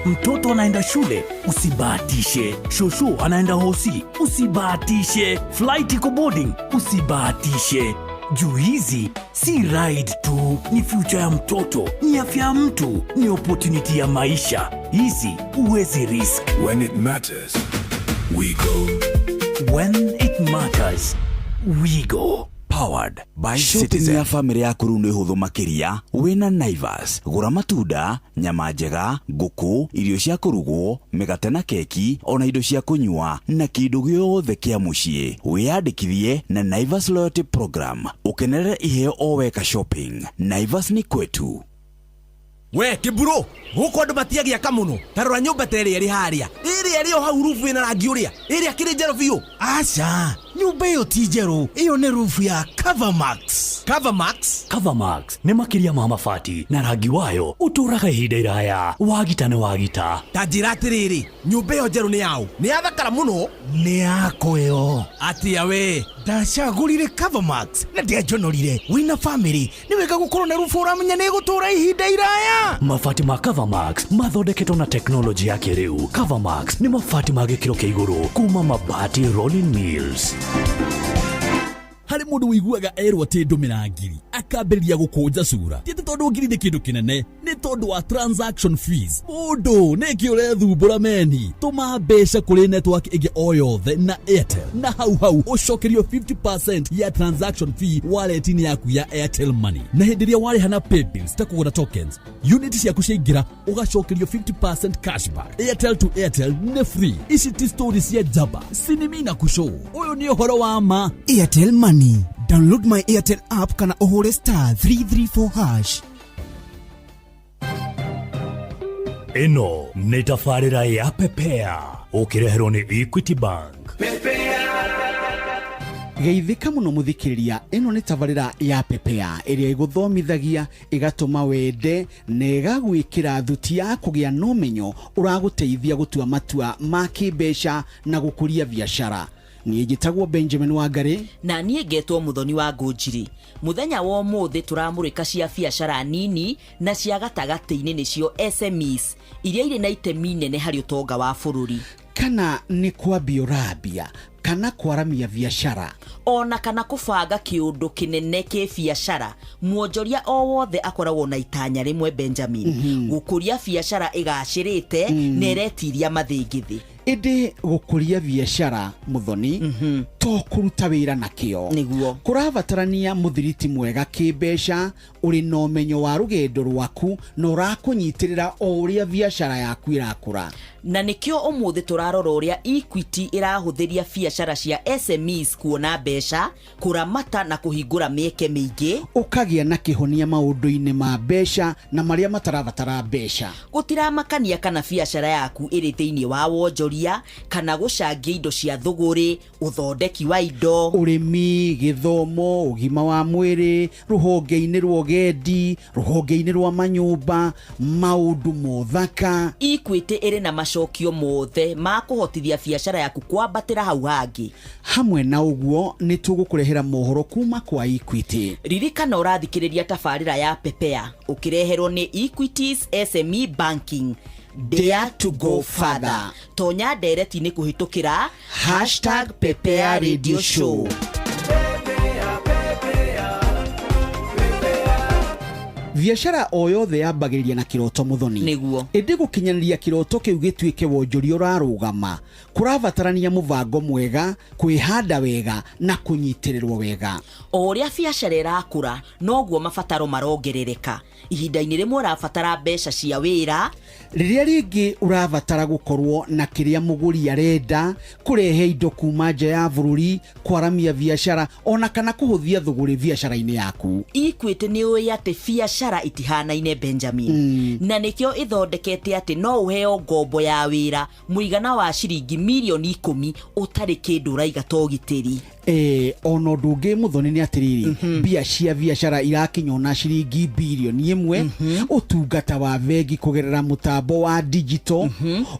Speaker 16: Mtoto anaenda shule, usibahatishe. Shosho anaenda hosi, usibahatishe. Flight iko boarding, usibahatishe. Juu hizi si ride tu, ni future ya mtoto, ni afya ya mtu, ni opportunity ya maisha. Hizi huwezi risk. When it matters, we go. When it matters, we go.
Speaker 5: Powered by Citizen. Ya famĩlĩ yaku rĩu nĩ hũthũ makĩria wĩna Naivas. Gũra matunda, nyama njega, ngũkũ, irio cia kũrugwo, mĩgate na keki, ona indo cia kũnyua na kĩndũ gĩothe kĩa mũciĩ. Wĩyandĩkithie na Naivas Loyalty Program ũkenerere iheo o weka shopping. Naivas ni kwetu.
Speaker 17: We kĩmburu, gũkũ andũ matiagĩaka mũno. Ta rora nyũmba ta ĩrĩa ĩrĩ harĩa, ĩrĩa ĩrĩ o hau rubu ĩna rangi ũrĩa, ĩrĩa kĩrĩ njerũ biũ.
Speaker 6: Aca, nyũmba ĩyo ti njerũ, ĩyo nĩ rubu ya Covermax.
Speaker 17: Covermax?
Speaker 16: Covermax nĩ makĩria ma mabati na rangi wayo ũtũũraga ihinda iraya. Wagita nĩ wagita.
Speaker 17: Ta njĩra atĩrĩrĩ, nyũmba ĩyo njerũ nĩ yaũ? Nĩ yathakara mũno.
Speaker 6: Nĩ yakwa ĩyo.
Speaker 17: Atĩa we?
Speaker 6: Ndacagũrire Covermax na ndianjonorire. Wĩna famĩlĩ nĩ wega gũkorwo na rubu ũramenya nĩ ĩgũtũũra ihinda iraya.
Speaker 16: Mabati ma Covermax mathondeketwo na teknolojĩ ya kĩrĩu. Covermax nĩ mabati ma gĩkĩro kĩa igũrũ kuma Mabati Rolling Mills.
Speaker 18: Harĩ mũndũ ũiguaga erwo atĩ ndũmĩra ngiri akambĩrĩria gũkũnja cura. Ti atĩ tondũ ngiri nĩ kĩndũ kĩnene, nĩ tondũ wa transaction fees. Mũndũ nĩkĩ ũrethumbũra meni? Tũma mbeca kũrĩ network ĩngĩ o yothe na Airtel, na hau hau ũcokerio 50% ya transaction fee wallet-inĩ yaku ya Airtel Money. Na hĩndĩ ĩrĩa warĩha na paybills ta kũgũra tokens, unit ciaku ciaingĩra ũgacokerio 50% cashback. Airtel to Airtel nĩ free. Ici ti story cia njamba, sinimi na kushow. Ũyũ nĩ ũhoro wa ma.
Speaker 6: Airtel Money. Download my Airtel app kana ũhũre star 334 hash.
Speaker 16: Ĩno nĩ tabarĩra ya Pepea ũkĩreherwo nĩ Equity Bank.
Speaker 13: Geithĩka mũno mũthikĩrĩria, ĩno nĩ tabarĩra ya Pepea ĩrĩa ĩgũthomithagia, ĩgatũma wende na ĩgagwĩkĩra thuti ya kũgĩa na ũmenyo ũragũteithia gũtua matua ma kĩmbeca na gũkũria biacara. Niĩ njĩtagwo Benjamin Wangari.
Speaker 3: Na niĩ ngetwo Mũthoni wa Ngũnjiri. Mũthenya wa ũmũthĩ tũramũrĩka cia biacara nini na cia gatagatĩ-inĩ nĩcio SMEs iria irĩ na itemi nene harĩ ũtonga wa bũrũri.
Speaker 13: Kana nĩ kwambia ũrambia, kana kwaramia biacara,
Speaker 3: ona kana kũbanga kĩũndũ kĩnene kĩ biacara. Mwonjoria o wothe akoragwo na itanya rĩmwe, Benjamin, gũkũria biacara ĩgacĩrĩte na ĩretiria mathĩngĩthĩ.
Speaker 13: Ĩndĩ gũkũria biacara Muthoni to kũruta wĩra nakĩo.
Speaker 3: Nĩguo.
Speaker 13: Kũrabatarania mũthiriti mwega kĩmbeca, ũrĩ na ũmenyo wa rũgendo rwaku na ũrakũnyitĩrĩra o ũrĩa biacara yaku ĩrakũra.
Speaker 3: Na nĩkĩo ũmũthĩ tũrarora ũrĩa Equity ĩrahũthĩria biacara cia SMEs kuona mbeca, kũramata na kũhingũra mĩeke mĩingĩ.
Speaker 13: Ũkagĩa na kĩhonia maũndũ-inĩ ma mbeca na marĩa matarabatara mbeca.
Speaker 3: Gũtiramakania kana biacara yaku ĩrĩ thĩinĩ wa wonjoria kana gũcangia indo cia thũgũrĩ, ũthondeki wa indo,
Speaker 13: ũrĩmi, gĩthomo, ũgima wa mwĩrĩ, rũhonge-inĩ rwa ũgendi, rũhonge-inĩ rwa manyũmba, maũndũ mothaka.
Speaker 3: Equity ĩrĩ na macokio mothe ma kũhotithia biacara yaku kwambatĩra hau hangĩ.
Speaker 13: Hamwe na ũguo nĩ tũgũkũrehera mohoro kuma kwa Equity.
Speaker 3: Ririkana ũrathikĩrĩria tabarĩra ya Pepea ũkĩreherwo nĩ Equities SME Banking. Dare to go further. Tonya ndereti-inĩ kũhĩtũkĩra #PepeaRadioShow.
Speaker 13: Biacara o yothe yambagĩrĩria na kĩroto Muthoni.
Speaker 3: Nĩguo.
Speaker 13: Ĩndĩ gũkinyanĩria kĩroto kĩu gĩtuĩke wonjoria ũrarũgama kũrabatarania mũbango mwega, kwĩhanda wega na kũnyitĩrĩrwo wega.
Speaker 3: O ũrĩa biacara ĩrakũra noguo mabataro marongerereka. Ihinda-inĩ rĩmwe ũrabatara mbeca cia wĩra,
Speaker 13: rĩrĩa rĩngĩ ũrabatara gũkorwo na kĩrĩa mũgũri arenda, kũrehe indo kuma nja ya bũrũri, kwaramia biacara ona kana kũhũthia thũgũrĩ biacara-inĩ yaku.
Speaker 3: Equity nĩ ũĩ atĩ biacara itihanaine Benjamin, na nĩkĩo ĩthondekete atĩ no ũheo ngombo ya wĩra mũigana wa ciringi mirioni 10 ũtarĩ kĩndũ ũraiga ta ũgitĩri.
Speaker 13: Ona ũndũ ũngĩ Muthoni nĩ atĩrĩrĩ, mbia cia biacara irakinya ona ciringi birioni 1, ũtungata wa bengi kũgerera mũtambo wa digital,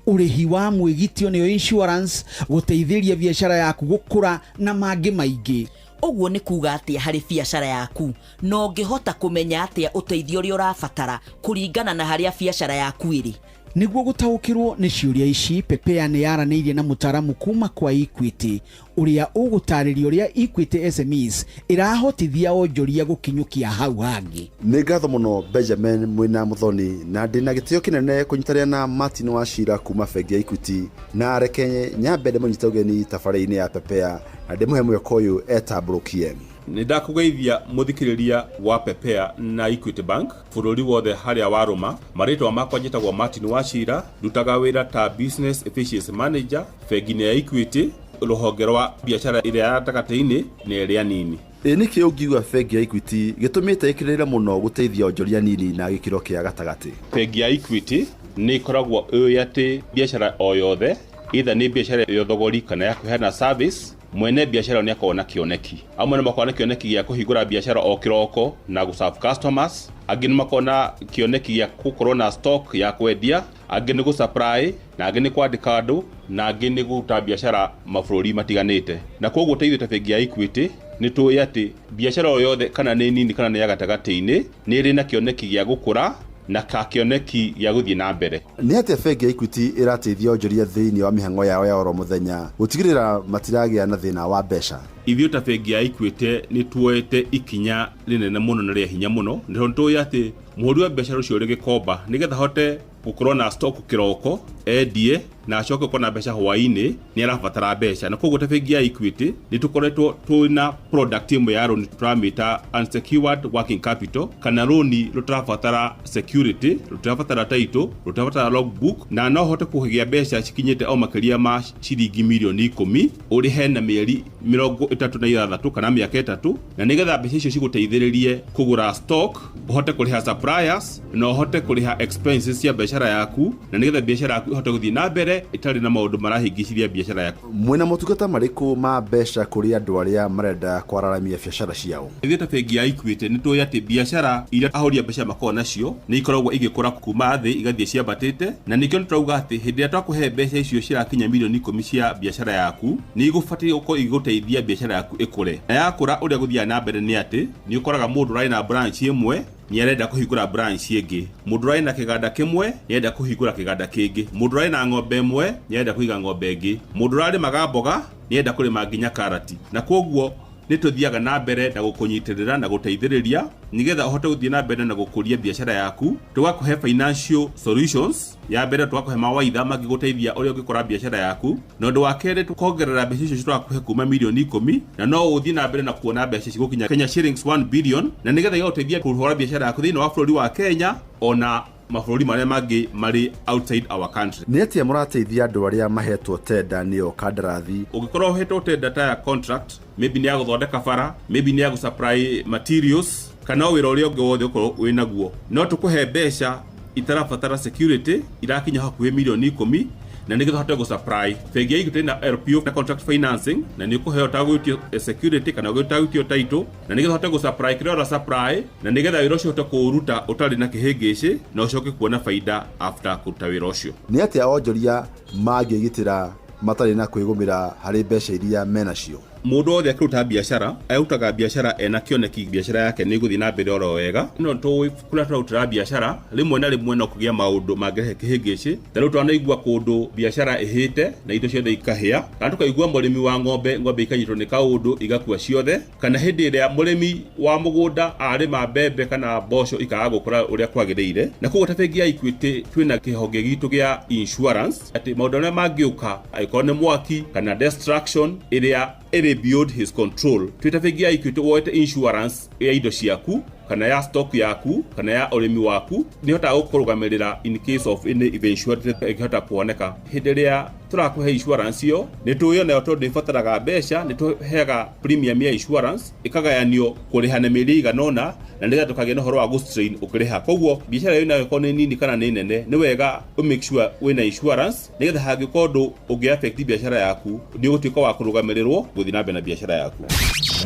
Speaker 13: ũrĩhi wa mwĩgitio nĩyo insurance, gũteithĩrĩria biacara yaku gũkũra na mangĩ maingĩ.
Speaker 3: Ũguo nĩ kuga atĩa harĩ biacara yaku, na ũngĩhota kũmenya atĩa ũteithio ũrĩa ũrabatara kũringana na harĩa biacara yaku ĩrĩ?
Speaker 13: Nĩguo gũtaũkĩrwo nĩ ciũria ici, Pepea nĩ yaranĩirie na mũtaaramu kuma kwa Equity ũrĩa ũgũtarĩria ũrĩa Equity SMEs ĩrahotithia onjoria gũkinyũkia hau hangĩ.
Speaker 2: Nĩ ngatho mũno Benjamin mwĩna Muthoni, na ndĩna gĩtĩo kĩnene kũnyitanĩra na Martin Wachira kuma bengi ya Equity, na reke nyambe ndĩmũnyite ũgeni tabarĩra-inĩ ya Pepea na ndĩmũhe mweke ũyũ etambũrũkie.
Speaker 14: Nĩ ndakũgeithia mũthikĩrĩria wa Pepea na Equity Bank bũrũri wothe harĩa warũma. Marĩtwa makwa njĩtagwo Martin Wachira, ndutaga wĩra ta Business Efficiency Manager bengi-inĩ ya Equity, rũhonge rwa biacara ĩrĩa ya gatagatĩ-inĩ na ĩrĩa nini.
Speaker 2: Ĩ nĩkĩ ũngiuga bengi ya Equity gĩtũmĩte ĩkĩrĩre mũno gũteithia onjoria nini na gĩkĩro kĩa gatagatĩ?
Speaker 14: Bengi ya Equity nĩ ĩkoragwo ĩũĩ atĩ biacara o yothe, either nĩ biacara ya thogori kana ya kũheana service, mwene biacara nĩ akoragwo na kĩoneki. Amwe nĩ makoragwo na kĩoneki gĩa kũhingũra biacara o kĩroko na gũ-serve customers, angĩ nĩ makoragwo na kĩoneki gĩa gũkorwo na stock ya kwendia, angĩ nĩ gũ-supply, na angĩ nĩ kwandĩka andũ, na angĩ nĩ kũruta biacara mabũrũri matiganĩte. Na koguo ũteithio ta bengi ya Equity nĩ tũĩ atĩ biacara o yothe kana nĩ nini kana nĩ ya gatagatĩ-inĩ nĩ ĩrĩ na kĩoneki gĩa gũkũra na ka kĩoneki gĩa gũthiĩ na mbere.
Speaker 2: Nĩ atĩa bengi ya Equity ĩrateithia onjoria thĩinĩ wa mĩhang'o yao ya oro mũthenya gũtigĩrĩra matiragĩa na thĩna wa mbeca?
Speaker 14: Ithuĩ ta bengi ya Equity nĩ tuoete ikinya rĩnene mũno na rĩa hinya mũno, nĩ tondũ tũĩ atĩ mũhũri wa biacara ũcio ũrĩ gĩkomba nĩgetha ahote gũkorwo na stock kĩroko endie na acoke gũkorwo na mbeca hwaĩ-inĩ nĩ arabatara mbeca. Na koguo ta bengi ya Equity nĩ tũkoretwo twĩna product ĩmwe ya loan tũramĩta unsecured working capital, kana loan rũtarabatara security, rũtirabatara title, rũtirabatara logbook, na no hote kũgĩa mbeca cikinyĩte o makĩria ma ciringi mirioni 10 ũrĩhe na mĩeri 36 kana mĩaka 3, na nĩgetha mbeca icio cigũteithĩrĩrie kũgũra stock, ũhote kũrĩha suppliers, na ũhote kũrĩha expenses cia biacara yaku, na nĩgetha biacara yaku ĩhote gũthiĩ na mbere ĩtarĩ na maũndũ marahĩngĩciria biacara yaku.
Speaker 2: Mwĩna motungata marĩkũ ma mbeca kũrĩ andũ arĩa marenda kwararamia biacara ciao?
Speaker 14: Ithuĩ ta bengi ya Equity nĩ tũĩ atĩ biacara iria ahũri a mbeca makoragwo nacio nĩ ikoragwo igĩkũra kuma thĩ igathiĩ ciambatĩte, na nĩkĩo nĩ tũrauga atĩ hĩndĩ ĩrĩa twakũhe mbeca icio cirakinya mirioni 10 cia biacara yaku, nĩ igũbatiĩ gũkorwo igĩgũteithia biacara yaku ĩkũre. Na yakũra ũrĩa gũthiaga na mbere nĩ atĩ nĩ ũkoraga mũndũ ũrarĩ na branch ĩmwe nĩ arenda kũhingũra branch ĩngĩ, mũndũ ũrarĩ na kĩganda kĩmwe nĩ arenda kũhingũra kĩganda kĩngĩ, mũndũ ũrarĩ na ng'ombe ĩmwe nĩ arenda kũiga ng'ombe ĩngĩ, mũndũ ũrarĩmaga mboga nĩ arenda kũrĩma nginya karati. Na koguo Nĩ tũthiaga na mbere na gũkũnyitĩrĩra na gũteithĩrĩria nĩgetha ũhote gũthiĩ na mbere na gũkũria biacara yaku. Tũgakũhe financial solutions. Ya mbere, tũgakũhe mawaitha mangĩgũteithia ũrĩa ũngĩkũra biacara yaku, na ũndũ wa kerĩ, tũkongerera mbeca icio tũrakũhe kuma mirioni 10, na no ũthiĩ na mbere na kuona mbeca cigũkinya Kenya shillings 1 billion, na nĩgetha igagũteithia kũhũra biacara yaku thĩinĩ wa bũrũri wa Kenya ona mabũrũri marĩa mangĩ marĩ outside our country.
Speaker 2: Nĩ atĩa mũrateithia andũ arĩa mahetwo tenda nĩo kandarathi?
Speaker 14: Ũngĩkorwo ũhetwo tenda ta ya contract, maybe nĩ ya gũthondeka bara, maybe nĩ ya gũsupply materials, kana o wĩra ũrĩa ũngĩ wothe ũkorwo wĩ naguo, no tũkũhe mbeca itarabatara security irakinya hakuhĩ mirioni 10, na nĩgetha ũhote gũsupply. Bengi ya Equity na LPO na contract financing, na nĩ ũkũheo ũtagwĩtio security kana ũtagwĩtio title, na nĩgetha ũhote gũsupply kĩrĩa ũra supply, na nĩgetha wĩra ũcio ũhote kũũruta ũtarĩ na kĩhĩngĩcĩ na ũcoke kuona faida after kũruta wĩra ũcio.
Speaker 2: Nĩ atĩa onjoria mangĩgitĩra matarĩ na kwĩgũmĩra harĩ mbeca iria menacio?
Speaker 14: Mũndũ wothe akĩruta biacara arutaga biacara ena kĩoneki biacara yake nĩ ĩgũthiĩ na mbere oro wega. No tũĩ kũrĩa tũrarutĩra biacara, rĩmwe na rĩmwe no kũgĩa maũndũ mangĩrehe kĩhĩngĩcĩ. Ta rĩu twanaigua kũndũ biacara ĩhĩte na indo ciothe ikahĩa, kana tũkaigua mũrĩmi wa ng'ombe, ng'ombe ikanyitwo nĩ kaũndũ igakua ciothe, kana hĩndĩ ĩrĩa mũrĩmi wa mũgũnda arĩma mbembe kana mboco ikaga gũkũra ũrĩa kwagĩrĩire. Na koguo ta bengi ya Equity twĩna kĩhonge gitũ gĩa insurance, atĩ maũndũ marĩa mangĩũka, angĩkorwo nĩ mwaki kana destruction ĩrĩa ĩrĩ beyond his control, twĩ ta bengi ya Equity woete insurance ya indo ciaku kana ya stock yaku kana ya ũrĩmi waku, nĩ hotaga gũkũrũgamĩrĩra in case of any eventuality ĩngĩhota kuoneka. Hĩndĩ ĩrĩa tũrakũhe insurance ĩyo, nĩ tũĩ onayo tondũ ĩbataraga mbeca, nĩ tũheaga premium ya insurance ĩkagayanio kũrĩha na mĩeri ĩigana ũna, na nĩgetha tũkagĩa na ũhoro wa gũ-strain ũkĩrĩha. Koguo biacara ĩyo nayo ĩkorwo nĩ nini kana nĩ nene, nĩ wega ũ make sure wĩna insurance, nĩgetha hangĩkorwo ũndũ ũngĩ affect biacara yaku, nĩ ũgũtuĩka wa kũrũgamĩrĩrwo gũthiĩ na mbere na biacara yaku.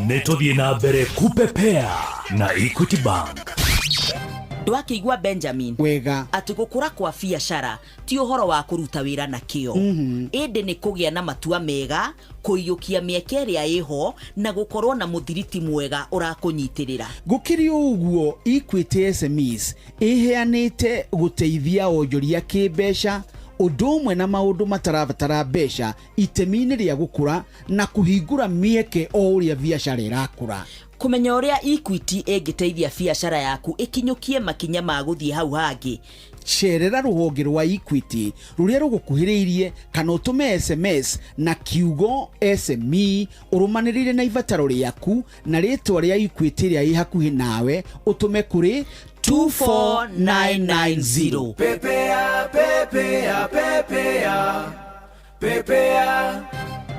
Speaker 16: Nĩ tũthiĩ na mbere kupepea na Equity Bank.
Speaker 3: Ndwakĩigua, Benjamin?
Speaker 13: Wega.
Speaker 3: Atĩ gũkũra kwa biacara ti ũhoro wa kũruta wĩra na kĩo, ĩndĩ nĩ kũgĩa na matua mega, kũiyũkia mĩeke ĩrĩa ĩho, na gũkorwo na mũthiriti mwega ũrakũnyitĩrĩra.
Speaker 13: Gũkĩrĩ ũguo, Equity SMEs ĩheanĩte gũteithia onjoria kĩmbeca ũndũ ũmwe na maũndũ matarabatara mbeca itemi-inĩ rĩa gũkũra na kũhingũra mĩeke o ũrĩa biacara ĩrakũra.
Speaker 3: Kũmenya ũrĩa Equity ĩngĩteithia biacara yaku ĩkinyũkie makinya ma gũthiĩ hau hangĩ,
Speaker 13: cerera rũhonge rwa Equity rũrĩa rũgũkuhĩrĩirie kana ũtũme SMS na kiugo SME ũrũmanĩrĩire na ibataro rĩaku na rĩtwa rĩa Equity ĩrĩa ĩ hakuhĩ nawe, ũtũme kũrĩ
Speaker 3: 24990.
Speaker 19: Pepea, pepea, pepea, pepea.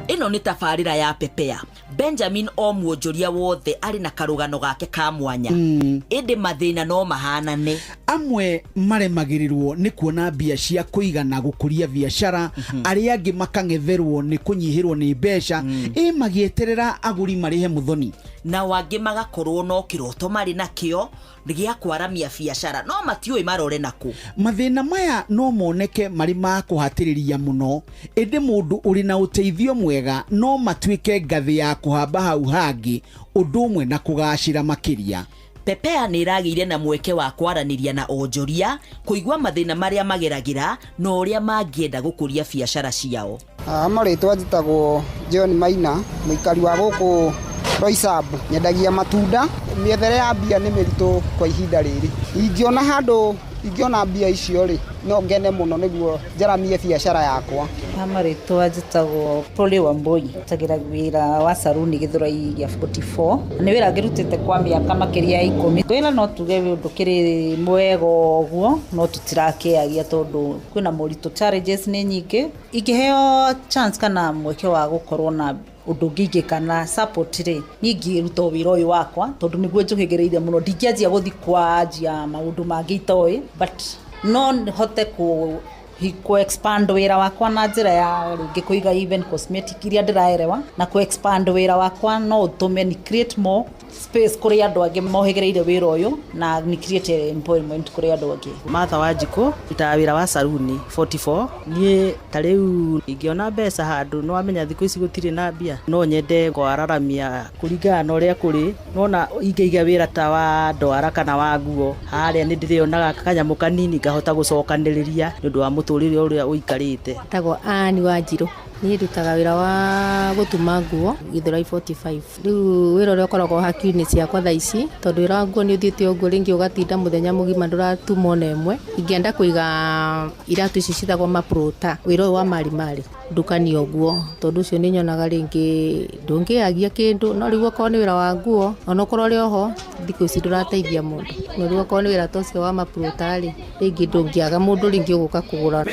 Speaker 3: Ĩno nĩ tabarĩra ya Pepea. Benjamin, o muonjoria wothe arĩ na karũgano gake ka mwanya, ĩndĩ mathĩna no mahanane.
Speaker 13: Amwe maremagĩrĩrwo nĩ kuona mbia cia kũigana gũkũria biacara, arĩa angĩ makang'etherwo nĩ kũnyihĩrwo nĩ mbeca ĩ magĩeterera agũri marĩhe mũthoni.
Speaker 3: Nao angĩ magakorwo no kĩroto marĩ nakĩo gĩa kwaramia biacara no matiũĩ marore nakũ.
Speaker 13: Mathĩna maya no moneke marĩ ma kũhatĩrĩria mũno, ĩndĩ mũndũ ũrĩ na ũteithio mwega no matuĩke ngathĩ ya kũhamba hau hangĩ ũndũ ũmwe na kũgacĩra makĩria.
Speaker 3: Pepea nĩ ĩragĩire na mweke wa kwaranĩria na onjoria, kũigua mathĩna marĩa mageragĩra na ũrĩa mangĩenda gũkũria biacara ciao.
Speaker 20: Marĩtwa njĩtagwo John Maina, mũikari wa gũkũ Roysambu. Nyendagia matunda. Mĩethere ya mbia nĩ mĩritũ kwa ihinda rĩrĩ. Ingĩona handũ ingĩona mbia icio rĩ, no ngene mũno nĩguo njaramie biacara yakwa.
Speaker 21: Marĩtwa njĩtagwo Polly Wambui, rutagĩra wĩra wa saruni Gĩthũrai gĩa 44. Nĩ wĩra ngĩrutĩte kwa mĩaka makĩria ya 10. Wĩra no tuge wĩ ũndũ kĩrĩ mwega ũguo, no tũtirakĩagia tondũ kwĩna moritũ, challenges nĩ nyingĩ. Ingĩheo chance kana mweke wa gũkorwo na ũndũ ũngĩ ingĩka na support rĩ, niĩ ingĩruta o wĩra ũyũ wakwa tondũ nĩguo njũhĩgĩrĩire mũno. Ndingĩanjia gũthiĩ kwanjia maũndũ mangĩ itoĩ, but no hote kũ expand wĩra wakwa na njĩra ya rĩngĩ kũiga even cosmetic iria ndĩraerewa, na kũ expand wĩra wakwa no ũtũme ni create more space kũrĩ andũ angĩ mohĩgĩrĩire wĩra ũyũ na ni create employment kũrĩ andũ angĩ.
Speaker 22: Martha Wanjikũ, ndutaga wĩra wa saruni 44. Niĩ ta rĩu ingĩona mbeca handũ, nĩ wamenya thikũ ici gũtirĩ na mbia, no nyende kwararamia kũringana na ũrĩa kũrĩ. Nona ingĩiga wĩra ta wa ndwara kana wa nguo harĩa, nĩ ndĩrĩonaga kanyamũ kanini ngahota gũcokanĩrĩria nĩ ũndũ wa mũtũrĩre ũrĩa ũikarĩte.
Speaker 23: Tagwo Ann Wanjirũ.
Speaker 4: Niĩ ndutaga wĩra wa gũtuma nguo Githurai 45. Rĩu wĩra ũrĩa ũkoragwo hakiri-inĩ ciakwa thaa ici, tondũ wĩra wa nguo nĩ ũthiĩte ũguo, rĩngĩ ũgatinda mũthenya mũgima ndũratuma ona ĩmwe. Ingĩenda kũiga iratũ ici citagwo maprota, wĩra ũyũ wa marimari ndukanie ũguo, tondũ ũcio nĩ nyonaga rĩngĩ ndũngĩagia kĩndũ, no rĩu okorwo nĩ wĩra wa nguo onokorwo ũrĩ oho thikũ ici ndũrateithia mũndũ, no rĩu okorwo nĩ wĩra ta ũcio wa maprota rĩ, rĩngĩ ndũngĩaga mũndũ rĩngĩ ũgũka kũgũra.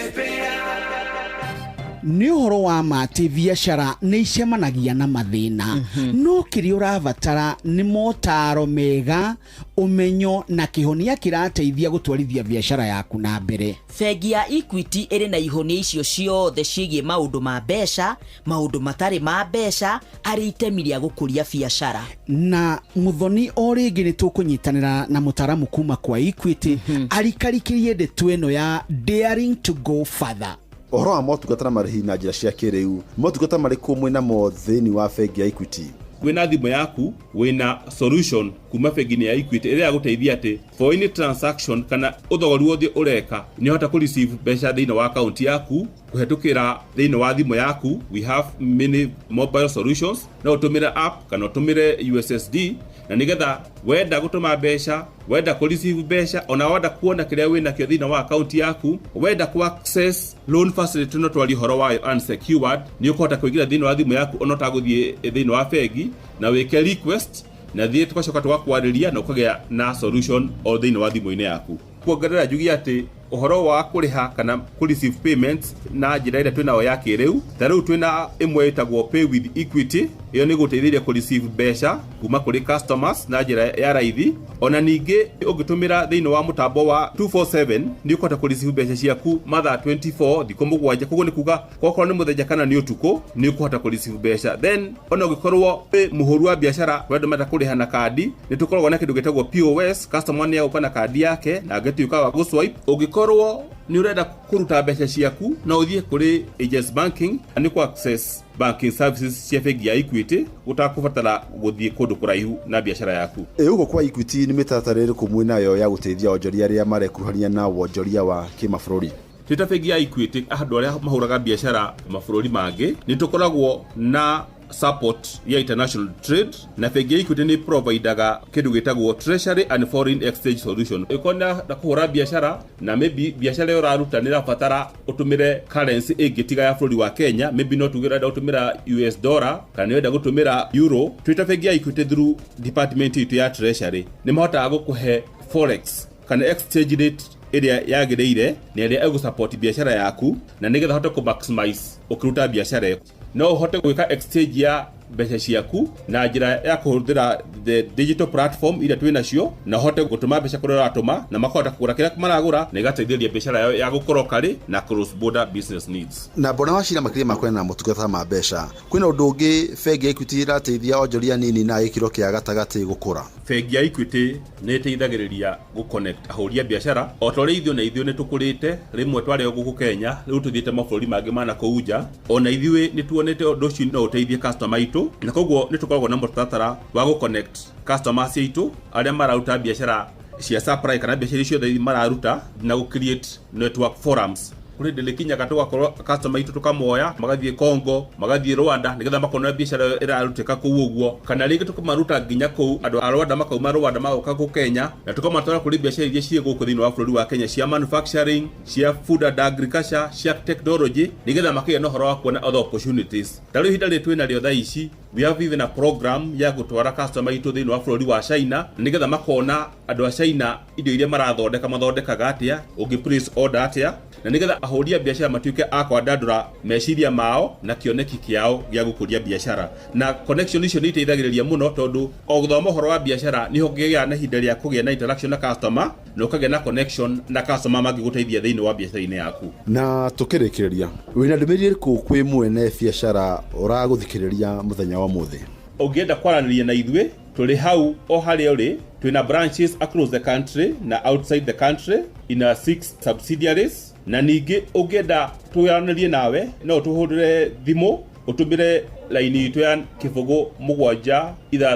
Speaker 13: Nĩ ũhoro wa ma atĩ biacara nĩ icemanagia na mathĩna, no kĩrĩa ũrabatara nĩ motaro mega, ũmenyo na kĩhonia kĩrateithia gũtwarithia biacara yaku na mbere.
Speaker 3: Bengi ya Equity ĩrĩ na ihonia icio ciothe ciĩgiĩ maũndũ ma mbeca, maũndũ matarĩ ma mbeca, arĩ itemi rĩa gũkũria biacara.
Speaker 13: Na Muthoni, o rĩngĩ nĩ tũkũnyitanĩra na mũtaramu kuma kwa Equity arikarikĩrie ndeto ĩno ya daring to go further.
Speaker 2: Ũhoro wa motungata na marĩhi na njĩra cia kĩrĩu, motungata marĩkũ mwĩnamo thĩinĩ wa bengi ya Equity?
Speaker 14: Wĩna thimũ yaku, wĩna solution kuma bengi-inĩ ya Equity ĩrĩa yagũteithia atĩ for any transaction kana ũthogori wothe ũreka, nĩ ũhota kũ receive mbeca thĩinĩ wa account yaku kũhetũkĩra thĩinĩ wa thimũ yaku. We have many mobile solutions, no ũtũmĩre app kana ũtũmĩre USSD, na nĩgetha wenda gũtũma mbeca, wenda kũ receive mbeca, ona wenda kuona kĩrĩa wĩnakĩo thĩinĩ wa account yaku, wenda ku access loan facility no twarie ũhoro wayo unsecured, nĩ ũkũhota kũingĩra thĩinĩ wa thimũ yaku ona ũtagũthiĩ thĩinĩ wa bengi na wĩke request, na thiĩ tũgacoka tũgakwarĩria na ũkagĩa na solution o thĩinĩ wa thimũ-inĩ yaku. Kuongerera njugie atĩ ũhoro wa kũrĩha kana kũ receive payments na njĩra ĩrĩa twĩnayo ya kĩrĩu, ta rĩu twĩna ĩmwe ĩtagwo Pay with Equity, ĩyo nĩ gũteithĩrĩria kũ receive mbeca kuma kũrĩ customers na njĩra ya raithi. Ona ningĩ ũngĩtũmĩra thĩinĩ wa mũtambo wa 247 nĩ ũkũhota kũ receive mbeca ciaku mathaa 24, thikũ 7. Koguo nĩ kuga okorwo nĩ mũthenya kana nĩ ũtukũ, nĩ ũkũhota kũ receive mbeca. Then ona ũngĩkorwo wĩ mũhũri wa biacara wenda menda kũrĩha na kandi, nĩ tũkoragwo na kĩndũ gĩtagwo POS. Customer nĩ agũka na kandi yake na angĩtuĩka wa gũ swipe. Ũngĩkorwo nĩ ũrenda kũruta mbeca ciaku, no ũthiĩ kũrĩ agents banking nĩ kũ access banking services cia bengi ya Equity ũtakũbatara gũthiĩ kũndũ kũraihu na biacara yaku.
Speaker 2: Ĩ ũguo kwa Equity, nĩ mĩtaratara ĩrĩkũ mwĩnayo ya gũteithia onjoria arĩa marekuruhania na wonjoria wa kĩmabũrũri?
Speaker 14: Twĩ ta bengi ya Equity, andũ arĩa mahũraga biacara mabũrũri mangĩ, nĩ tũkoragwo na support ya international trade, na bengi ya Equity nĩ providaga kĩndũ gĩtagwo treasury and foreign exchange solution. Ĩkorwo na kũhũra biacara na maybe biacara ĩyo ũraruta nĩ ĩrabatara ũtũmĩre currency ĩngĩ tiga ya bũrũri wa Kenya, maybe no tuge ũrenda gũtũmĩra US dollar kana nĩ ũrenda gũtũmĩra euro, twĩ ta bengi ya Equity through department itũ ya treasury nĩ mahotaga gũkũhe forex kana exchange rate ĩrĩa yagĩrĩire na ĩrĩa ĩgũ biacara yaku, na nĩgetha hote kũ maximize ũkĩruta biacara ĩyo. No ũhote gwĩka exchange ya mbeca ciaku na njĩra ya kũhũthĩra the digital platform iria twĩ nacio, na ũhote gũtũma mbeca kũrĩa ũratũma na makahota kũgũra kĩrĩa maragũra, na ĩgateithĩrĩria biacara yao ya gũkorwo karĩ na cross border business needs.
Speaker 2: Na mbona wacira, makĩria ma kũheana motungata ma mbeca, kwĩna ũndũ ũngĩ bengi ya Equity ĩrateithia onjoria nini na gĩkĩro kĩa gatagatĩ gũkũra?
Speaker 14: Bengi ya Equity nĩ ĩteithagĩrĩria gũ-connect ahũri a biacara o ta ũrĩa ithuĩ na ithuĩ nĩ tũkũrĩte. Rĩmwe twarĩ o gũkũ Kenya, rĩu tũthiĩte mabũrũri mangĩ ma na kũu nja. Ona ithuĩ nĩ tuonete ũndũ ũcio no ũteithie customer aitũ, na koguo nĩ tũkoragwo na mũtaratara wa gũ-connect customers aitũ arĩa mararuta biacara cia supply kana biacara ciothe mararuta na gũ create network forums. Kũrĩ hĩndĩ rĩkinyaga tũgakorwo customer aitũ tũkamoya magathiĩ Congo, magathiĩ Rwanda, nĩgetha makona biacara ĩyo ĩrarutĩka kũu ũguo, kana rĩngĩ tũkamaruta nginya kũu, andũ a Rwanda makauma Rwanda magoka kũ Kenya, na tũkamatwara kũrĩ biacara iria ciĩ gũkũ thĩinĩ wa bũrũri wa Kenya cia manufacturing, cia food and agriculture, cia technology, nĩgetha makĩgĩa na ũhoro wa kuona other opportunities. Ta rĩu ihinda rĩrĩ twĩ narĩo thaa ici, we have even a program ya gũtwara customer aitũ thĩinĩ wa bũrũri wa China, nĩgetha makona andũ a China indo iria marathondeka mathondekaga atĩa, ũngĩ place order atĩa, na nĩgetha ahũri a biacara matuĩke a kwandandũra meciria mao na kĩoneki kĩao gĩa gũkũria biacara. Na connection icio nĩ iteithagĩrĩria mũno, tondũ o gũthoma ũhoro wa biacara nĩho ũngĩgĩa na ihinda rĩa kũgĩa na interaction na customer, na ũkagĩa na connection na customer mangĩgũteithia thĩinĩ wa biacara-inĩ yaku.
Speaker 2: Na tũkĩrĩkĩrĩria, wĩna ndũmĩrĩri ĩrĩkũ kwĩ mwene biacara ũragũthikĩrĩria mũthenya wa ũmũthĩ?
Speaker 14: Ũngĩenda kwaranĩria na ithuĩ, tũrĩ hau o harĩa ũrĩ. Twĩna branches across the country na outside the country in our six subsidiaries. Na ningĩ ũngĩenda tũyaranĩrie nawe, no ũtũhũrĩre thimũ, ũtũmĩre laini itũ ya 0 7 6 3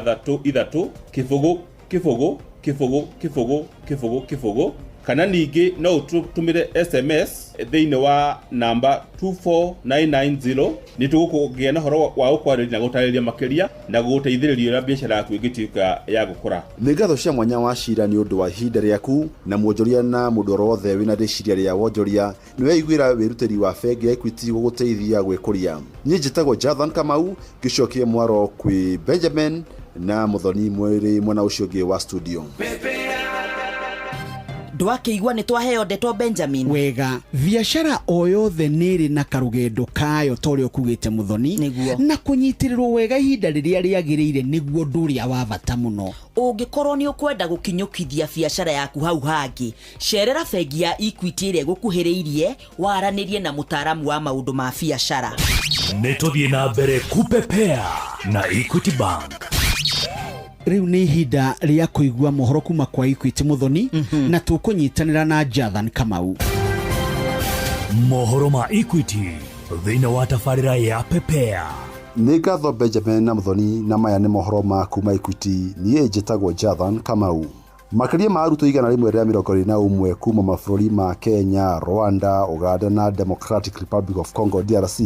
Speaker 14: 0 0 0 Kĩbũgũ kĩbũgũ kĩbũgũ kĩbũgũ, kana ningĩ no ũtũtũmĩre SMS thĩinĩ wa namba 24990. Nĩ tũgũkũgĩa na ũhoro wa gũkwarĩria na gũtarĩria makĩria na gũgũteithĩrĩria ũrĩa biacara yaku ĩngĩtuĩka ya gũkũra.
Speaker 2: Nĩ ngatho cia mwanya wa cira nĩ ũndũ wa ihinda rĩaku na mwonjoria na mũndũ oro wothe wĩna rĩciria rĩa wonjoria. Nĩ weiguĩra wĩrutĩri wa bengi ya Equity gũgũteithia gwĩkũria. Niĩ njĩtagwo Jathan Kamau, ngĩcokie mwaro kwĩ Benjamin na Mũthoni mwĩrĩ mwena ũcio ũngĩ wa studio.
Speaker 3: Ndwakĩigua nĩ twaheo ndeto, Benjamin?
Speaker 13: Wega, biacara o yothe nĩ ĩrĩ na karũgendo kayo, ta ũrĩa ũkugĩte, Mũthoni.
Speaker 3: Nĩguo.
Speaker 13: Na kũnyitĩrĩrwo wega ihinda rĩrĩa rĩagĩrĩire nĩguo ũndũ ũrĩa wa bata mũno.
Speaker 3: Ũngĩkorwo nĩ ũkwenda gũkinyũkithia biacara yaku hau hangĩ, cerera bengi ya Equity ĩrĩa ĩgũkuhĩrĩirie, waranĩrie na mũtaaramu wa maũndũ ma biacara.
Speaker 16: Nĩ tũthiĩ na mbere kupepea na Equity Bank.
Speaker 13: Rĩu nĩ ihinda rĩa kũigua mohoro kuma kwa Equity, Mũthoni, na tũkũnyitanĩra na Jathan Kamau.
Speaker 16: Mohoro ma Equity thĩinĩ wa tabarĩra ya Pepea.
Speaker 2: Nĩ ngatho Benjamin na Mũthoni, na maya nĩ mohoro ma kuma Equity. Niĩ njĩtagwo Jathan Kamau. Makĩria ma arutwo 121 kuma mabũrũri ma Kenya, Rwanda, Uganda na Democratic Republic of Congo, DRC,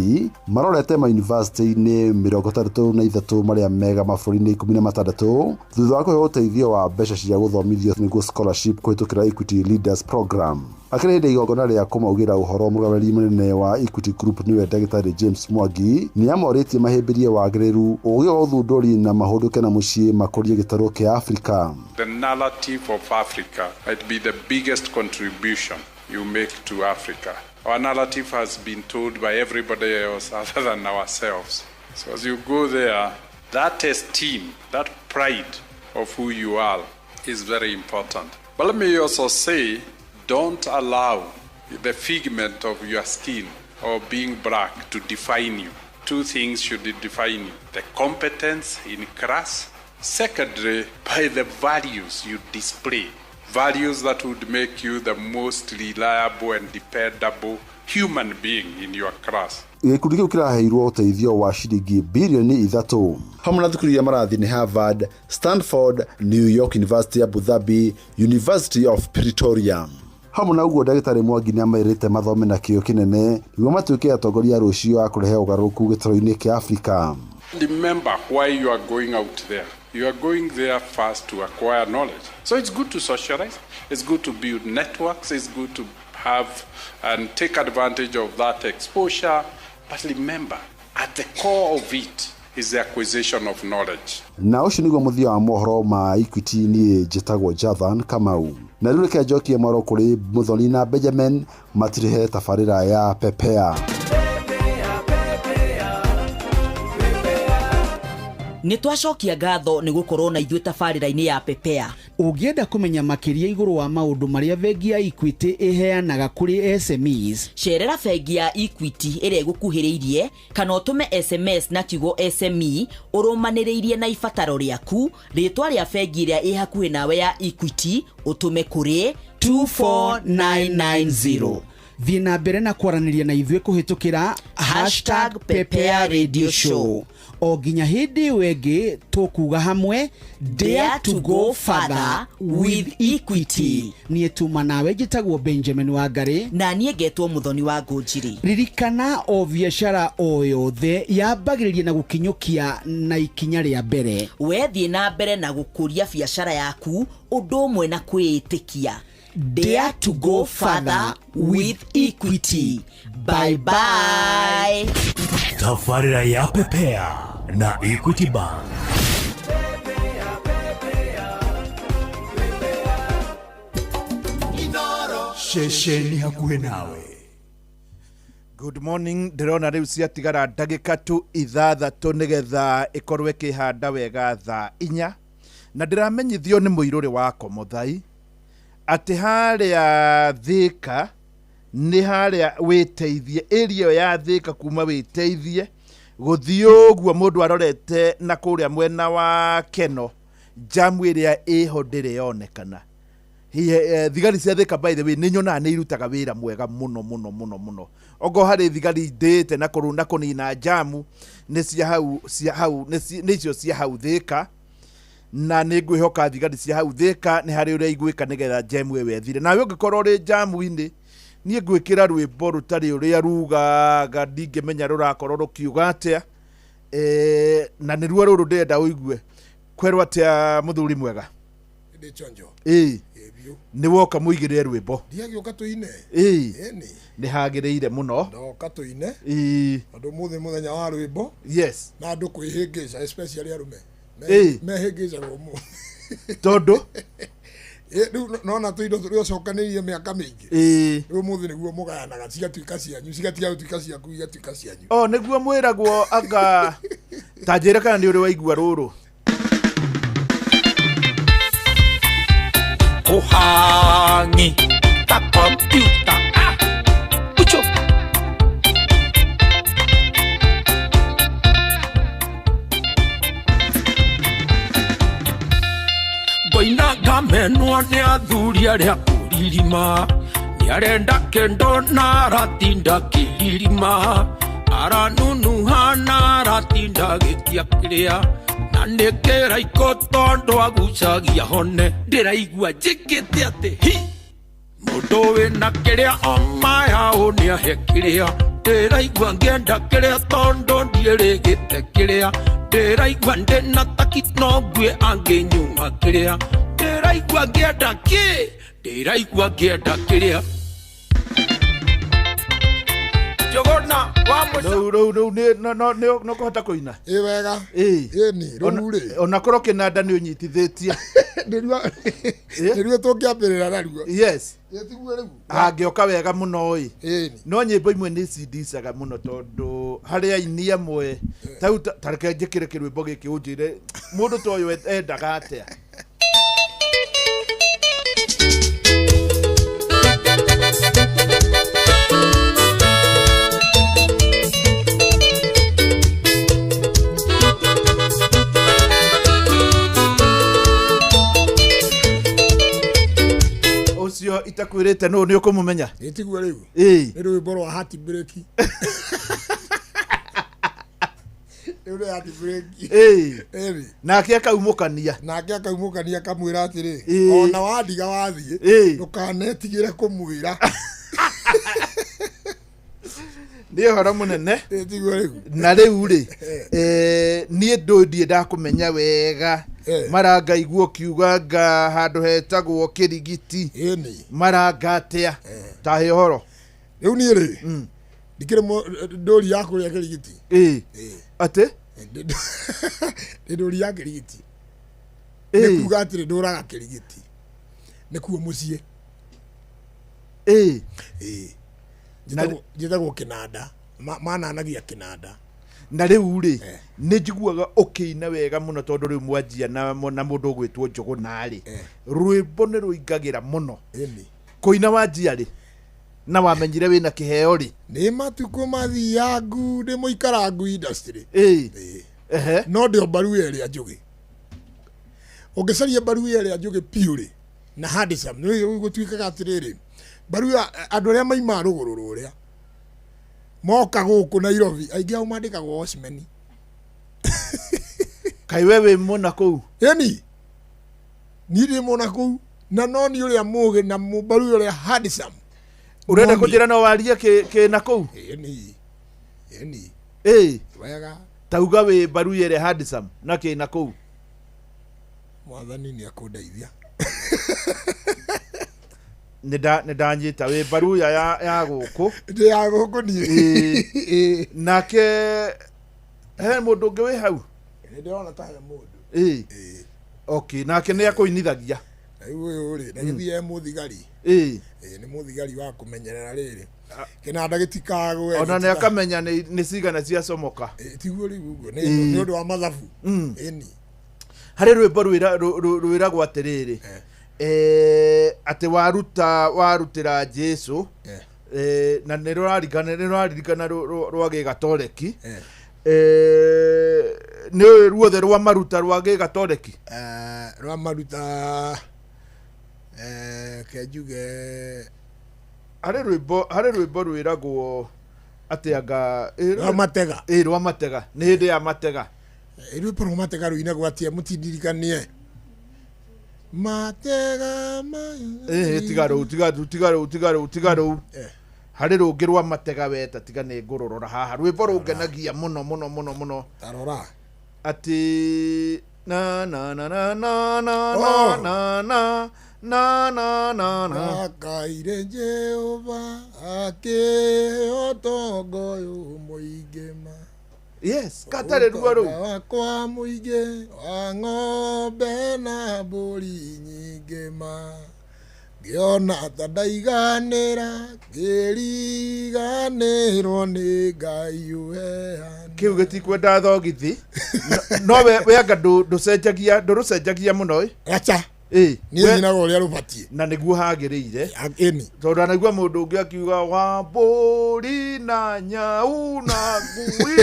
Speaker 2: marorete mayunivasĩtĩ-inĩ 63 marĩa mega mabũrũri-inĩ 16 thutha wa kũheo ũteithio wa mbeca cia gũthomithio, nĩguo scholarship, kũhĩtũkĩra Equity Leaders Program. Akĩrĩ hĩndĩ igongona rĩa kũmaugĩra ũhoro, mũrũgamĩrĩri mũnene wa Equity Group, nĩwe ndagĩtarĩ James Mwangi, nĩ amorĩtie mahĩmbĩrie wagĩrĩru, ũgĩ wa ũthundũri na mahũndũke na mũciĩ makũrie gĩtarũ kĩa Afrika.
Speaker 1: The narrative of Africa might be the biggest contribution you make to Africa. Our narrative has been told by everybody else other than ourselves. So as you go there, that esteem, that pride of who you are is very important. But let me also say, don't allow the pigment of your skin or being black to define you. Two things should define you: the competence in class. Secondly, by the values you display, values that would make you the most reliable and dependable human being in your class.
Speaker 2: Gĩkundi kĩu kĩraheirwo ũteithio wa ciringi birioni 3 hamwe na thukuru iria marathiĩ nĩ Harvard, Stanford, New York University, Abu Dhabi, University of Pretoria. Hamwe na ũguo, ndagĩtarĩ Mwangi nĩ amerĩte mathome na kĩyo kĩnene nĩguo matuĩke atongoria a rũciũ a kũrehe ũgarũrũku gĩtarũ-inĩ kĩa Afrika.
Speaker 1: Remember why you are going out there. You are going there first to acquire knowledge. So it's good to socialize, it's good to build networks, it's good to have and take advantage of that exposure. But remember, at the core of it is the acquisition of knowledge.
Speaker 2: Na ũcio nĩguo mũthia wa mohoro ma Equity. Niĩ njĩtagwo Jathan Kamau, na rĩu reke njokie mwaro kũrĩ Mũthoni na Benjamin matirĩhe tabarĩra ya Pepea.
Speaker 3: Nĩ twacokia ngatho nĩ gũkorwo na ithuĩ tabarĩra-inĩ ya Pepea.
Speaker 13: Ũngĩenda kũmenya makĩria igũrũ wa maũndũ marĩa bengi ya Equity ĩheanaga kũrĩ SMEs,
Speaker 3: cerera bengi ya Equity ĩrĩa ĩgũkuhĩrĩirie kana ũtũme SMS na kiugo SME ũrũmanĩrĩirie na ibataro rĩaku, rĩtwa rĩa bengi ĩrĩa ĩ hakuhĩ nawe ya Equity, ũtũme kũrĩ
Speaker 13: 24990. Thiĩ na mbere na kwaranĩria na ithuĩ kũhĩtũkĩra #PepeaRadioShow. O nginya hĩndĩ ĩyo ĩngĩ, tũkuga hamwe, "Dare to go further with Equity." Niĩ tuma nawe njĩtagwo Benjamin Wangari,
Speaker 3: na niĩ ngetwo Mũthoni wa Ngũnjiri.
Speaker 13: Ririkana, o biacara o yothe yambagĩrĩria na gũkinyũkia na ikinya rĩa mbere.
Speaker 3: Wethiĩ na mbere na gũkũria biacara yaku ũndũ ũmwe na kwĩĩtĩkia.
Speaker 13: Dare to go further with Equity. Bye bye.
Speaker 16: Tabarĩra ya Pepea na Equity Bank.
Speaker 19: Ceceni hakuhĩ nawe.
Speaker 7: Good morning. Ndĩrona rĩu ciatigara ndagĩka tu 6 nĩgetha ĩkorwo ĩkĩhanda wega thaa 4, na ndĩramenyithio nĩ mũirũrĩ wa Komothai atĩ harĩa Thĩka nĩ harĩa wĩteithie, area ĩyo ya Thĩka, kuma wĩteithie gũthiĩ ũguo mũndũ arorete na kũrĩa mwena wa Keno, jamu ĩrĩa ĩho ndĩrĩ yonekana. Thigari cia Thĩka, by the way, nĩ nyonaga nĩ irutaga wĩra mwega mũno mũno mũno mũno. Okorwo harĩ thigari ndĩte na kũru na kũnina jamu, nĩ cia hau, cia hau, nĩ icio cia hau Thĩka. Na nĩ ngwĩhoka thigari cia hau Thĩka nĩ harĩ ũrĩa igwĩka nĩgetha njemu ĩyo ĩthire. Nawe ũngĩkorwo ũrĩ njamu-inĩ, niĩ ngwĩkĩra rwĩmbo rũtarĩ ũrĩa rugaga, ndingĩmenya rũrakorwo rũkiuga atĩa. Na nĩruo rũrũ ndĩrenda ũigue. Kwerwo atĩa mũthuri mwega?
Speaker 8: Ndĩ chonjo.
Speaker 7: Ĩĩ.
Speaker 8: Ĩ biũ.
Speaker 7: Nĩ woka mũigĩrĩre rwĩmbo.
Speaker 8: Ndiagĩũka tũine.
Speaker 7: Ĩĩ.
Speaker 8: Ĩni.
Speaker 7: Nĩ hagĩrĩire mũno.
Speaker 8: Ndoka tũine.
Speaker 7: Ĩĩ.
Speaker 8: Tondũ ũmũthĩ mũthenya wa rwĩmbo.
Speaker 7: Yes.
Speaker 8: Na andũ kwĩhĩngĩca especially arũme.
Speaker 7: Ĩĩ.
Speaker 8: Mehĩngĩcaga ũmũthĩ.
Speaker 7: Tondũ?
Speaker 8: Rĩu nona tũindo tũrĩa ũcokanĩrĩire mĩaka mĩingĩ.
Speaker 7: Ĩĩ.
Speaker 8: Rĩu ũmũthĩ nĩguo mũgayanaga cigatuĩka cianyu, cigatiga gũtuĩka ciaku igatuĩka cianyu.
Speaker 7: O nĩguo mwĩragwo anga ta njĩra kana nĩ ũrĩ waigua rũrũ.
Speaker 9: Kuhangi ta kompyuta. Ucho. Ngoina ngamenwo nĩ athuri arĩa kũririma, nĩarenda kĩndũ na aratinda kĩririma, aranunuha na aratinda gĩtia kĩrĩa, na nĩ kĩraikũ tondũ agucagia hone. Ndĩraigua njĩkĩte atĩ hi mũndũ wĩna kĩrĩa oma yao nĩahe kĩrĩa, ndĩraigua ngĩenda kĩrĩa tondũ ndiĩrĩgĩte kĩrĩa, ndĩraigua ndĩna taki no ngue angĩnyuma kĩrĩa, ndĩraigua ngĩenda kĩ, ndĩraigua ngĩenda kĩrĩa. Njũgũna wa mũca.
Speaker 7: Rĩu, rĩu, rĩu, nĩ, no, no, nĩ, no kũhota kũina?
Speaker 8: Ĩ wega.
Speaker 7: Ĩ.
Speaker 8: Ĩni, rĩu rĩ.
Speaker 7: Ona korwo kĩnanda nĩ ũnyitithĩtie.
Speaker 8: Nĩruo tũngĩambĩrĩra naruo.
Speaker 7: Yes.
Speaker 8: Ĩ tiguo rĩu.
Speaker 7: Hangĩoka wega mũno ĩ.
Speaker 8: Ĩni.
Speaker 7: No nyĩmbo imwe nĩ cindicaga mũno tondũ harĩ aini amwe. Ta rĩu ta reke njĩkĩre kĩrwĩmbo gĩkĩ ũnjĩre mũndũ ta ũyũ endaga atĩa. Ũcio itakwĩrĩte nũ nĩ ũkũmũmenya?
Speaker 8: Ĩ tiguo rĩu.
Speaker 7: Ĩ.
Speaker 8: Nĩ rwĩmbo rwa heartbreak. Rĩu nĩ heartbreak.
Speaker 7: Ĩ.
Speaker 8: Ĩni.
Speaker 7: Nake akaumũkania.
Speaker 8: Nake akaumũkania akamwĩra atĩrĩ,
Speaker 7: Ĩ.
Speaker 8: ona wandiga wathiĩ,
Speaker 7: Ĩ.
Speaker 8: ndũkanetigĩre kũmwĩra.
Speaker 7: Nĩ ũhoro mũnene.
Speaker 8: Ĩ tiguo rĩu.
Speaker 7: Na rĩu rĩ, niĩ ndũĩ ndirĩ ndakũmenya wega. Maranga igua ũkiuga nga handũ hetagwo Kĩrigiti.
Speaker 8: Ĩni.
Speaker 7: Maranga atĩa? Ta he ũhoro.
Speaker 8: Rĩu niĩ rĩ, ndikĩrĩ ndũri ya kũrĩa Kĩrigiti.
Speaker 7: Ĩ. Atĩ?
Speaker 8: Ndĩ ndũri ya Kĩrigiti.
Speaker 7: Ĩ.
Speaker 8: Nĩ kuga atĩrĩ ndũraga Kĩrigiti. Nĩkuo mũciĩ.
Speaker 7: Ĩ.
Speaker 8: Ĩ.
Speaker 7: Na
Speaker 8: Njĩtagwo Kĩnanda. Mananagia Kĩnanda.
Speaker 7: Na rĩu rĩ, nĩ njiguaga ũkĩina wega mũno tondũ rĩu mwanjia na mũndũ ũgwĩtwo Njũgũna rĩ, rwĩmbo nĩ rũingagĩra mũno.
Speaker 8: Ĩni.
Speaker 7: Kũina wanjia rĩ, na wamenyire wĩna kĩheo rĩ?
Speaker 8: Nĩ matukũ mathiangu ndĩ mũikarangu industry.
Speaker 7: Ĩ.
Speaker 8: Ehe. No ndĩ o mbaru ĩrĩa njũgĩ. Ũngĩcaria mbaru ĩrĩa njũgĩ piũ rĩ, na handsome, nĩ gũtuĩkaga atĩrĩrĩ, mbaru ya andũ arĩa maimaga rũgũrũ rũrĩa moka gũkũ Nairobi, aingĩ ao mandĩkagwo watchman.
Speaker 7: Kaĩ we wĩ mũna kũu?
Speaker 8: Ĩni. Niĩ ndĩ mũna kũu, na no niĩ ũrĩa mũgĩ na mbaru ũrĩa handsome.
Speaker 7: Ũrenda
Speaker 8: Noni.
Speaker 7: kũnjĩra no warie kĩ na kũu?
Speaker 8: Ĩni. Ĩni.
Speaker 7: Ĩ.
Speaker 8: Wega.
Speaker 7: Tauga wĩ mbaru ĩrĩa handsome na kĩ na kũu.
Speaker 8: Mwathani nĩ akũndeithia.
Speaker 7: Nĩ ndanyita wĩ mbaru ya gũkũ.
Speaker 8: Ndĩ ya gũkũ niĩ.
Speaker 7: Ĩ. Nake he mũndũ ũngĩ wĩ hau?
Speaker 8: Nĩ ndĩrona ta he mũndũ.
Speaker 7: Ĩ. Okay, nake nĩ akũinithagia.
Speaker 8: Rĩu ũyũ rĩ, na gĩthiĩ e mũthigari.
Speaker 7: Ĩ.
Speaker 8: Ĩ, nĩ mũthigari wa kũmenyerera rĩrĩ. Kĩnanda gĩtikagwe,
Speaker 7: Ona nĩ akamenya nĩ cigana ciacomoka.
Speaker 8: Ĩ, tiguo rĩu ũguo,
Speaker 7: Ĩ.
Speaker 8: nĩ ũndũ wa mathabu. Ĩni.
Speaker 7: Harĩ rwĩmbo rwĩragwo atĩrĩrĩ, atĩ warutĩra Jesũ, na nĩ rũraririkana, nĩ rũraririkana rwa gĩgatoreki. Nĩ ũĩ ruothe rwa maruta rwa gĩgatoreki?
Speaker 8: Rwa maruta, ke njuge.
Speaker 7: Harĩ rwĩmbo rwĩragwo atĩ anga,
Speaker 8: Rwa matega.
Speaker 7: Ĩ, rwa matega. Nĩ hĩndĩ ya matega.
Speaker 8: Rwĩmbo rwa matega rũinagwo atĩa? Mũtindirikanie. Matega maya.
Speaker 7: Tiga rũu tiga rũu. Harĩ rũngĩ rwa matega weta tiga nĩ ngũrũrora haha rwĩmbo rũngenagia mũno mũno mũno mũno.
Speaker 8: Tarora.
Speaker 7: Atĩ na na na na na na na na na na na na
Speaker 8: Akaire Jehova akĩhota ũyũ mũingĩ ma.
Speaker 7: Yes, katare ruo rũu.
Speaker 8: Wakwa mũingĩ wa ng'ombe na mbũri nyingĩ ma. Ngĩona ta ndaiganĩra ngĩriganĩrwo nĩ Ngai ũheana.
Speaker 7: Kĩu gĩtikwenda thogithi. No we anga ndũcenjagia ndũrũcenjagia mũno ĩ.
Speaker 8: Acha. Niĩ nyinaga ũrĩa rũbatiĩ.
Speaker 7: Na nĩguo hagĩrĩire.
Speaker 8: Ĩni.
Speaker 7: Tondũ anaigua mũndũ ũngĩ akiuga wa mbũri na nyau na ngui.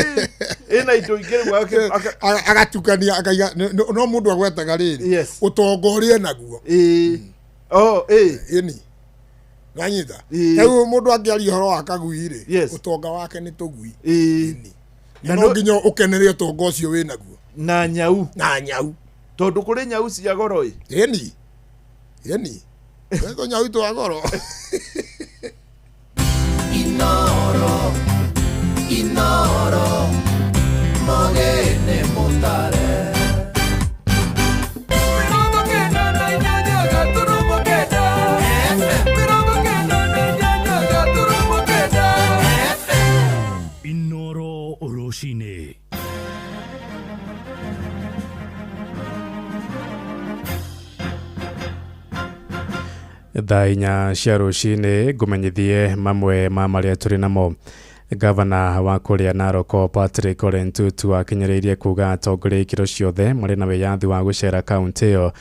Speaker 7: Ĩna indo ingĩ rĩu
Speaker 8: agatukania akaiga no mũndũ agwetaga rĩrĩ. Ũtonga ũrĩa naguo.
Speaker 7: Oh,
Speaker 8: ĩni. Nanyita. Rĩu mũndũ angĩaria ũhoro wa kagui rĩ, ũtonga wake nĩ tũgui. Ĩni. Na no nginya ũkenere ũtonga ũcio wĩ naguo.
Speaker 7: Na nyau.
Speaker 8: Na nyau.
Speaker 7: Tondũ kũrĩ nyau cia goro ĩ.
Speaker 8: Ĩni. Ĩni. Kwĩ nyau twa goro.
Speaker 9: Inoro. Inoro. Mogene mutare.
Speaker 16: Inoro rũcinĩ.
Speaker 15: Thaa inya cia rũcinĩ ngũmenyithie mamwe ma marĩa tũrĩ namo. Gavana wa kũrĩa Narok Patrick Ole Ntutu akinyĩrĩirie kuga atongoria ikĩro ciothe marĩ na wĩyathi wa gũcera kaunti ĩyo.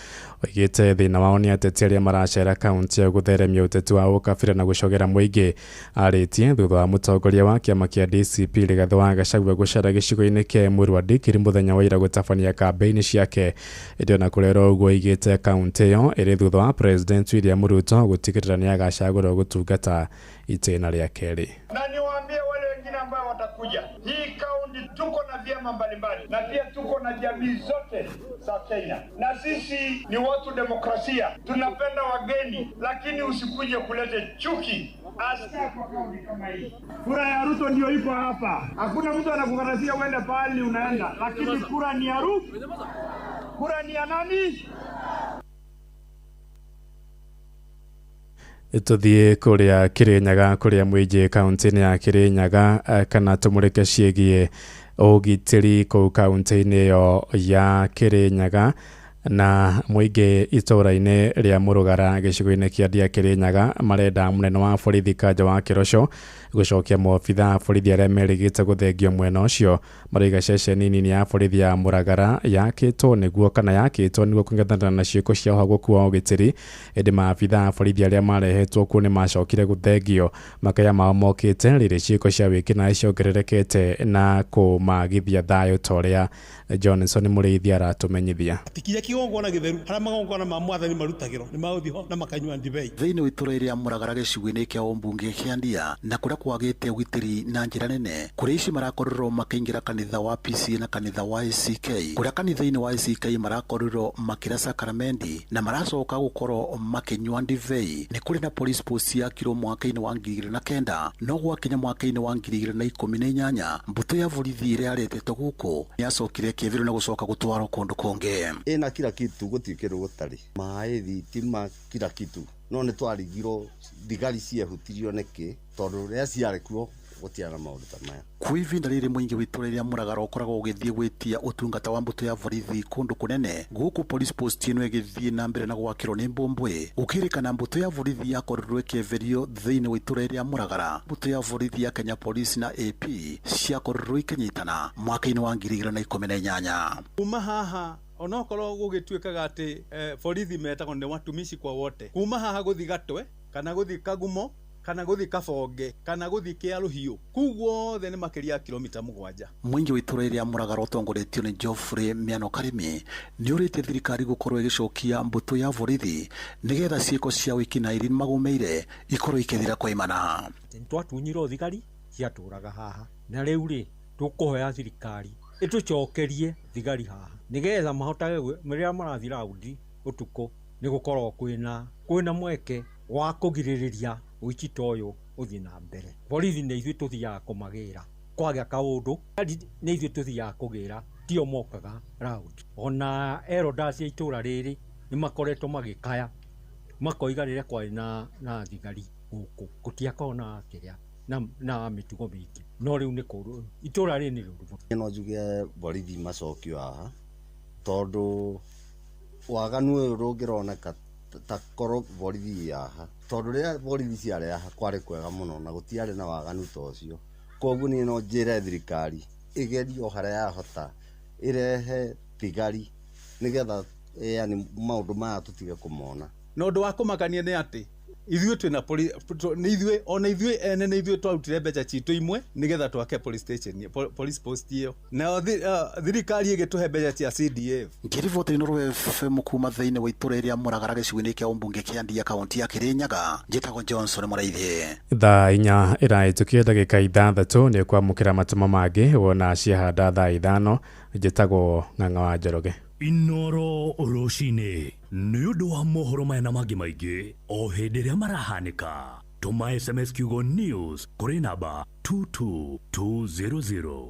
Speaker 15: Oigĩte thĩna wao nĩ ateti arĩa maracera kaunti ĩyo gũtheremia ũteti wa ũkabira na gũcogera mũingĩ. Arĩtie thutha wa mũtongoria wa kĩama kĩa DCP Rigathĩ wa Gachagua gũcera gĩcigo-inĩ kĩa Emurua Dikirr mũthenya wa ira gũtabania kambĩini ciake. Ĩndĩ ona kũrĩ ũguo oigĩte kaunti ĩyo ĩrĩ thutha wa President William Ruto gũtigĩrĩra nĩagacagũrwo gũtungata itĩna rĩa kerĩ.
Speaker 10: Na niwaambie wale wengine ambao watakuja, hii kaunti tuko na vyama mbalimbali na pia tuko na jamii zote za Kenya, na sisi ni watu demokrasia, tunapenda wageni, lakini usikuje kulete chuki hasa kwa kaunti kama hii. Kura ya Ruto ndio iko hapa, hakuna mtu anakukatasia uende pahali unaenda, lakini kura ni ya Ruto. Kura ni ya nani?
Speaker 15: Tuthiĩ kũrĩa Kirinyaga kũrĩa mũingĩ kaunti-inĩ ya Kirinyaga kana tũmũrĩke ciĩgiĩ ũgitĩri kũu kaunti-inĩ ĩyo ya Kirinyaga na mũingĩ itũũra-inĩ rĩa Mũrũgara gĩcigo-inĩ kĩa Ndia Kirinyaga marenda mũnene wa borithi Kanja wa Kĩroco gũcokia maobitha a borithi arĩa merĩgĩte gũthengio mwena ũcio. Marauga ceceni nini ya borithi ya Mũragara yakĩtwo nĩguo kana yakĩtwo nĩguo kũng'ethanĩra na ciĩko cia ũhagũku wa ũgitĩri, ĩndĩ maabitha a borithi arĩa marehetwo kuo nĩ macokire gũthengio. Makaya mao mokĩte rĩrĩ ciĩko cia wĩkinaĩ ciongererekete na kũmagithia thayũ ta ũrĩa Johnson Mũrĩithi aratũmenyithia.
Speaker 11: Tikinya kigongona githeru haria magongona ma mwathani marutagirwo ni magũthiĩ ho na makanyua ndibei.
Speaker 23: Thĩinĩ wa itũũra rĩa Mũragara gĩcigo-inĩ kĩa ũmbunge kĩa Ndia na kũrĩa kwagĩte ũgitĩri na njĩra nene, kũrĩa ici marakorirwo makĩingĩra kanitha wa PCA na kanitha wa ACK, kũrĩa kanitha-inĩ wa ACK marakorirwo makĩra sakramendi na maracoka gũkorwo makĩnyua ndibei. Nĩ kũrĩ na police post yakirwo mwaka-inĩ wa 2009 no gwakinya mwaka-inĩ wa 2018 mbũtũ ya borithi ĩrĩa yaretetwo gũkũ nĩyacokire kĩeverwo na gũcoka gũtwarwo kũndũ kũngĩ.
Speaker 24: Ĩna kila kitu gũtirĩ kĩndũ gũtarĩ, maĩ, thitima, kila kitu, no nĩ twarigirwo thigari ciehutirio nĩkĩ tondũ rĩrĩa ciarĩ kuo gũtiarĩ na maũndũ ta maya.
Speaker 23: Kwa ihinda rĩrĩ mũingĩ wa itũũra rĩa Mũragara ũkoragwo ũgĩthiĩ gwĩtia ũtungata wa mbũtũ ya borithi kũndũ kũnene gũkũ police post ĩno ĩgĩthiĩ na mbere na gwakĩrwo nĩ mbũmbũĩ. Gũkĩrĩkana mbũtũ ya borithi yakorirwo ĩkĩeherio thĩinĩ wa itũũra rĩa Mũragara, mbũtũ ya borithi ya Kenya Police na AP ciakorirwo ikĩnyitana mwaka-inĩ wa 2018.
Speaker 11: Kuma haha onokorwo gũgĩtuĩkaga atĩ borithi metagwo nĩ watumishi kwa wote, kuma haha gũthiĩ Gatwe kana gũthiĩ Kagumo kana gũthiĩ Kabonge kana gũthiĩ Kĩarũhiũ, kũu guothe nĩ makĩria ya kilomita 7.
Speaker 23: Mũingĩ wa itũũra rĩa Mũragara ũtongoretio nĩ Geoffrey Miano Karimi nĩ ũrĩtie thirikari gũkorwo ĩgĩcokia mbũtũ ya borithi nĩgetha ciĩko cia wĩkinaĩ magũmĩire ikorwo ikĩthira kwa imana.
Speaker 25: Twatunyirwo thigari ciatũraga haha na rĩu rĩ tũkũhoya thirikari ĩtũcokerie thigari haha nĩgetha mahotage rĩrĩa marathiĩ raundi ũtukũ Nĩ gũkorwo kwĩna mweke wa kũgirĩrĩria ũici ta ũyũ ũthiĩ na mbere. Borithi nĩ ithuĩ tũthiaga kũmagĩra kwagĩa kaũndũ, nĩ ithuĩ tũthiaga kũgĩra, tio mokaga round. Ona elders a itũra rĩrĩ nĩ makoretwo magĩkaya makoiga rĩrĩa kwarĩ na thigari gũkũ gũtiakoragwo na kĩrĩa na mĩtugo mĩingĩ, no rĩu nĩ kũũru, itũra rĩrĩ nĩ rĩũru mũno.
Speaker 24: No njuge borithi macokio haha tondũ waganu ũyũ ndũngĩroneka ta korwo borithi haha, tondũ rĩrĩa borithi ciarĩ haha kwarĩ kwega mũno na gũtiarĩ na waganu ta ũcio. Koguo niĩ no njĩre thirikari ĩgerie o harĩa yahota ĩrehe thigari nĩgetha yani maũndũ maya tũtige kũmona.
Speaker 11: Na ũndũ wa kũmakania nĩ atĩ ithuĩ twĩna nĩ ithuĩ ona ithuĩ ene nĩ ithuĩ twarutire mbeca citũ imwe nĩgetha twake police station, police post ĩyo, nayo thirikari ĩgĩtũhe mbeca cia CDF.
Speaker 23: Ngĩriboti Inooro FM kuma thĩinĩ wa itũra rĩa Mũragara gĩcigo-inĩ kĩa ũmbunge kĩa Ndia kaunti ya Kĩrĩnyaga, njĩtagwo Johnson Mũraithi.
Speaker 15: Thaa 4 ĩrahĩtũkia ndagĩka 6 nĩ kwamũkĩra matũma mangĩ wona ciahanda thaa 5. Njĩtagwo Ng'ang'a wa Njoroge.
Speaker 16: Inooro rũcinĩ nĩ ũndũ wa mohoro maya na mangĩ maingĩ o hĩndĩ ĩrĩa marahanĩka. Tũma SMS kiugo news kũrĩ namba 22200.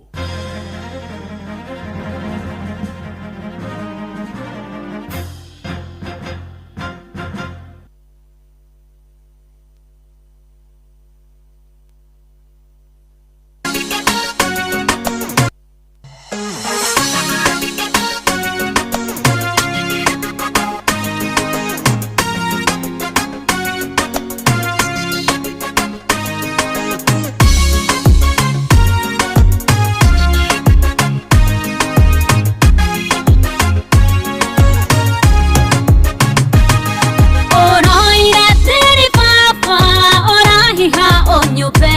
Speaker 5: Oroira teri papa, orahiha onyupe.